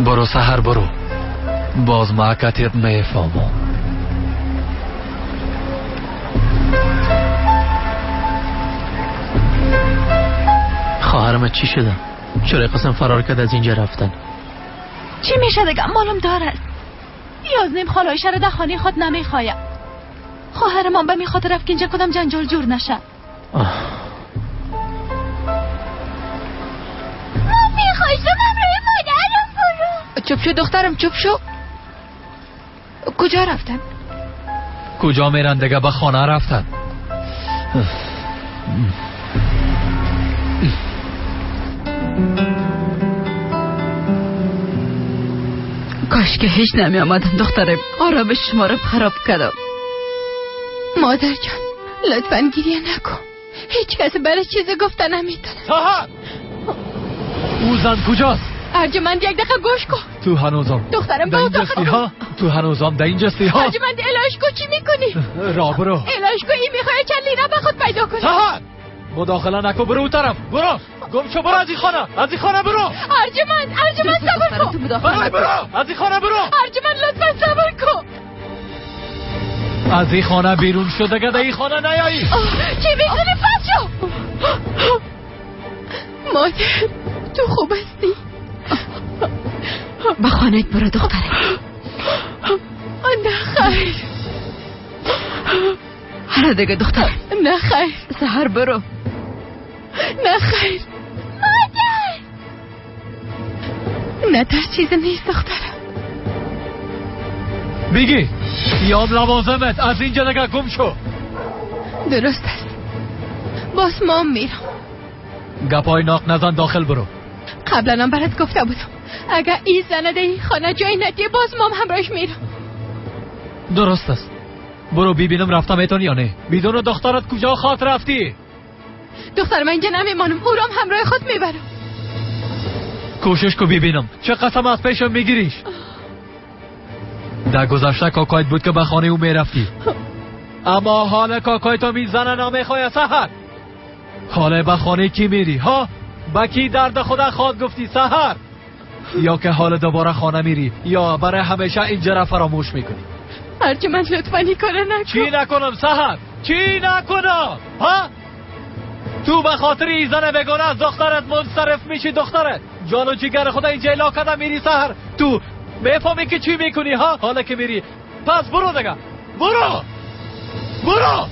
برو سحر برو، باز ما کتیب میفهمم. خواهرم چی شده؟ چرا قسم فرار کرد از اینجا رفتن؟ چی میشه دیگه؟ معلوم دار است. یازنیم خاله عایشه رو در خانه خود نمیخوایم. خواهرمان به میخواد رفت که اینجا کدام جنجال جور نشه. من میخواستم همراه مادرم برو. چوب شو دخترم، چوب شو. کجا رفتن؟ کجا میرن دیگه؟ به خانه رفتن. کاش که هیچ نمی آمدم دخترم. آرامش شما رو خراب کردم. مادر جان لطفا گریه نکن. هیچ کس برای چیز گفته نمیتونه. سحر او زن کجاست؟ ارجمند یک دقیقه گوش کن. تو هنوزم دخترم به اتاق ها؟ تو هنوزم در اینجاستی ها؟ ارجمند الهش کو چی میکنی؟ را برو. الهش کو این میخواد چند لیره به خود پیدا کنه. سحر مداخله نکن. برو اون طرف. برو گم شو. برو از این خانه. از این خانه برو. ارجمند ارجمند صبر کن. برو برو از این خانه برو. ارجمند لطفا صبر کن. از این خانه بیرون شو دیگه. در این خانه نیایی. چی میکنی؟ پس شو. مادر تو خوب هستی؟ به خانه برو دختره. نه خیر. هر دیگه دختر. نه خیر. سحر برو. نه خیر. مادر نه تر چیز نیست دخترم. بیگی یام لوازمت از اینجا دیگه گم شو. درست است. باز مام میرم. گپای ناق نزن. داخل برو. قبلا هم برات گفته بودم اگر این زنده این خانه جای ندیه باز مام همراهش میرم. درست است. برو ببینم رفتم میتونی یا نه. بدون دخترت کجا خاطر رفتی؟ دختر من اینجا نمیمانم. او را همراه خود میبرم. کوشش کو ببینم چه قسم از پیشم میگیریش. در گذشته کاکایت بود که به خانه او میرفتی، اما حال کاکای تو میزنه نمیخوای. سحر حالا به خانه کی میری ها؟ به کی درد خدا خواد گفتی سحر؟ یا که حال دوباره خانه میری یا برای همیشه اینجا را فراموش میکنی. ارجمند لطفا این کارو نکن. چی نکنم سحر؟ چی نکنم ها؟ تو به خاطر این زن بگانه از دخترت منصرف میشی. دخترت جان و جگر خدا اینجا الا کده میری سحر. تو میفهمی که چی میکنی ها؟ حالا که میری پس برو دیگه. برو برو.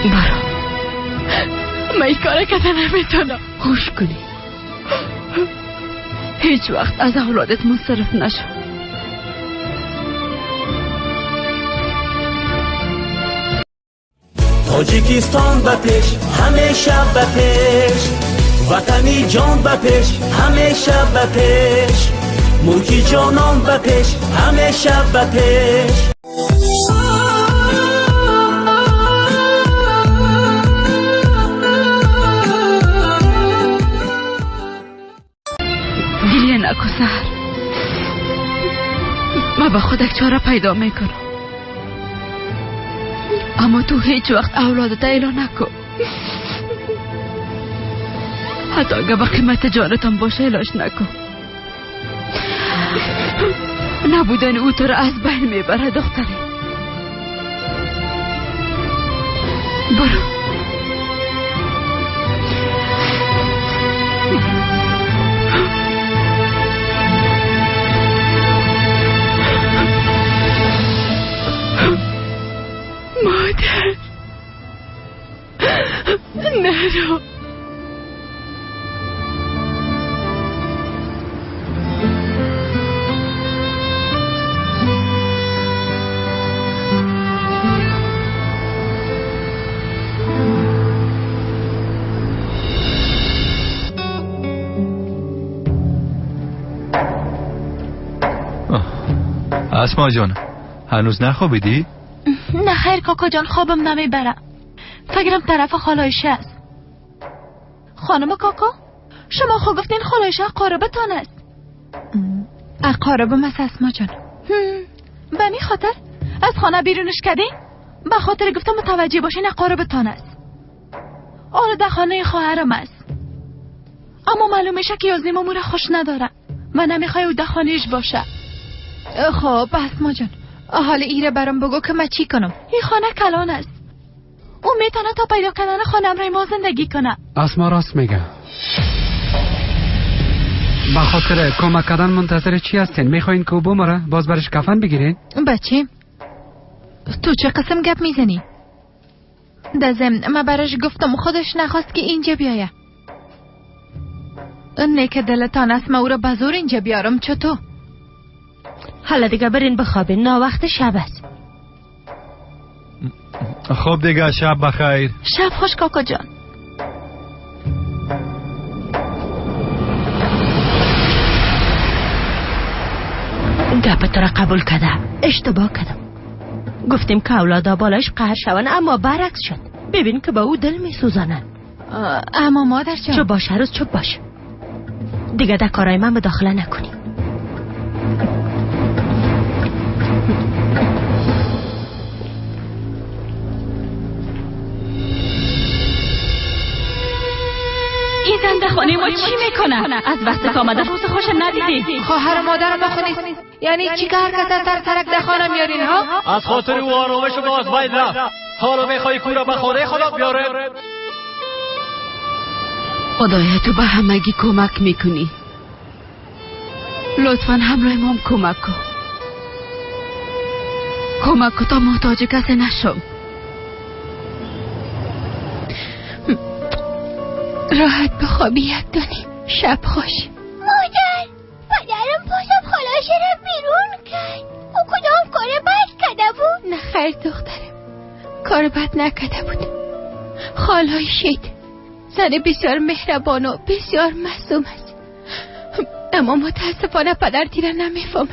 برو. من این کار کده نمیتونم. گوش کنی. هیچ وقت از اولادت منصرف نشو. تاجیکستان به پیش همیشه به پیش، وطنی جان به پیش همیشه به پیش، ملکی جانان به پیش همیشه به پیش. گریه نکن سحر. من به خودک چاره پیدا میکنم، اما تو هیچ وقت اولادت اعلان نکن. حتی اگه به قیمت جانتم باشه اعلاش نکن. نبودن او تو را از بین میبره دختره. برو. مادر نرو. اسما جان هنوز نخوابیدی؟ نه خیر کاکا جان خوابم نمیبره. فکرم طرف خاله عایشه است. خانم کاکا شما خو گفتین خاله عایشه اقاربتان است. اقاربم است اسما جان. به می خاطر از خانه بیرونش کردین؟ به خاطر گفتم متوجه باشین اقاربتان است. آره در خانه خواهرم است، اما معلوم میشه که یازنیم امور خوش نداره و نمیخوای او در خانهش باشه. خب اسما جان حال ایره برام بگو که من چی کنم. این خانه کلان است، او میتونه تا پیدا کردن خانه امرای ما زندگی کنه. اسما راست میگه. به خاطر کمک کردن منتظر چی هستین؟ میخواین که او بمره باز برش کفن بگیرین؟ بچه تو چه قسم گپ میزنی؟ در ضمن من برش گفتم خودش نخواست که اینجا بیایه. نه که دلتان است من او را به زور اینجا بیارم. چطور؟ حالا دیگه برین بخوابین، ناوقت شب است. خب دیگه شب بخیر. شب خوش کاکا جان. گپ تو را قبول کردم، اشتباه کردم. گفتیم که اولادا بالایش قهر شون، اما برعکس شد. ببین که با او دل میسوزانن. اما مادر جان، چوب باش هروز، چوب باش دیگه، در کارای من مداخله نکنی. این زن در خانه ما چی میکنه؟ از وقت که آمده روز خوش ندیدی. خواهر و مادر ما خو نیست، یعنی چی که هر کس از سر سرک در خانه میارین ها؟ از خاطر او آرامش ما از بین رفت. حالا میخوای کورا به خانه خدا بیاره؟ خدایا تو به همگی کمک میکنی، لطفا همراه مام کمک کن. کمک کن تا محتاج کسی نشم. راحت بخوابی یک دانیم. شب خوش. مادر، پدرم بازم خالاش را بیرون کرد. او کدام کار بد کرده بود؟ نه خیر دخترم، کار بد نکرده بود. خالای شید زن بسیار مهربان و بسیار معصوم است، اما متاسفانه پدر تیره نمیفهمم،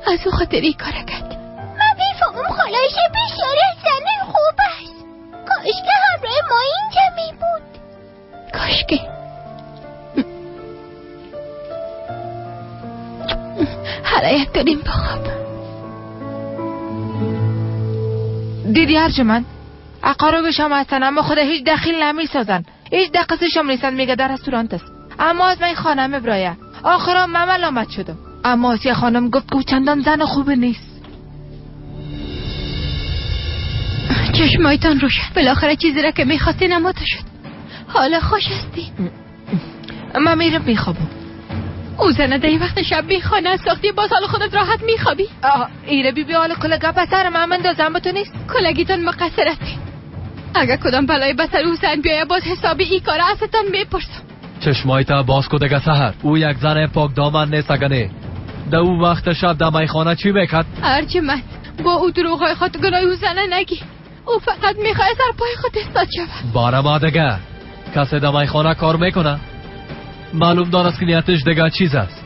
از او خاطر این کار کرد. من میفهمم خالایش بسیار زن خوب است. کاش که همراه ما اینجا می بود. کاش که. حالا یک داریم بخواب. دیدی ارجمند، اقاربش هم هستن اما خدا هیچ دخیل نمیسازن، هیچ دقیقش هم نیستن. میگه در رستورانت است، اما از من خانم برایه. آخرا من ملامت شدم، اما آسیه خانم گفت که او چندان زن خوب نیست. چشمایتان روشن، بالاخره چیزی را که میخواستین اما تو شد. حالا خوش هستی؟ من میرم میخوابم. او زنه در این وقت شب بیخانه ساختی، باز حال خودت راحت میخوابی؟ ایره بی بی، حال کل گپ سر من مندازم به تو نیست. کلگیتان مقصر هستین. اگر کدام بلای به سر او زن بیایه باز حسابی ای کار ازتان میپرسم. چشمای تا باز کو دیگه سحر، او یک زن پاک دامن نیست. اگه نه در او وقت شب در میخانه چی میکرد؟ ارجمند با او دروغای خود گناه او زنه نگی. او فقط میخواه سر پای خود استاد شود. باره ما دیگه کسی در میخانه کار میکنه؟ معلوم دارست که نیتش دیگه چیز است.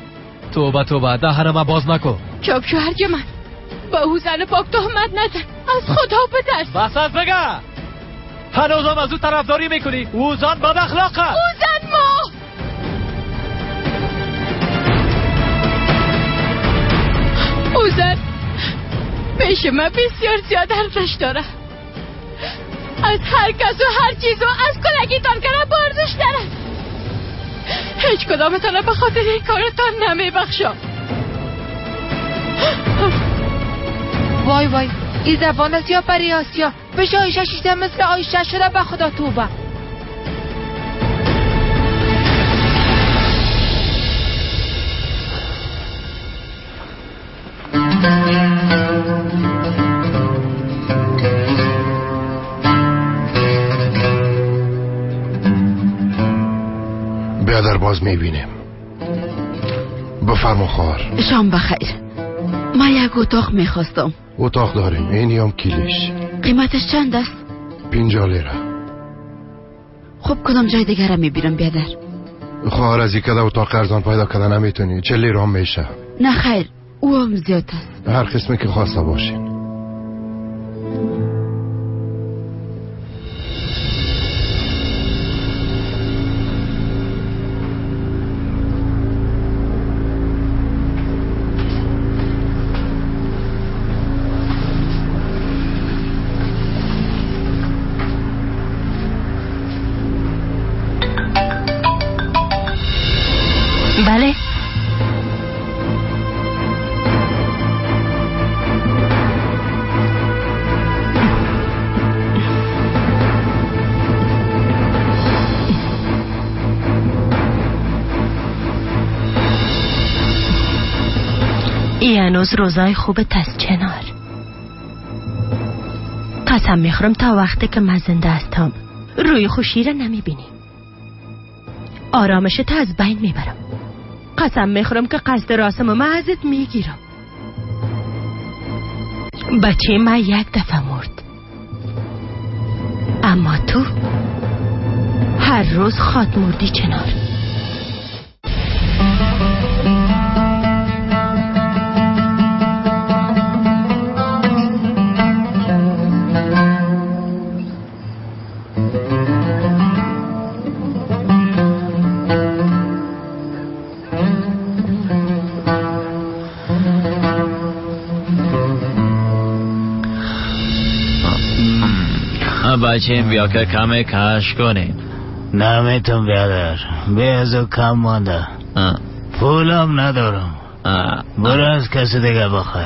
توبه توبه، دهن ما باز نکن. چوب شو ارجمند، با او زن پاک تهمت نزن، از خدا بترس. بس از بگه، هنوزم از او طرفداری میکنی؟ او زن بد اخلاقه. او زن ما او زن پیش من بسیار زیاد ارزش داره، از هر کس و هر چیز و از کلگیتان که با ارزش داره. هیچ کدامتان به خاطر این کارتان نمیبخشم. وای وای، این زبان است یا پری آسیا؟ بشه آیشه شیشه مثل آیشه شده، به خدا توبه. بیادر باز میبینیم. بفرما خواهر. شام بخیر. من یک اتاق میخواستم. اتاق داریم، این هم کلیش. قیمتش چند است؟ 50 لیره. خب کدام جای دیگر را میبینم بیادر؟ خواهر از یک اتاق ارزان پیدا کردن نمیتونی. 40 لیره هم میشه. نه خیر، او هم زیاد است. هر قسمی که خواسته باشین. بله. ای هنوز روزای خوب تست چنار. قسم میخورم تا وقتی که من زنده هستم روی خوشی را نمیبینی. آرامش تا از بین میبرم. قسم میخورم که قصد راسم و من ازت میگیرم. بچه ما یک دفعه مرد، اما تو هر روز خواد مردی چنار. بچیم بیا که کم کش کنیم. نمیتون بیادر، بی از او کم مانده، پولم ندارم، برو از کسی دیگه بخوای.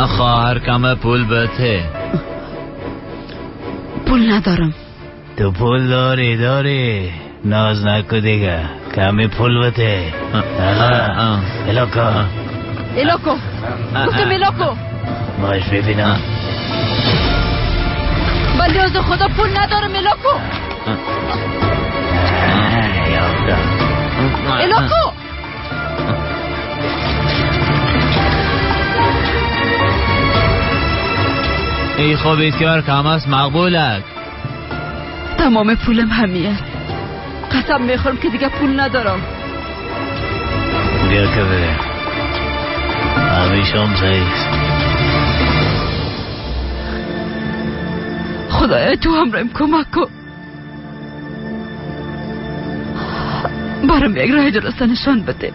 خواهر کم پول بده. پول ندارم. تو پول داری داری، ناز نکو دیگه، کمی پول بده. الوکو الوکو، گفتم الوکو. باش ببینم. ولی از خدا پول ندارم الوکو. الوکو. ای خب بسیار کم است، مقبول است. تمام پولم همی است. قسم میخورم که دیگه پول ندارم. بیا که بریم. همیشه هم صحیح. خدایا تو همراهیم کمک کن. برام یک راه درست نشان بده.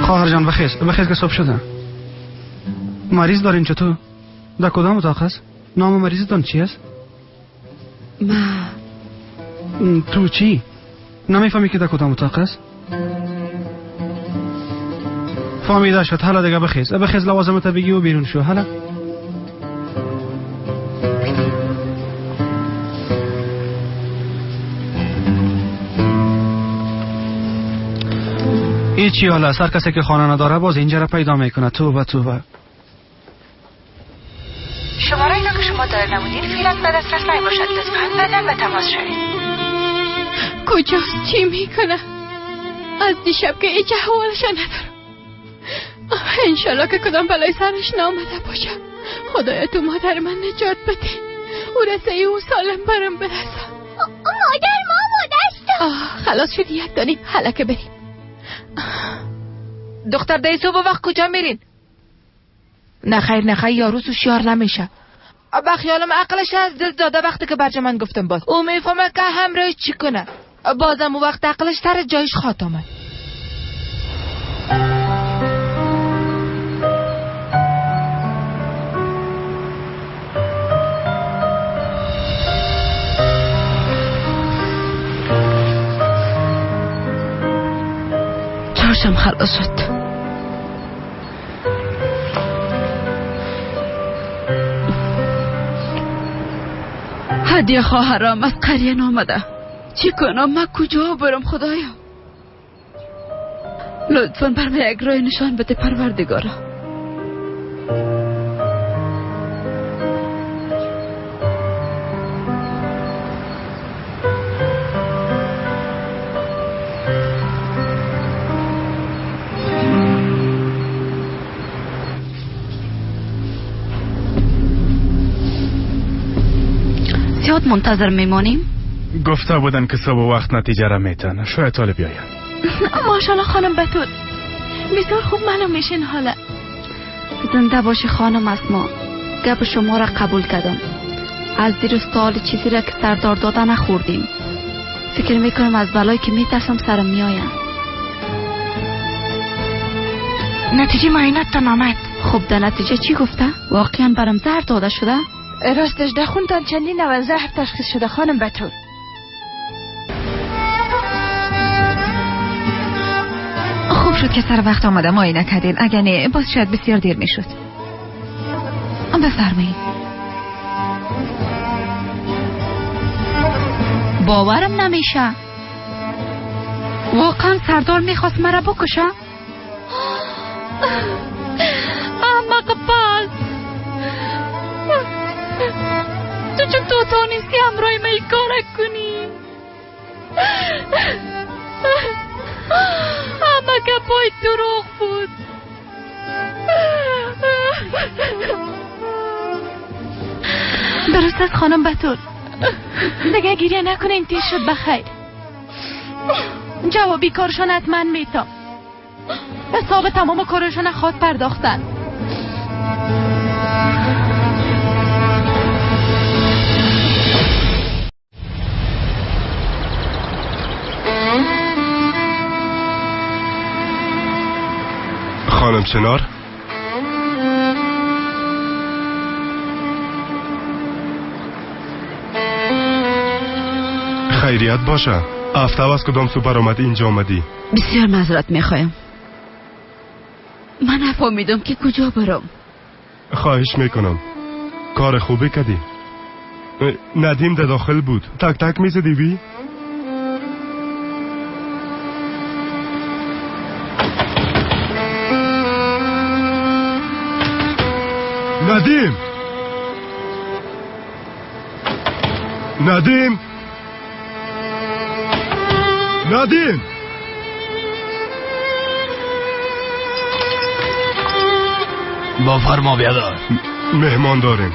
خواهر جان بخیز، بخیز که صبح شده. مریض دارین چطور؟ در کدام اتاق است؟ نام مریضتان چی است؟ ما تو چی؟ نمیفهمی که در کدام اتاق است؟ فهمیده شد. حالا دیگه بخیز، بخیز لوازمت بگی و بیرون شو. حالا هیچی، حالا سر کسی که خانه نداره باز اینجا را پیدا میکنه. توبه توبه. شماره را که شما دایر نمودین فعلا به دسترس نمیباشد، لطفاً بعدا به تماس شوید. کجاست؟ چی میکنه؟ از دیشب که هیچ احوالش ندارم. انشالله که کدام بلای سرش نامده باشه. خدایا تو مادر من نجات بده، او رسه او سالم برم برسم. مادر ما مادر خلاص شد، یک دانیم حلکه بریم. دختر دی صبح وقت کجا میرین؟ نه خیر نه خیر، یارو هوشیار نمیشه. با خیالم عقلش از دل داده وقتی که برج من گفتم باز او میفهمه که همراه چی کنه. بازم او وقت عقلش سر جایش خواد آمد. چاشم خلاص شد. هدیه خواهرم از قریه نامده. چی کنم؟ من کجا برم خدایا؟ لطفا بر من یک راه نشان بده پروردگارا. ساعت منتظر میمانیم؟ گفته بودن که صبح وقت نتیجه را میتن، شاید حالا بیاین. ماشاءالله خانم بتول، بسیار خوب معلوم میشین حالا. زنده باشی خانم اسما، گپ شما را قبول کردم. از دیروز تا حال چیزی را که سردار داده نخوردیم. فکر میکنم از بلایی که میترسم سرم میآید. نتیجه معایناتتان آمد. خب در نتیجه چی گفته؟ واقعا برام زهر داده شده؟ راستش در خونتان چندین نوع زهر تشخیص شده خانم بتول. خوب شد که سر وقت آمده معاینه کردین، اگر نه باز شاید بسیار دیر میشد. بفرمایید. باورم نمیشه، واقعا سردار میخواست مرا بکشه؟ احمق پس تو چطور تانستی همراه من این کار کنی؟ همه گپای دروغ بود. درست است خانم بتول، دیگه گریه نکنین، تیر شد بخیر. جوابی کارشان حتما میتم. حساب تمام کارشان خواد پرداختن. خانم چنار، خیریت باشه. آفتاب از کدام سو برآمد اینجا آمدی؟ بسیار معذرت میخوایم، من نفهمیدم که کجا برم. خواهش میکنم، کار خوبی کردی. ندیم در داخل بود، تک تک میزدی بی؟ ندیم، ندیم، ندیم. بفرما بیادر، مهمان داریم.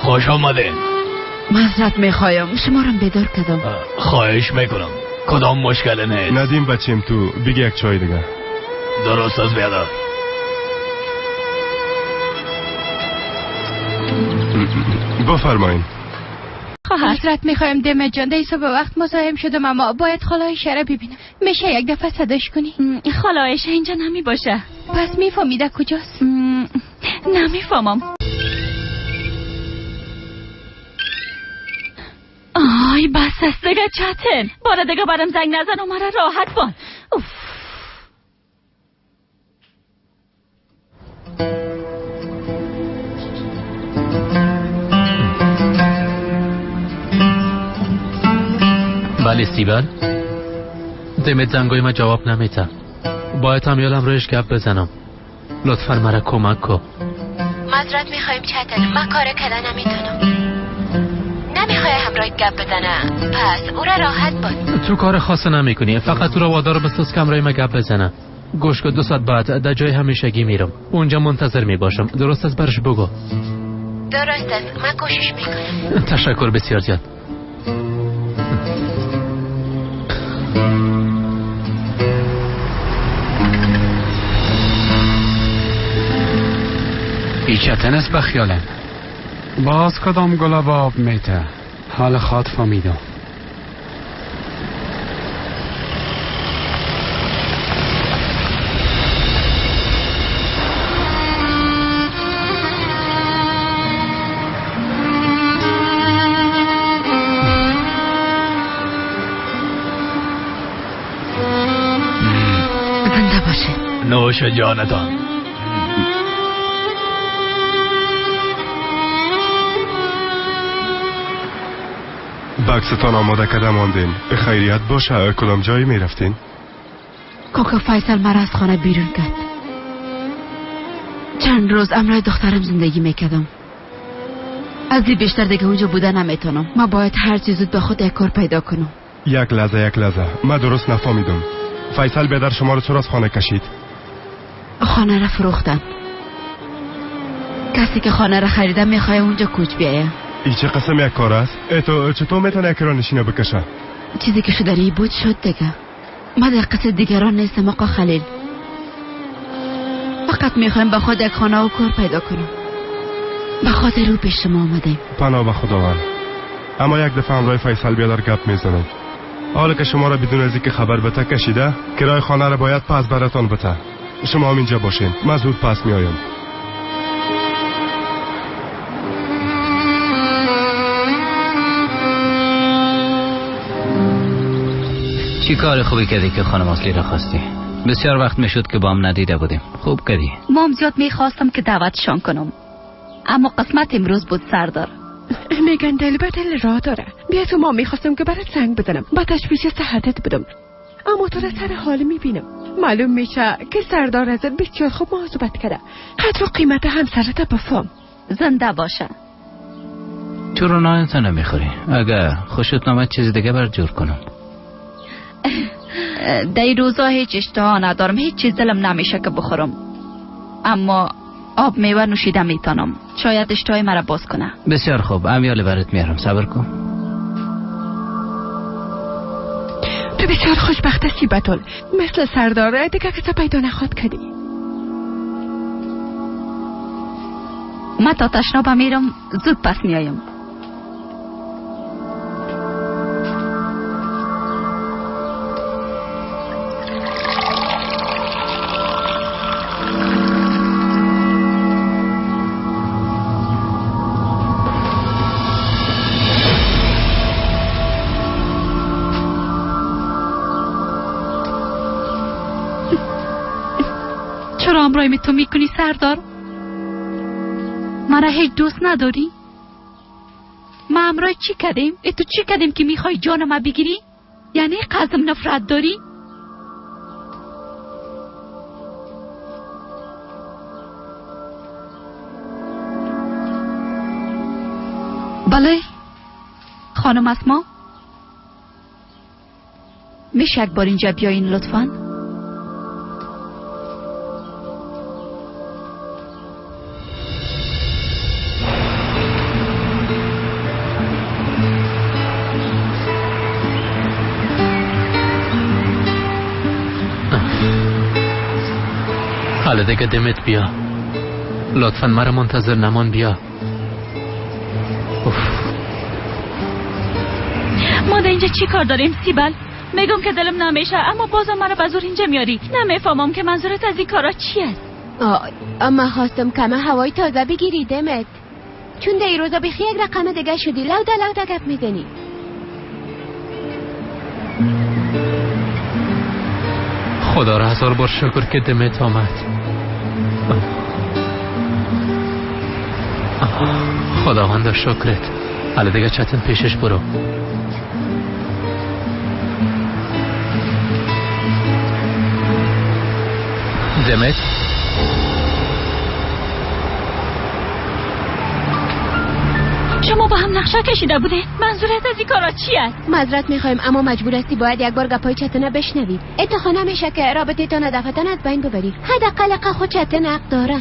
خوش آمدین. معذرت میخوایم، شما را بیدار کردم. خواهش میکنم، کدام مشکل نیست. ندیم بچیم تو بگی یک چای دیگه. درست است بیادر. بفرمایین. معذرت میخوایم دمت جان، در صبح وقت مزاحم شدم، اما باید خاله عایشه را ببینم. میشه یک دفعه صداش کنی؟ خاله عایشه اینجا نمی باشه. پس میفهمیده کجاست؟ نمیفهمم. آی بس است دیگه چتن، بار دیگه برم زنگ نزن و مرا راحت بان. اوف. بله سیبل، دمت زنگای من جواب نمیده. باید هم یادم رویش گپ بزنم. لطفا مرا کمک کن. معذرت میخوایم چتن، من کار کردن نمیتونم. نمیخوای همراه گپ بزنم، پس او را راحت بان. تو کار خاص نمیکنی، فقط او را وادار بساز که همراه من گپ بزنه. گوش کن، 2 ساعت بعد در جای همیشگی میرم، اونجا منتظر میباشم. درست است برش بگو. درست است، من کوشش میکنم. تشکر بسیار زیاد. ایچتن است به خیالم. باز کدام گلاب آب میته؟ حال خواد فهمیدم. زنده باشه. نوش جانتان. بکستان آماده کرده ماندین. خیریت باشه، کدام جایی میرفتین؟ کاکا فیصل مرا از خانه بیرون کرد. چند روز امرای دخترم زندگی میکردم. از این بیشتر دیگه اونجا بوده نمیتونم. ما باید هر چیز زود به خود یک کار پیدا کنم. یک لحظه من درست نفهمیدم. فیصل بیدر شما رو چرا از خانه کشید؟ خانه را فروختن. کسی که خانه را خریده میخواه اونجا کوچ بیایه. ای چه قسم یک کار است؟ تو چطور میتونه یک رانشینه بکشه؟ چیزی که شدنی بود شد دیگه. ما در قصد دیگران نیستم آقا خلیل. فقط میخوایم به خود یک خانه و کار پیدا کنیم. به خاطر او پیش شما آمدیم. پناه به خداوند. اما یک دفعه همراه فیصل بیادر گپ میزنم. حالا که شما را بدون از اینکه خبر بته کشیده، کرای خانه را باید پس براتان بته. شما هم اینجا باشین، من زود پس میایم. چی کار خوبی کردی که خانم اصلی را خواستی؟ بسیار وقت میشد که با هم ندیده بودیم. خوب کردی. ما هم زیاد میخواستم که دعوتشان کنم، اما قسمت امروز بود سردار. میگن دل به دل راه داره. بیا تو، ما میخواستم که برات زنگ بزنم، با تشویش صحتت بدم، اما تو را سر حال میبینم. معلوم میشه که سردار ازت بسیار خوب مواظبت کرده. قدر و قیمت همسرت بفهم. زنده باشه. چرا نانت نمیخوری؟ اگه خوشت نامد چیز دیگه بر جور کنم. در این روزا هیچ اشتها ندارم، هیچ چیز دلم نمیشه که بخورم، اما آب میوه نوشیده میتونم. شاید اشتهای مرا باز کنه. بسیار خوب، امیال برات میارم، صبر کن. تو بسیار خوشبخت هستی بتول. مثل سردار دیگه کسی پیدا نخواد کردی. من تا تشناب میرم، زود پس میایم. چرا امرای تو میکنی سردار؟ مرا هیچ دوست نداری؟ ما امرای چی کردیم؟ ای تو چی کردیم که میخوای جان ما بگیری؟ یعنی قزم نفرت داری؟ بله خانم اسما، میشه یک بار اینجا بیاین لطفاً؟ حالا دیگه دمت بیا، لطفا مرا منتظر نمان، بیا. اوف. ما در اینجا چی کار داریم سیبل؟ میگم که دلم نمیشه، اما بازم مرا به زور اینجا میاری. نمیفهمم که منظورت از این کارا چی است. اما خواستم کمه هوای تازه بگیری دمت، چون در این روزا بیخی یک رقم دیگه شدی، لوده لوده گپ میزنی. خدا را هزار بار شکر که دمت آمد. خداوند شکرت. حالا دیگه چتن پیشش برو. دمت شما با هم نقشه کشیده بوده. منظورت از این کارا چی است؟ معذرت میخوایم، اما مجبور هستی باید یک بار گپای چتنه بشنوی. اتخا نمیشه که رابطه تان دفتن از بین ببری. حداقل خود چتن حق داره.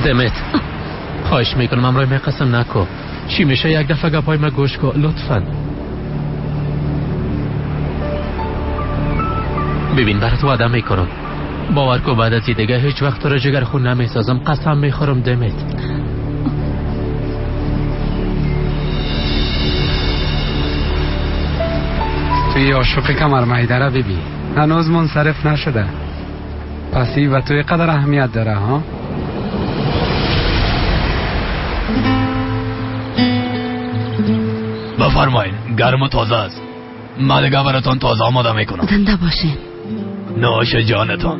دمت خواهش میکنم امرای می قسم نکو. چی میشه یک دفعه گپای ما گوش کن لطفا. ببین برات وعده میکنم، باور کو بعد از دیگه هیچ وقت تو را جگر خون نمیسازم، قسم میخورم دمت. توی عاشق کمر میده را ببین، هنوز منصرف نشده. پس این و توی قدر اهمیت داره ها؟ بفرمایید، گرم و تازه است. من دیگه براتون تازه آماده میکنم. زنده باشین. نوش جانتان.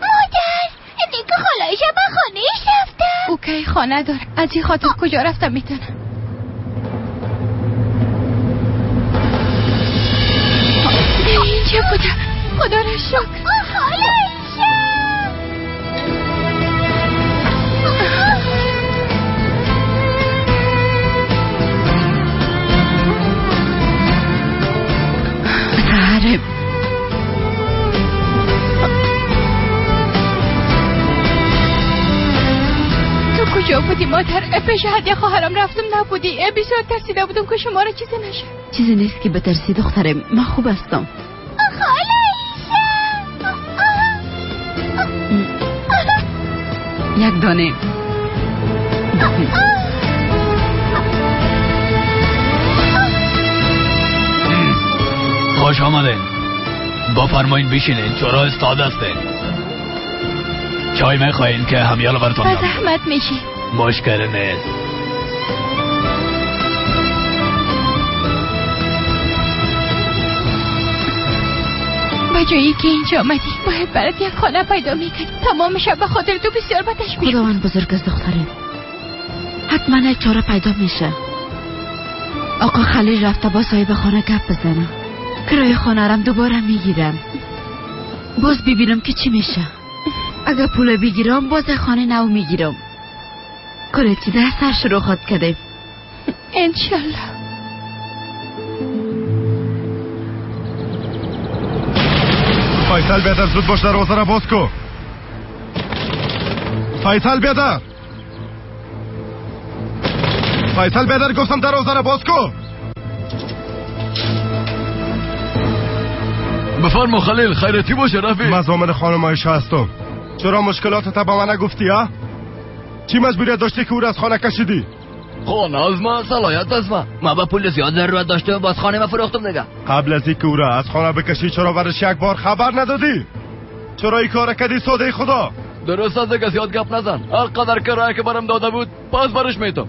مادر، دیگه خالایش به خانه ایش رفته. او که خانه داره، از این خاطر کجا رفتم میتونم. اینجا بوده، خدا را شکر. خالایش. سهر، بودی مادر، پیش هدیه خواهرم رفتم نبودی. بسیار ترسیده بودم که شما را چیزی نشه. چیزی نیست که بترسی دخترم، من خوب هستم. خاله ایشه یک دانه. خوش آمدین. بفرمایین بشینین، چرا استاد هستین؟ چای میخواین که همیال براتون دم؟ زحمت میشی. مشکل نیست. به جایی که اینجا آمدی باید برات یک خانه پیدا میکردی. تمام شب به خاطر تو بسیار به تشویش. خداوند بزرگ است دختره، حتما یک چاره پیدا میشه. آقا خلیل رفته با صاحب خانه گپ بزنه. کرایه خانه رم دوباره میگیرم، باز ببینم که چی میشه. اگر پول بگیرم باز خانه نو میگیرم. کار چی در سر شروع خواد کردیم انشالله. فیصل بیادر زود باش دروازه را باز کو. فیصل بیادر، فیصل بیادر گفتم دروازه را باز کو. بفرما خلیل، خیرتی باشه رفیق. من ضامن خانم عایشه هستم. چرا مشکلاتت با من نگفتی ها؟ چی مجبوریت داشتی که او را از خانه کشیدی؟ خانه از من، صلاحیت از من. من با پول زیاد ضرورت داشتم باز خانه ما فروختم دیگه. قبل از اینکه او را از خانه بکشی چرا برش یک بار خبر ندادی؟ چرا این کار کردی ساده خدا؟ درست است که زیاد گپ نزن. هر قدر کرایه که برم داده بود پس برش میتم.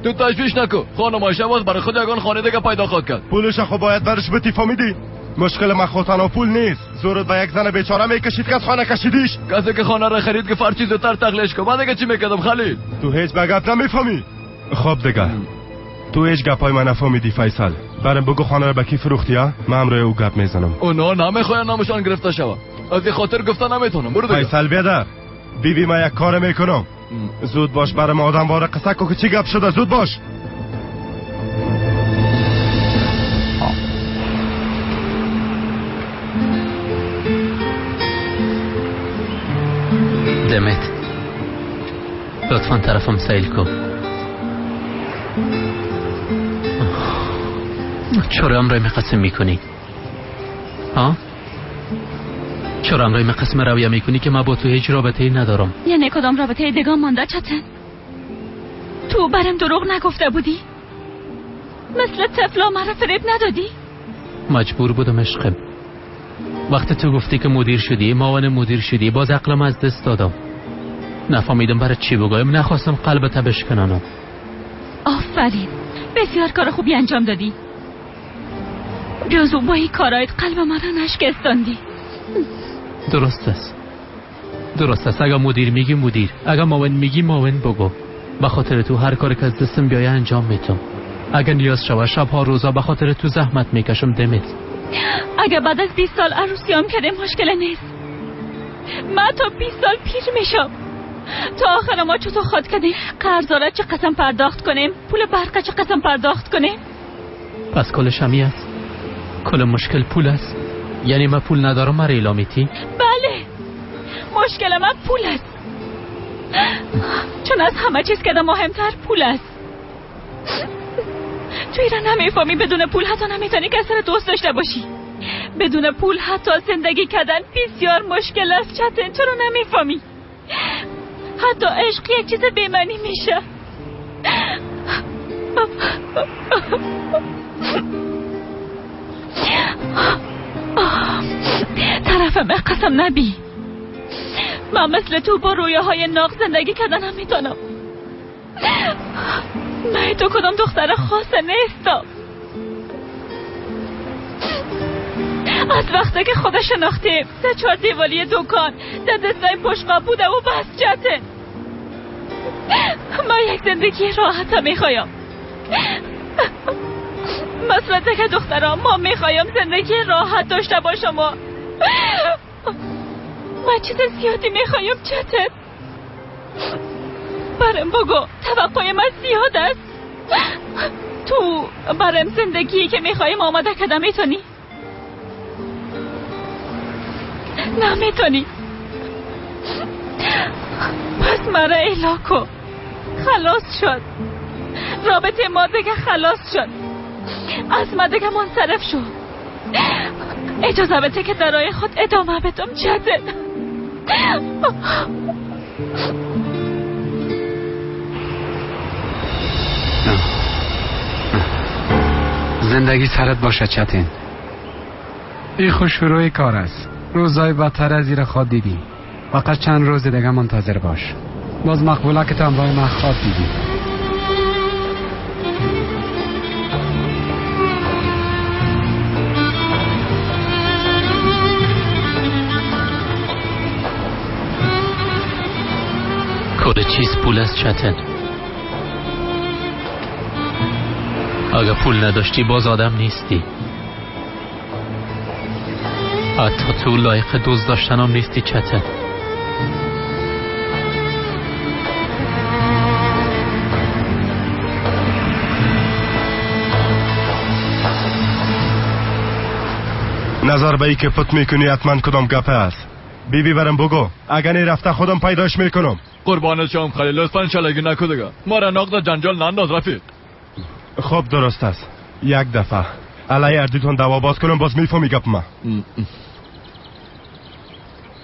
تو تشویش نکن، خانم عایشه باز برای خود یگان خانه دیگه پیدا خواهد کرد. پولش خب باید برش بتی، فهمیدی؟ مشکل من خود تنها پول نیست. زورت به یک زن بیچاره میکشید که از خانه کشیدیش. کسی که خانه را خرید که فرچی زودتر تخلیش کن. من دیگه چی میکردم خلیل؟ تو هیچ به گپ نمیفهمی. خب دیگه تو هیچ گپای من نفهمیدی فیصل. برم بگو خانه را به کی فروختی ها؟ من همراه او گپ میزنم. اونا نمیخواین نامشان گرفته شود، از این خاطر گفته نمیتونم. برو دیگه. فیصل بیادر بیبی من یک کار میکنم. زود باش برم آدم واره قصه کو که چی گپ شده. زود باش. دمت لطفا طرفم سیل کن. چرا امرای قسم میکنی؟ ها؟ چرا امرای قسم رویه میکنی که من با تو هیچ رابطه ای ندارم؟ یعنی کدام رابطه دیگه مانده چتن؟ تو برم دروغ نگفته بودی؟ مثل طفلا مرا فریب ندادی؟ مجبور بودم عشقم. وقتی تو گفتی که مدیر شدی، معاون مدیر شدی، باز عقلم از دست دادم. نفهمیدم برای چی بگویم، نخواستم قلبت بشکنانم. آفرین، بسیار کار خوبی انجام دادی. جزو با این کارایت قلب مرا نشکستاندی. درست است، درست است. اگر مدیر میگی مدیر، اگر معاون میگی معاون بگو. به خاطر تو هر کاری که از دستم بیایه انجام میتم. اگر نیاز شود شبها روزا به خاطر تو زحمت میکشم دمت. اگر بعد از 20 سال عروسیام کرده مشکل نیست. من تا 20 سال پیر میشم. تا آخر ما چطور خواد کردیم قرض چه قسم پرداخت کنیم، پول برق چه قسم پرداخت کنیم. پس کلش همی است، کل مشکل پول است. یعنی من پول ندارم مرا اعلام میتی؟ بله، مشکل من پول است. چون از همه چیز که مهمتر پول است. تو ایران نمیفهمی بدون پول حتی نمیتونی کسی را دوست داشته باشی. بدون پول حتی زندگی کردن بسیار مشکل است. چتن چرا نمیفهمی؟ حتی عشق یک چیز بی‌معنی میشه. طرفم قسم نبی، من مثل تو با رویاهای ناق زندگی کردن هم میتونم. من تو کدام دختر خاصه نیستم. از وقتی که خدا شناختیم در 4 دیوالی دکان در دستای پشقاب بوده و بس جته. من یک زندگی راحت میخوایم. مثل تک دخترام ما میخوایم زندگی راحت داشته باشم. من چیز زیادی میخوایم چته. برم بگو توقع من زیاد است. تو برم زندگی که میخوایم آماده کردم میتونی؟ نمیتونی. پس مرا الا کن. خلاص شد. رابطه ما دیگه خلاص شد. از ما دیگه منصرف شد. اجازه بده که در راه خود ادامه بدم چتن. زندگی سرت باشه چتین. ای خوش شروع کار است. روزای بدتر از این خواد دیدی. فقط چند روز دیگه منتظر باش. باز مقبوله که تو همراه من خواد دیدی. کل چیز پول است چتن. اگه پول نداشتی باز آدم نیستی. حتی تو لایق دوست داشتنم نیستی چتن. نظر به ای که فت میکنی حتما کدام گپه است. بی بی برم بگو اگر رفته خودم پیداش میکنم. قربان شام خلیل، لطفا شلگی نکو دیگه. ما را نقد جنجال ننداز رفیق. خب درست است. یک دفعه علی اردیتون دوا باز کنم باز میفهمی گپ ما.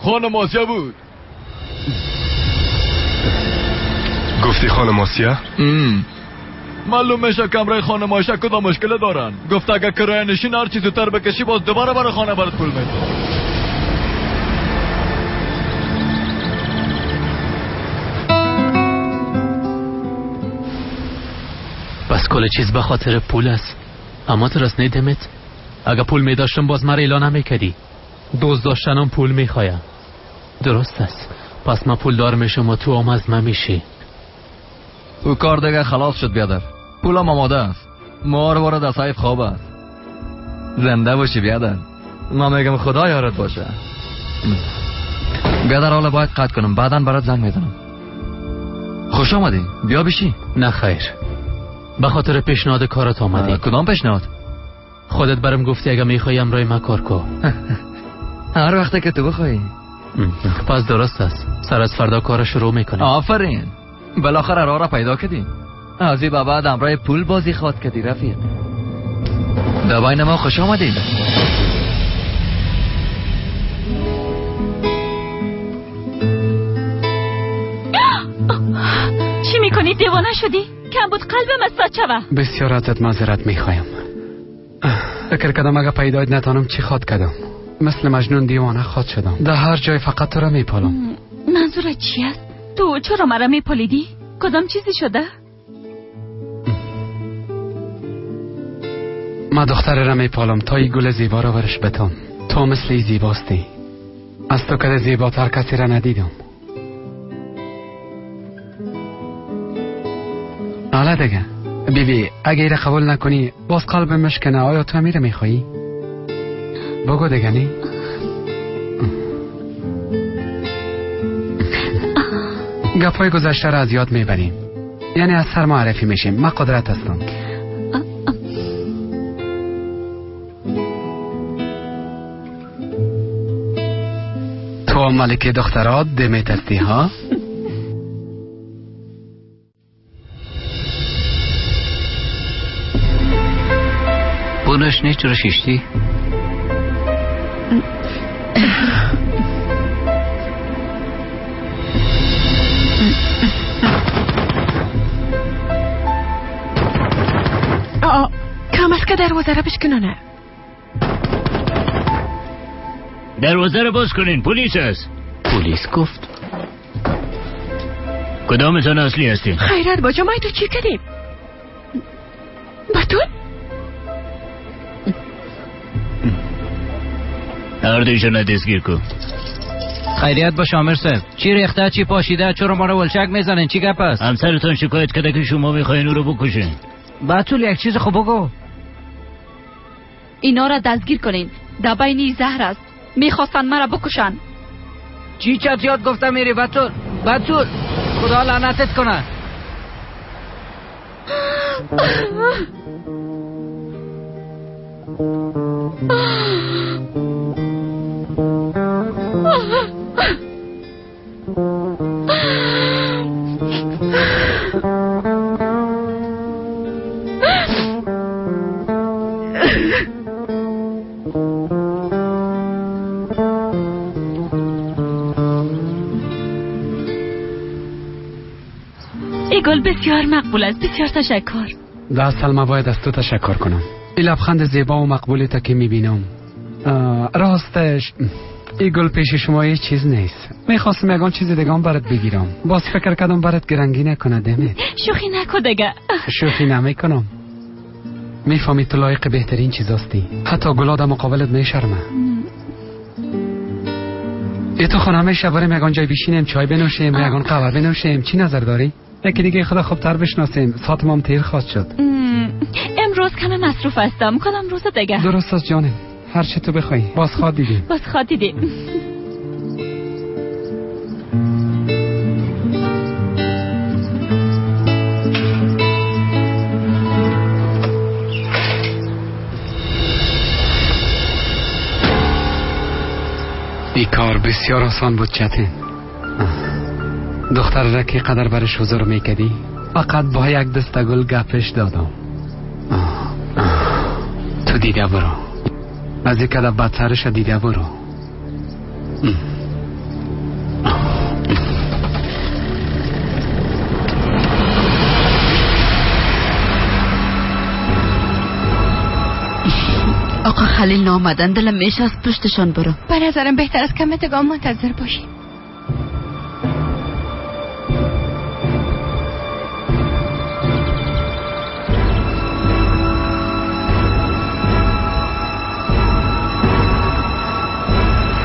خانم آسیا بود. گفتی خانم آسیا؟ معلوم میشه کمرای خانم آیشه کدام مشکل دارن. گفت اگه کرایه نشین هر چیز زودتر بکشی باز دوباره برای خانه برات پول میده. بس کل چیز به خاطر پول است. اما تو راست نیدمت. اگه پول می داشتم باز مرا اعلان نمیکردی. دوست داشتنم پول میخوایم. درست است. پس ما پول دار میشم و تو هم از من میشی. او کار دیگه خلاص شد بیادر. پولم آماده است. مار وارد از حیف خواب است. زنده باشی بیادر. ما میگم خدا یارت باشه. بیادر حالا باید قطع کنم. بعدا برات زنگ میزنم. خوش آمدی. بیا بشی. نه خیر. به خاطر پیشنهاد کارت آمدی. کدام پیشنهاد؟ خودت برم گفتی اگه میخوای امرای ما کار کو. هر وقت که تو بخوای. پس درست است. سر از فردا کار شروع میکنیم. آفرین. بالاخره راه را پیدا کردی. از این بعد امرای پول بازی خواد کردی رفیق. در بین ما خوش آمدید. چی میکنی؟ دیوانه شدی؟ کم بود قلبم از شوه. بسیار ازت معذرت میخوایم. فکر کردم اگه پیدایت نتانم چی خواد کردم. مثل مجنون دیوانه خواد شدم. در هر جای فقط تو را میپالم. منظورت چی است؟ تو چرا مرا میپالیدی؟ کدام چیزی شده؟ ما دختر را میپالم تا این گل زیبا را برش بتم. تو مثل ای زیباستی. از تو کده زیباتر کسی را ندیدم. حالا دیگه بی بی اگه ایره قبول نکنی باز قلب مشکنه. آیا تو میره میخوایی؟ بگو دیگه. نی گپای گذشته را از یاد میبریم. یعنی از سر معرفی میشیم. من قدرت هستم. تو ملکه دخترات دمیت هستی ها؟ بونش نیست چرا شیشتی؟ کم است که دروازه را بشکنانه. دروازه را باز کنین، پلیس است. پلیس گفت کدامتان اصلی هستین؟ خیرت باجا ما تو چی کردیم؟ بتول؟ هر دویشان دستگیر کن. خیریت باش آمر صاحب. چی ریخته چی پاشیده؟ چرا ما رو ولچک میزنین؟ چی گپ است؟ همسرتان شکایت کرده که شما میخواین او رو بکشین. بتول یک چیز خوب بگو. اینا را دستگیر کنین. در بین زهر است. میخواستن مرا بکشن. چی چت یاد گفته میری بتول؟ بتول خدا لعنتت کنه. گل بسیار مقبول است. بسیار تشکر. در اصل ما باید از تو تشکر کنم. این لبخند زیبا و مقبولی تا که میبینم، راستش این گل پیش شما هیچ چیز نیست. میخواستم یگان چیز دیگه هم برات بگیرم، باز فکر کردم برات گرنگی نکنه. دمت شوخی نکن دیگه. شوخی نمیکنم. میفهمی تو لایق بهترین چیز هستی. حتی گلا در مقابلت میشرمه. ای تو خانه میشه بریم یگان جای بشینیم، چای بنوشیم، یگان قهوه بنوشیم. چی نظر داری؟ یکی دیگه خدا خوبتر بشناسیم. ساعت ما هم تیر خواست شد. امروز کم مصروف هستم. کدام روز دیگه؟ درست است جانم، هر چه تو بخوای. باز خواد دیدیم. باز خواد دیدیم. این کار بسیار آسان بود چتین. دختر را که قدر برش حضور میکردی، فقط با یک دسته گل گپش دادم. تو دیده برو، از یک کده بدترش دیده برو. آقا خلیل نامدن، دلم میشه از پشتشان برو. به نظرم بهتر است کم تگام منتظر باشی.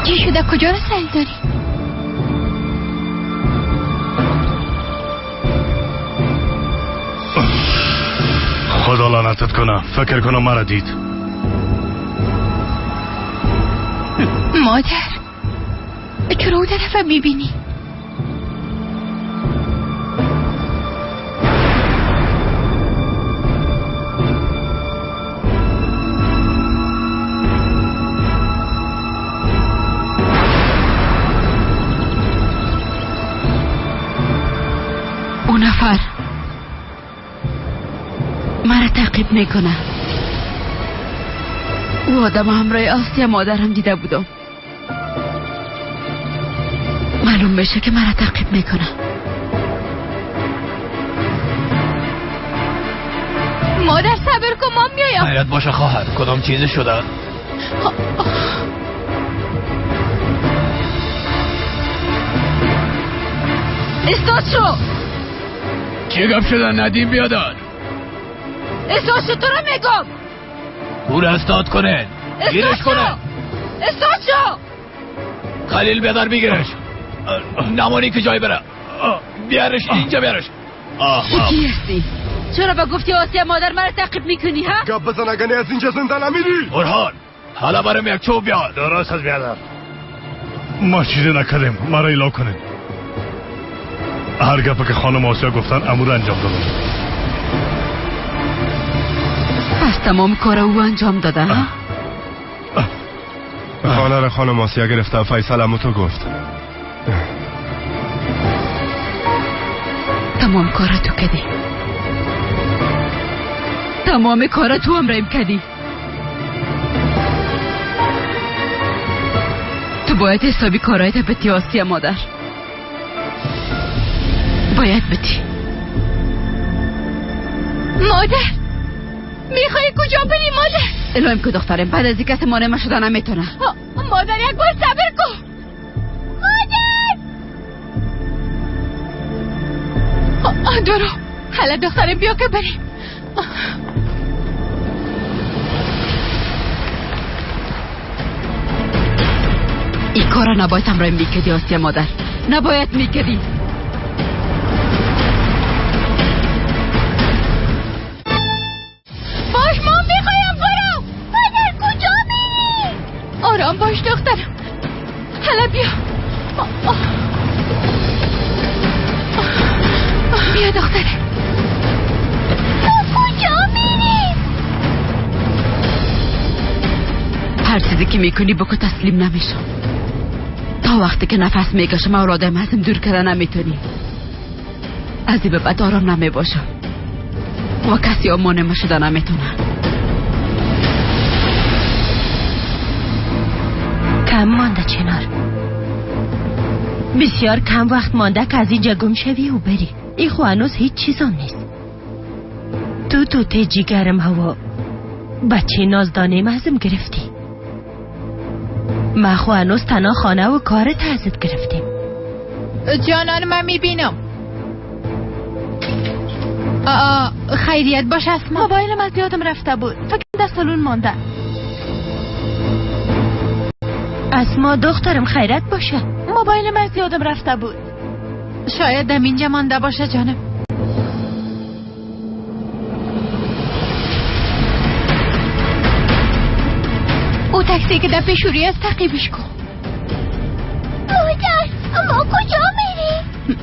چی شده؟ کجا رو سیل داری؟ خدا لعنتت کنه، فکر کنم مرا دید. مادر چرا اون طرف میبینی؟ اون نفر مرا تعقیب میکنه. او آدم همراه آسیا مادرم دیده بودم. معلوم میشه که مرا تعقیب میکنه. مادر صبر کن، ما میایم. حیرت باشه خواهر، کدام چیزی شده؟ استاد شو. چی گپ شده ندیم بیادر؟ استاد شو تو رو میگم. او را استاد کنه، گیرش کنه. استاد شو. خلیل بیادر بگیرش. نمانی که جای بره. بیارش اینجا، بیارش. تو کی هستی؟ چرا با گفتی آسیا مادر مرا تعقیب میکنی ها؟ گپ بزن اگه نه از اینجا زنده نمیری. برهان حالا برم یک چوب بیار. درست از بیادر. ما چیزی نکردیم، مرا ایلا کنین. هر گپی که خانم آسیا گفتن امور انجام دادم. پس تمام کار او انجام داده ها؟ خانه را خانم آسیا گرفته. فیصل امو تو گفت. تمام کار تو کدی، تمام کار تو امریم کدی. تو باید حسابی کارایت بتی آسیا مادر، باید بتی. مادر میخوای کجا بری مادر؟ الهیم که دخترم بعد از این کسی مانع من شده نمیتونه. مادر یک بار صبر کن. مادر درو حالا دخترم بیا که بریم. این کارا نباید همراه میکردی آسیا مادر، نباید میکردی. باش ما میخوایم برم. مادر کجا میری؟ آرام باش دخترم، حالا بیا. بیا دخترم. تو کجا میری؟ هر چیزی که میکنی بکن، تسلیم نمیشم. تا وقتی که نفس میکشم اولادم ازم دور کرده نمیتونی. از این به بعد آرام نمیباشم و کسی آمانه ما شده نمیتونه. کم مانده چنار، بسیار کم وقت مانده که از اینجا گم شوی و بری. ای خو هنوز هیچ چیزم نیست. تو توته جیگرم هوا بچه نازدانیم ازم گرفتی. ما خو هنوز تنها خانه و کارت ازت گرفتیم. جانان من میبینم. خیریت باش اسما. موبایلم از یادم رفته بود، فکر در سالون مانده. اسما دخترم خیرت باشه. موبایلم از یادم رفته بود، شاید در اینجا مانده باشه جانم. او تاکسی که در پیشوری است تعقیبش کن. مادر ما کجا میریم؟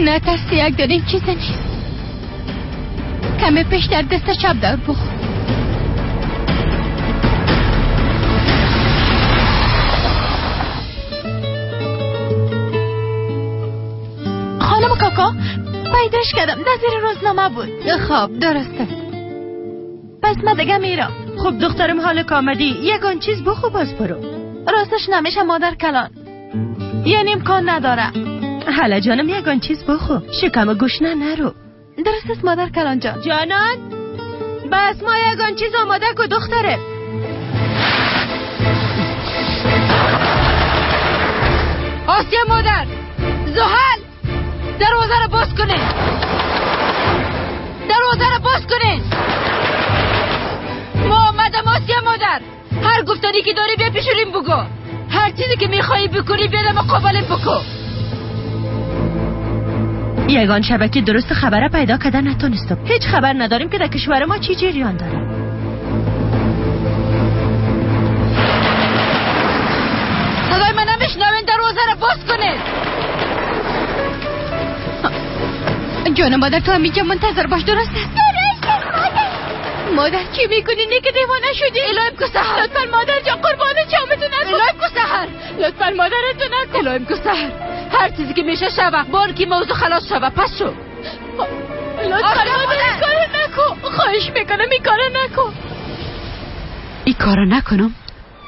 نه ترسی، یک داره چیز نیست. کمی پیش در دست چپ در بخور. خانم کاکا پیداش کردم، در زیر روزنامه بود. خب درست است، پس من دیگه میرم. خب دخترم حال که آمدی یگان چیز بخو باز برو. راستش نمیشه مادر کلان، یعنی امکان نداره. حالا جانم یگان چیز بخو، شکم گشنه نرو. درست است مادر کلان جان. جانان بس ما یگان چیز آماده کو دختره. آسیه مادر، زحل دروازه را باز کنین، دروازه را باز کنین. ما آمدم آسیه مادر، هر گفتنی که داری بیا پیشوریم بگو، هر چیزی که میخوایی بکنی بیا در مقابلم بکو. یگان شبکه درست خبره پیدا کردن نتونستم. هیچ خبر نداریم که در کشور ما چی جریان داره. صدای من نمیشنوین، دروازه را باز کنین. جان مادر تو همینجا منتظر باش، درست است؟ درست است مادر. مادر چی میکنی؟ نه که دیوانه شدی؟ الهیم کو سحر، لطفا مادر جان قربان چامتون نکن. الهیم کو سحر، لطفا مادرتون نکن. الهیم کو سحر، هر چیزی که میشه شوه، بار که موضوع خلاص شوه پس شو. لطفا مادر این کارو نکن، خواهش میکنم این کارو نکن. این کارو نکنم؟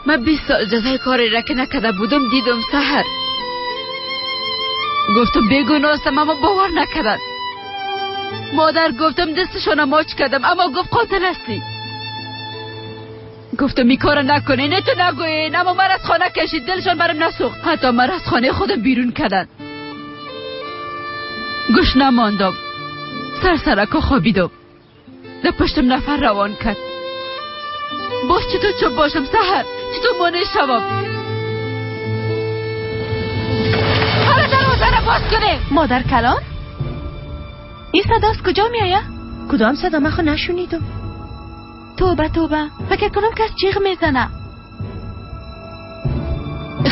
من 20 سال جزای کاری را که نکرده بودم دیدم سحر. گفتم بیگناه هستم اما باور نکردن. مادر گفتم دستشان ماچ کردم اما گفت قاتل هستی. گفتم این کارو نکنی، نه تو نگوین، اما من از خانه کشید، دلشان برم نسوخت، حتی من از خانه خودم بیرون کردن. گوش نماندم، سر سرکا خوابیدم، در پشتم نفر روان کرد. باز چطور چوب باشم سحر؟ چطور مانع شوم؟ حالا دروازه را باز کنه. مادر کلان این صدا از کجا میآید؟ کدام صدا؟ من خو نشنیدم. توبه توبه، فکر کنم کس جیغ میزنه.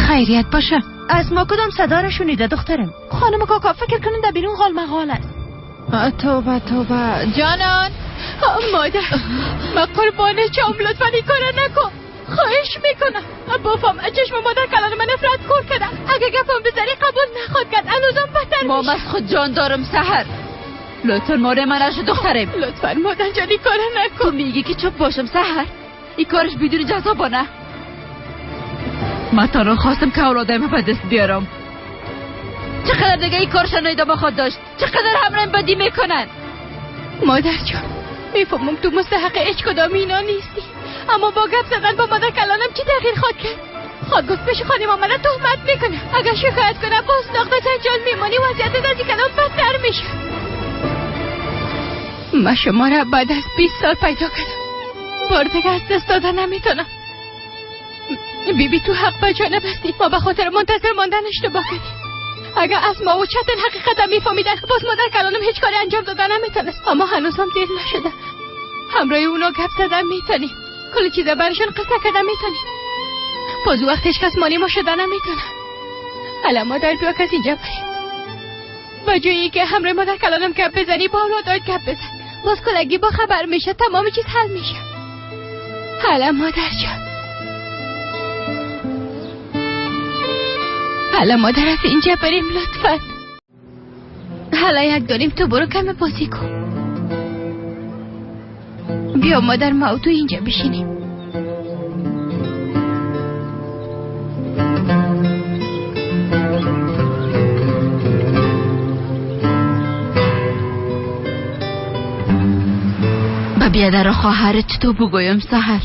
خیریت باشه. از ما کدام صدا را شنیده دخترم؟ خانم کاکا فکر کنم در بیرون غال مغال است. توبه توبه. جانان مادر من قربان چام، لطفا این کارا نکن، خواهش میکنم. بافم چشم مادر کلان من نفرت کور کرده، اگه گپم بزنی قبول نخواد کرد، هنوزم بدتر میشه. ما از خود جان دارم سحر، لطفا مادر من نشو دخترم. لطفا مادر جان این کارا نکن. تو میگی که چوب باشم سحر؟ این کارش بدون جزا بانه. من تنها خواستم که اولادم به دست بیارم. چقدر دیگه این کارشان ادامه خواهد داشت؟ چقدر همراهم بدی میکنن؟ مادر جان میفهمم تو مستحق هیچ کدام اینا نیستی، اما با گپ زدن با مادر کلانم چی تغییر خواهد کرد؟ خواهد گفت پیش خانم آمده تهمت میکنه، اگر شکایت کنه باز نقد جنجال میمانی، وضعیت از این کلام بدتر میشه. من شما را بعد از 20 سال پیدا کردم، بار دیگه از دست دادن نمیتونم. بیبی تو حق به جانب هستی، ما به خاطر منتظر ماندن اشتباه کردیم. اگر از ما و چتن حقیقت میفهمیدن باز مادر کلانم هیچ کاری انجام دادن نمیتونست. اما هنوزم دیر نشده، همراه اونا گپ زدن میتونیم، کل چیزا برشون قصه کردن میتونیم. باز وقت هیچ کس مانی ما شدن نمیتونه. حالا مادر بیا کس اینجا بریم، با جایی که همراه مادر کلانم گپ بزنی با اولادات گپ بزن، باز کلگی با خبر میشه، تمام چیز حل میشه. حالا مادر جان، حالا مادر از اینجا بریم لطفا. حالا یک داریم، تو برو کم بازی کن. بیا مادر ما و تو اینجا بشینیم. به بیادر و خواهرت چطور بگویم سحر؟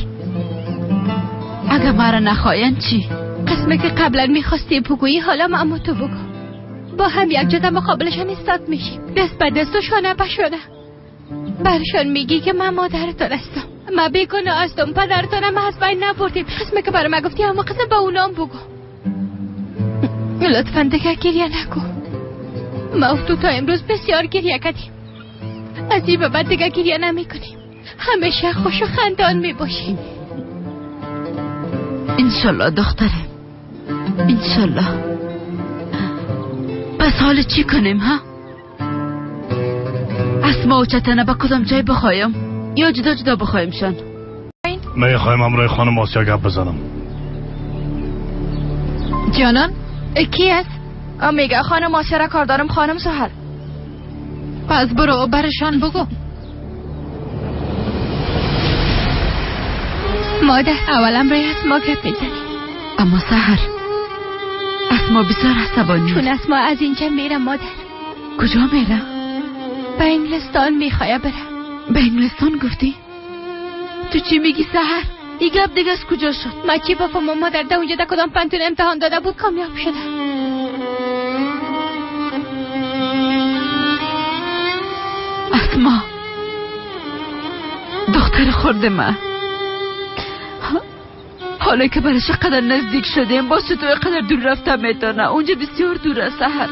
اگه مرا نخواین چی؟ قسمه که قبلا میخواستی بگویی حالا اما تو بگو. با هم یک جا در مقابلشان ایستاد میشیم، دست به دست و شانه به شانه. برشان میگی که من مادرتان هستم، من بیگناه هستم، پدرتانم از بین نبردیم. قسمه که برای من گفتی اما قسم به اونام بگو. لطفا دیگه گریه نکن. ما و تو تا امروز بسیار گریه کردیم، از این به بعد دیگه گریه نمیکنیم، همیشه خوش و خندان میباشیم. انشالله دخترم، انشالله. پس حال چی کنیم ها؟ اسما و چتنه به کدام جای بخوایم یا جدا جدا بخوایم شان؟ میخوایم امرای خانم آسیا گپ بزنم. جانان کی است؟ میگه خانم آسیا را کار دارم خانم سحر. پس برو برشان بگو. مادر اولا روی اسما گپ میزنی. اما سحر اسما بسیار عصبانی. چون اسما از اینجا میرم مادر. کجا میرم؟ به انگلستان میخواه برم. به انگلستان گفتی؟ تو چی میگی سحر؟ این گپ دیگه از کجا شد؟ ما چی بفهمم مادر؟ در اونجا در کدام پنتون امتحان داده بود کامیاب شده. اسما دختر خورد من، حالا که برش قدر نزدیک شدیم باز چطور قدر دور رفتم میتونه؟ اونجا بسیار دور است سحر.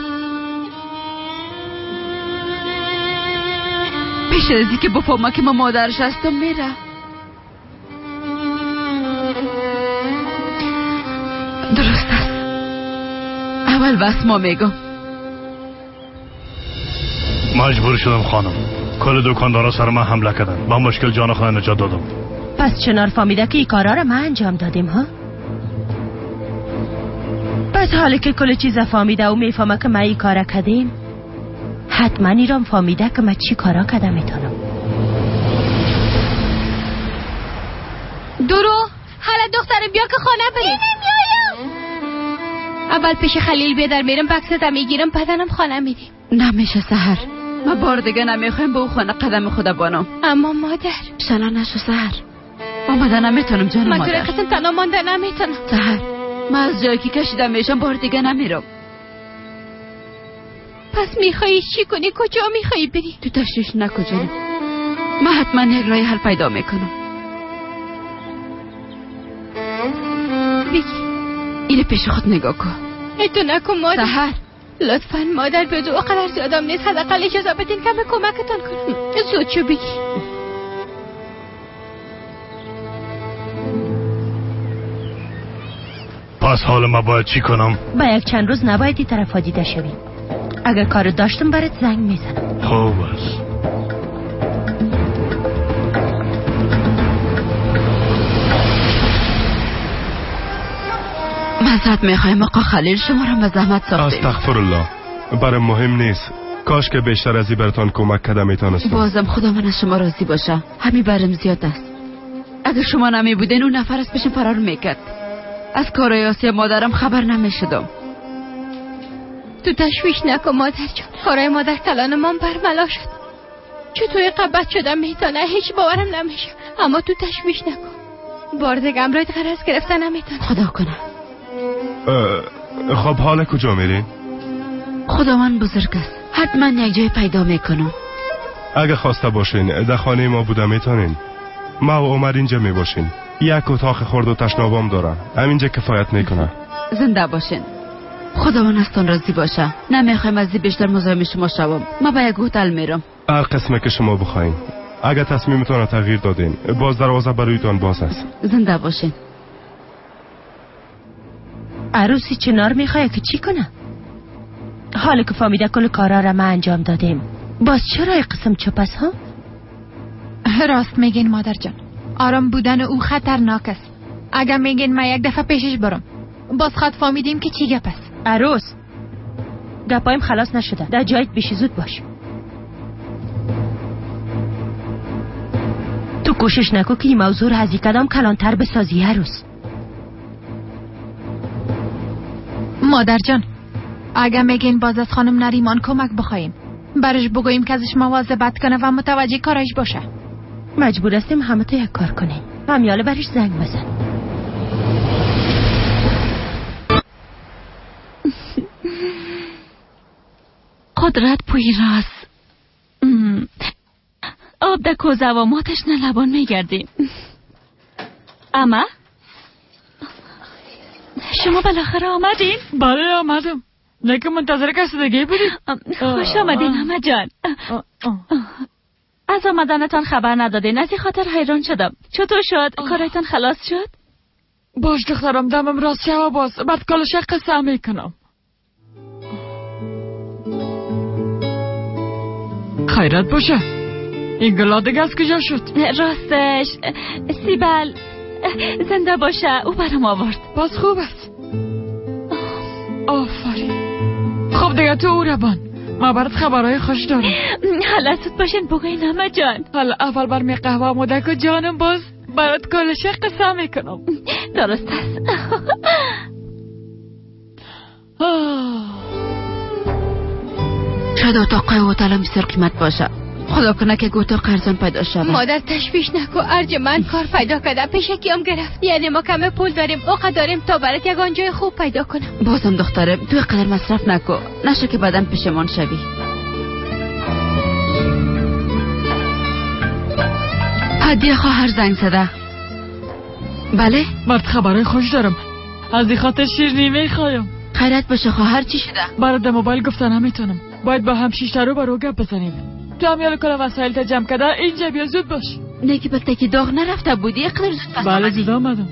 پیش از اینکه بفهمه که من مادرش هستم میره. درست است، اول بس ما میگم. مجبور شدم خانم، کل دکاندارا سر من حمله کردن، با مشکل جان خود نجات دادم. پس چنار فهمیده که این کارا را ما انجام دادیم ها؟ پس حالا که کل چیز فهمیده و میفهمه که ما این کارا کردیم، حتما ایران فهمیده که ما چی کارا کردم میتونم. درو حالا دخترم بیا که خانه بریم. اول پیش خلیل بیادر میرم، بکست میگیرم، بدنم خانه میدیم. نمیشه سحر، ما بار دیگه نمیخوایم به او خانه قدم خود بانم. اما مادر شلا نشو سحر، آمده نمیتونم جان مادر. من تو قسم تنها مانده نمیتونم. سحر من از جایی که کشیدم میشم بار دیگه نمیرم. پس میخوایی چی کنی؟ کجا میخوایی بری؟ تو تشویش نکن جانم، من حتما یک راه حل پیدا میکنم. بگی اینو پیش خود نگاه کن. تو نکن مادر. سحر لطفا مادر بدو قدر زیادم نیست، حداقل اجازه بدین که به کمکتان کنم. زود چو بگی. پس حال ما باید چی کنم؟ با یک چند روز نباید این طرف ها دیده شوی. اگر کار داشتم برات زنگ میزنم. خوب است. معذرت میخوایم آقا خلیل، شما را به زحمت ساختیم. استغفر الله، برای مهم نیست. کاش که بیشتر از این براتان کمک کردم میتونستم. بازم خدا من از شما راضی باشه، همین برم زیاد است. اگر شما نمی بودین اون نفر از پیشم فرار میکرد. از کارای آسیا مادرم خبر نمیشدم. تو تشویش نکن مادر جان، کارای مادر کلان من برملا شد. چطور قبط شدم میتونه، هیچ باورم نمیشه. اما تو تشویش نکن، بار دیگه امروز قرض گرفتن نمیتونه. خدا کنه. خب حالا کجا میرین؟ خداوند بزرگ است، حتما یک جای پیدا میکنم. اگه خواسته باشین در خانه ما بوده میتونین. ما و عمر اینجا میباشین. یک اتاق خرد و تشنابام داره، همینجا کفایت میکنه. زنده باشین، خداوند از تان راضی باشه. نمیخوایم از بیشتر مزاحم شما شوم. ما به یک هتل میرم. هر قسمه که شما بخواین. اگه تصمیمتان را تغییر دادین باز دروازه برایتان باز است. زنده باشین. عروسی چنار میخواه که چی کنه؟ حالا که فهمیده کل کارا را ما انجام دادیم، باز چرا قسم چپ است ها؟ راست میگین مادر جان، آرام بودن او خطرناک است. اگر میگین من یک دفعه پیشش برم، باز خط فهمیدیم که چی گپ است. عروس گپایم خلاص نشده، در جایت بیشی زود باش. تو کوشش نکو که این موضوع را از این کدام کلانتر بسازی عروس. مادر جان اگر میگین باز از خانم نریمان کمک بخوایم، برش بگوییم که ازش مواظبت کنه و متوجه کارش باشه. مجبور هستیم همه تو یک کار کنیم. همیاله برش زنگ بزن. قدرت پوی راست. آب در کوزه و ما تشنه لبان میگردیم. اما شما بالاخره آمدین؟ بله آمدم. نه که منتظر کسی دیگه بودی. خوش آمدین همه جان. از آمدنتان خبر ندادین، از این خاطر حیران شدم. چطور شد؟ کارایتان خلاص شد؟ باش دخترم، دمم راست شوه باز. بعد کالش قصه میکنم. خیرت باشه. این گلا دیگه از کجا شد؟ راستش سیبل زنده باشه، او برام آورد. باز خوب است. آفرین. خب دیگه تو او را بان. ما برات خبرهای خوش دارم. حالا زود باشین بگوین همه جان. حالا اول برمی قهوه آماده کن جانم، باز برات کلش قصه میکنم. درست است. شاید اتاقای هتلم بسیار قیمت باشه. خدا کنه که اتاق ارزان پیدا شود. مادر تشویش نکن، ارج من کار پیدا کردم، پیشکیام گرفت. یعنی ما کم پول داریم، اوقات داریم تا برات یگان جای خوب پیدا کنم. بازم دخترم تو قدر مصرف نکن، نشه که بعدم پشیمان شوی. هدیه خواهر زنگ زده. بله؟ مرد خبرای خوش دارم، از این خاطر شیرینی میخوایم. خیرت باشه خواهر، چی شده؟ برات در موبایل گفتن نمیتونم، باید با هم شیش رو برو گپ بزنیم. تو هم یال کل وسایل تا جمع کرده اینجا بیا، زود باش. نه که بلتکی داغ نرفته بودی، قدر زود پس. بله زود آمدم،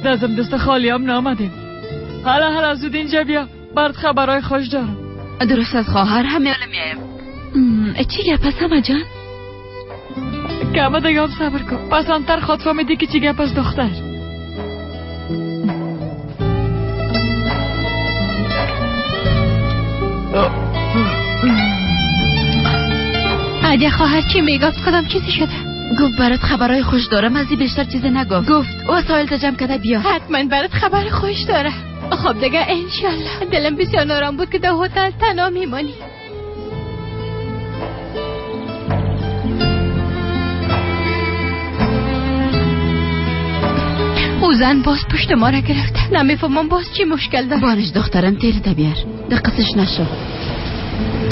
دستم دست خالی هم نامدیم. حالا حالا زود اینجا بیا، برات خبرای خوش دارم. درست از خواهر، هم یال میایم. چی گپ است همه جان؟ کم دیگه هم صبر کن، پس آنتر خود فهمیدی که چی گپ است دختر. هدیه خواهر چی میگفت؟ کدام چیزی شده؟ گفت برات خبرهای خوش دارم، از این بیشتر چیزی نگفت. گفت وسایل تا جمع کرده بیا. حتما برات خبر خوش داره. خب دیگه انشالله. دلم بسیار نارام بود که در هتل تنها میمانی. او زن باز پشت ما را گرفته، نمیفهمم باز چی مشکل داره. بانش دخترم تیر بیار، دقتش نشو.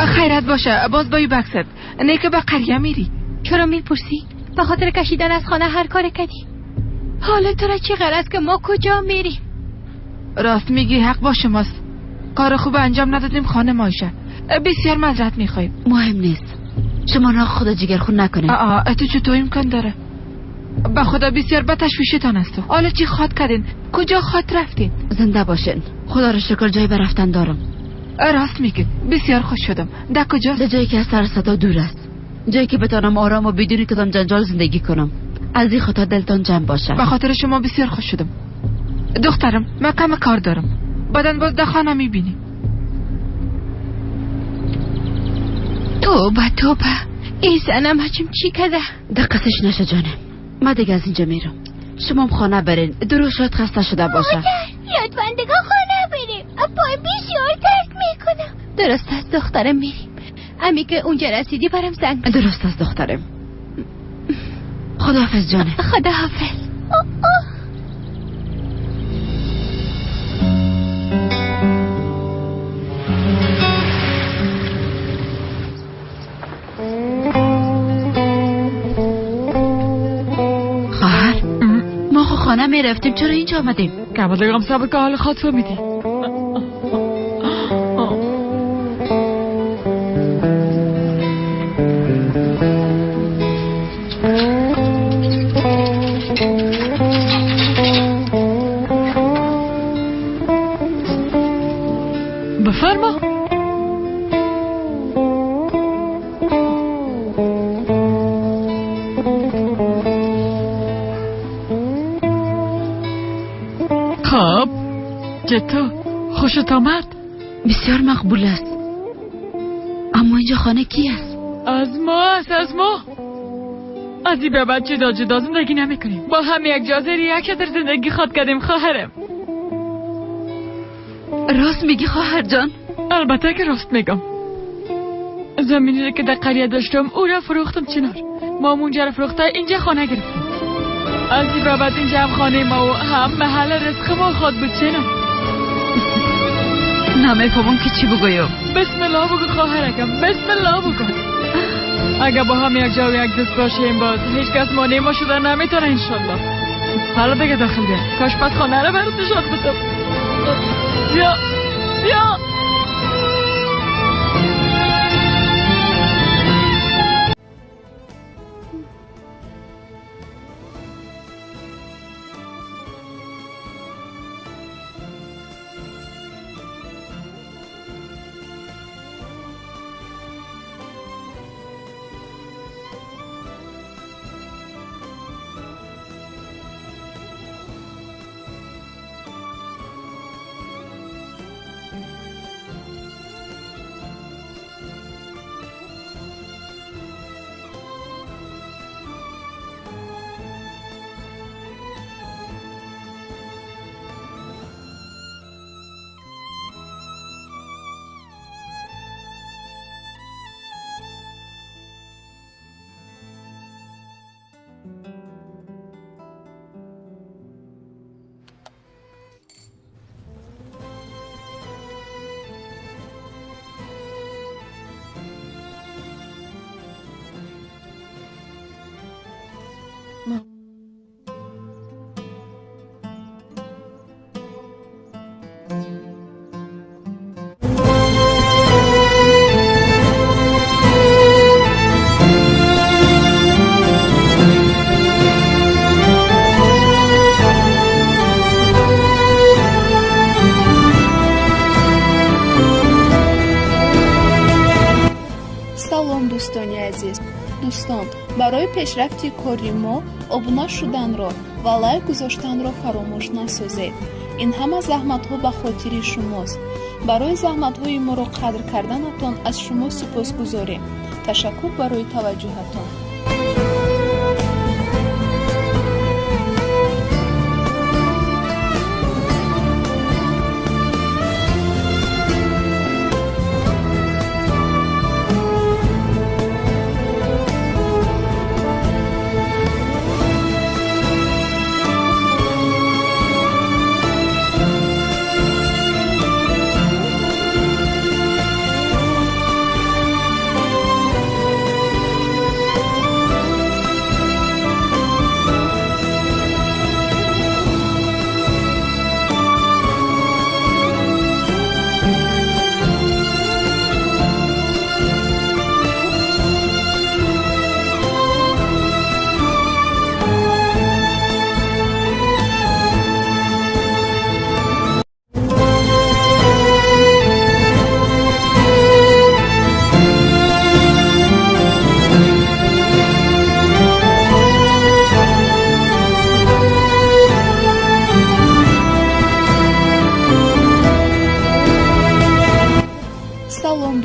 خیرت باشه، باز بایی بکست. نه که به قریه میری. چرا میپرسی؟ به خاطر کشیدن از خانه هر کار کردی. حالا تو را چی غرض که ما کجا میریم؟ راست میگی، حق با شماست. کار خوب انجام ندادیم خانم عایشه، بسیار معذرت میخوایم. مهم نیست، شما را خدا جگرخون نکنه. آه تو چطور امکان داره؟ به خدا بسیار به تشویشتان است. حالا چی خواد کردین؟ کجا خواد رفتین؟ زنده باشین، خدا را شکر جای برفتن دارم. راست میگید، بسیار خوش شدم. در کجاست؟ در جایی که از سر صدا دور است، جایی که بتانم آرام و بدون کدام جنجال زندگی کنم. از این خاطر دلتان جمع باشه. به خاطر شما بسیار خوش شدم دخترم. من کم کار دارم، بعدن باز در خانه میبینیم. توبه توبه، این زنم هچم چی کده؟ دقتش نشه جانم، من دیگه از اینجا میرم. شما هم خانه برین، درو شاید خسته شده باشه. مادر لطفا دیگه خانه بریم، پای بسیار درد میکنم. درست است دخترم، میریم. امی که اونجا رسیدی برام زنگ. درست است دخترم، خداحافظ جانم. خداحافظ. خواهر ما خو خانه میرفتیم، چرا اینجا آمدیم؟ کم دیگه صبر که حال خود فهمیدی. بفرما. خب چطور؟ خوشت آمد؟ بسیار مقبول است. اما اینجا خانه کی است؟ از ما است، از ما. از این به بعد جدا جدا زندگی نمی کنیم، با هم یک جا زیر یک چتر زندگی خواد کردیم خواهرم. راست میگی خواهر جان؟ البته که راست میگم. زمینی که در قریه داشتم او را فروختم چنار. ما اونجا را فروخته اینجا خانه گرفتیم. از این بعد اینجا هم خانه ما و هم محل رزق ما خواد بود چنار. نمیفهمم که چی بگویم. بسم الله بگو خواهرکم، بسم الله بگو. اگه با هم یک جا و یک دست باشیم باز هیچ کس مانع ما شده نمیتونه انشالله. حالا دیگه داخل بیا. کاش پس خانه را برات نشان بدم. بیا بیا. Дӯстони азиз, дӯстон, барои пешрафти кори мо обуна шуданро ва лайк гузоштанро фаромӯш насозед. Ин ҳама заҳматҳо ба хотири шумост. Барои заҳматҳои моро қадр карданатон аз шумо сипосгузорем. Ташаккур барои таваҷҷӯҳатон.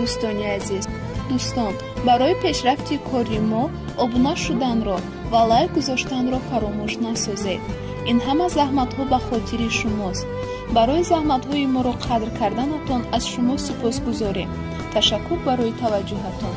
Дӯстони азиз, дӯстон, барои пешрафти кори мо обуна шуданро ва лайк гузоштанро фаромӯш насозед. Ин ҳама заҳматҳо ба хотири шумост. Барои заҳматҳои моро қадр карданатон аз шумо сипосгузорем. Ташаккур барои таваҷҷӯҳатон.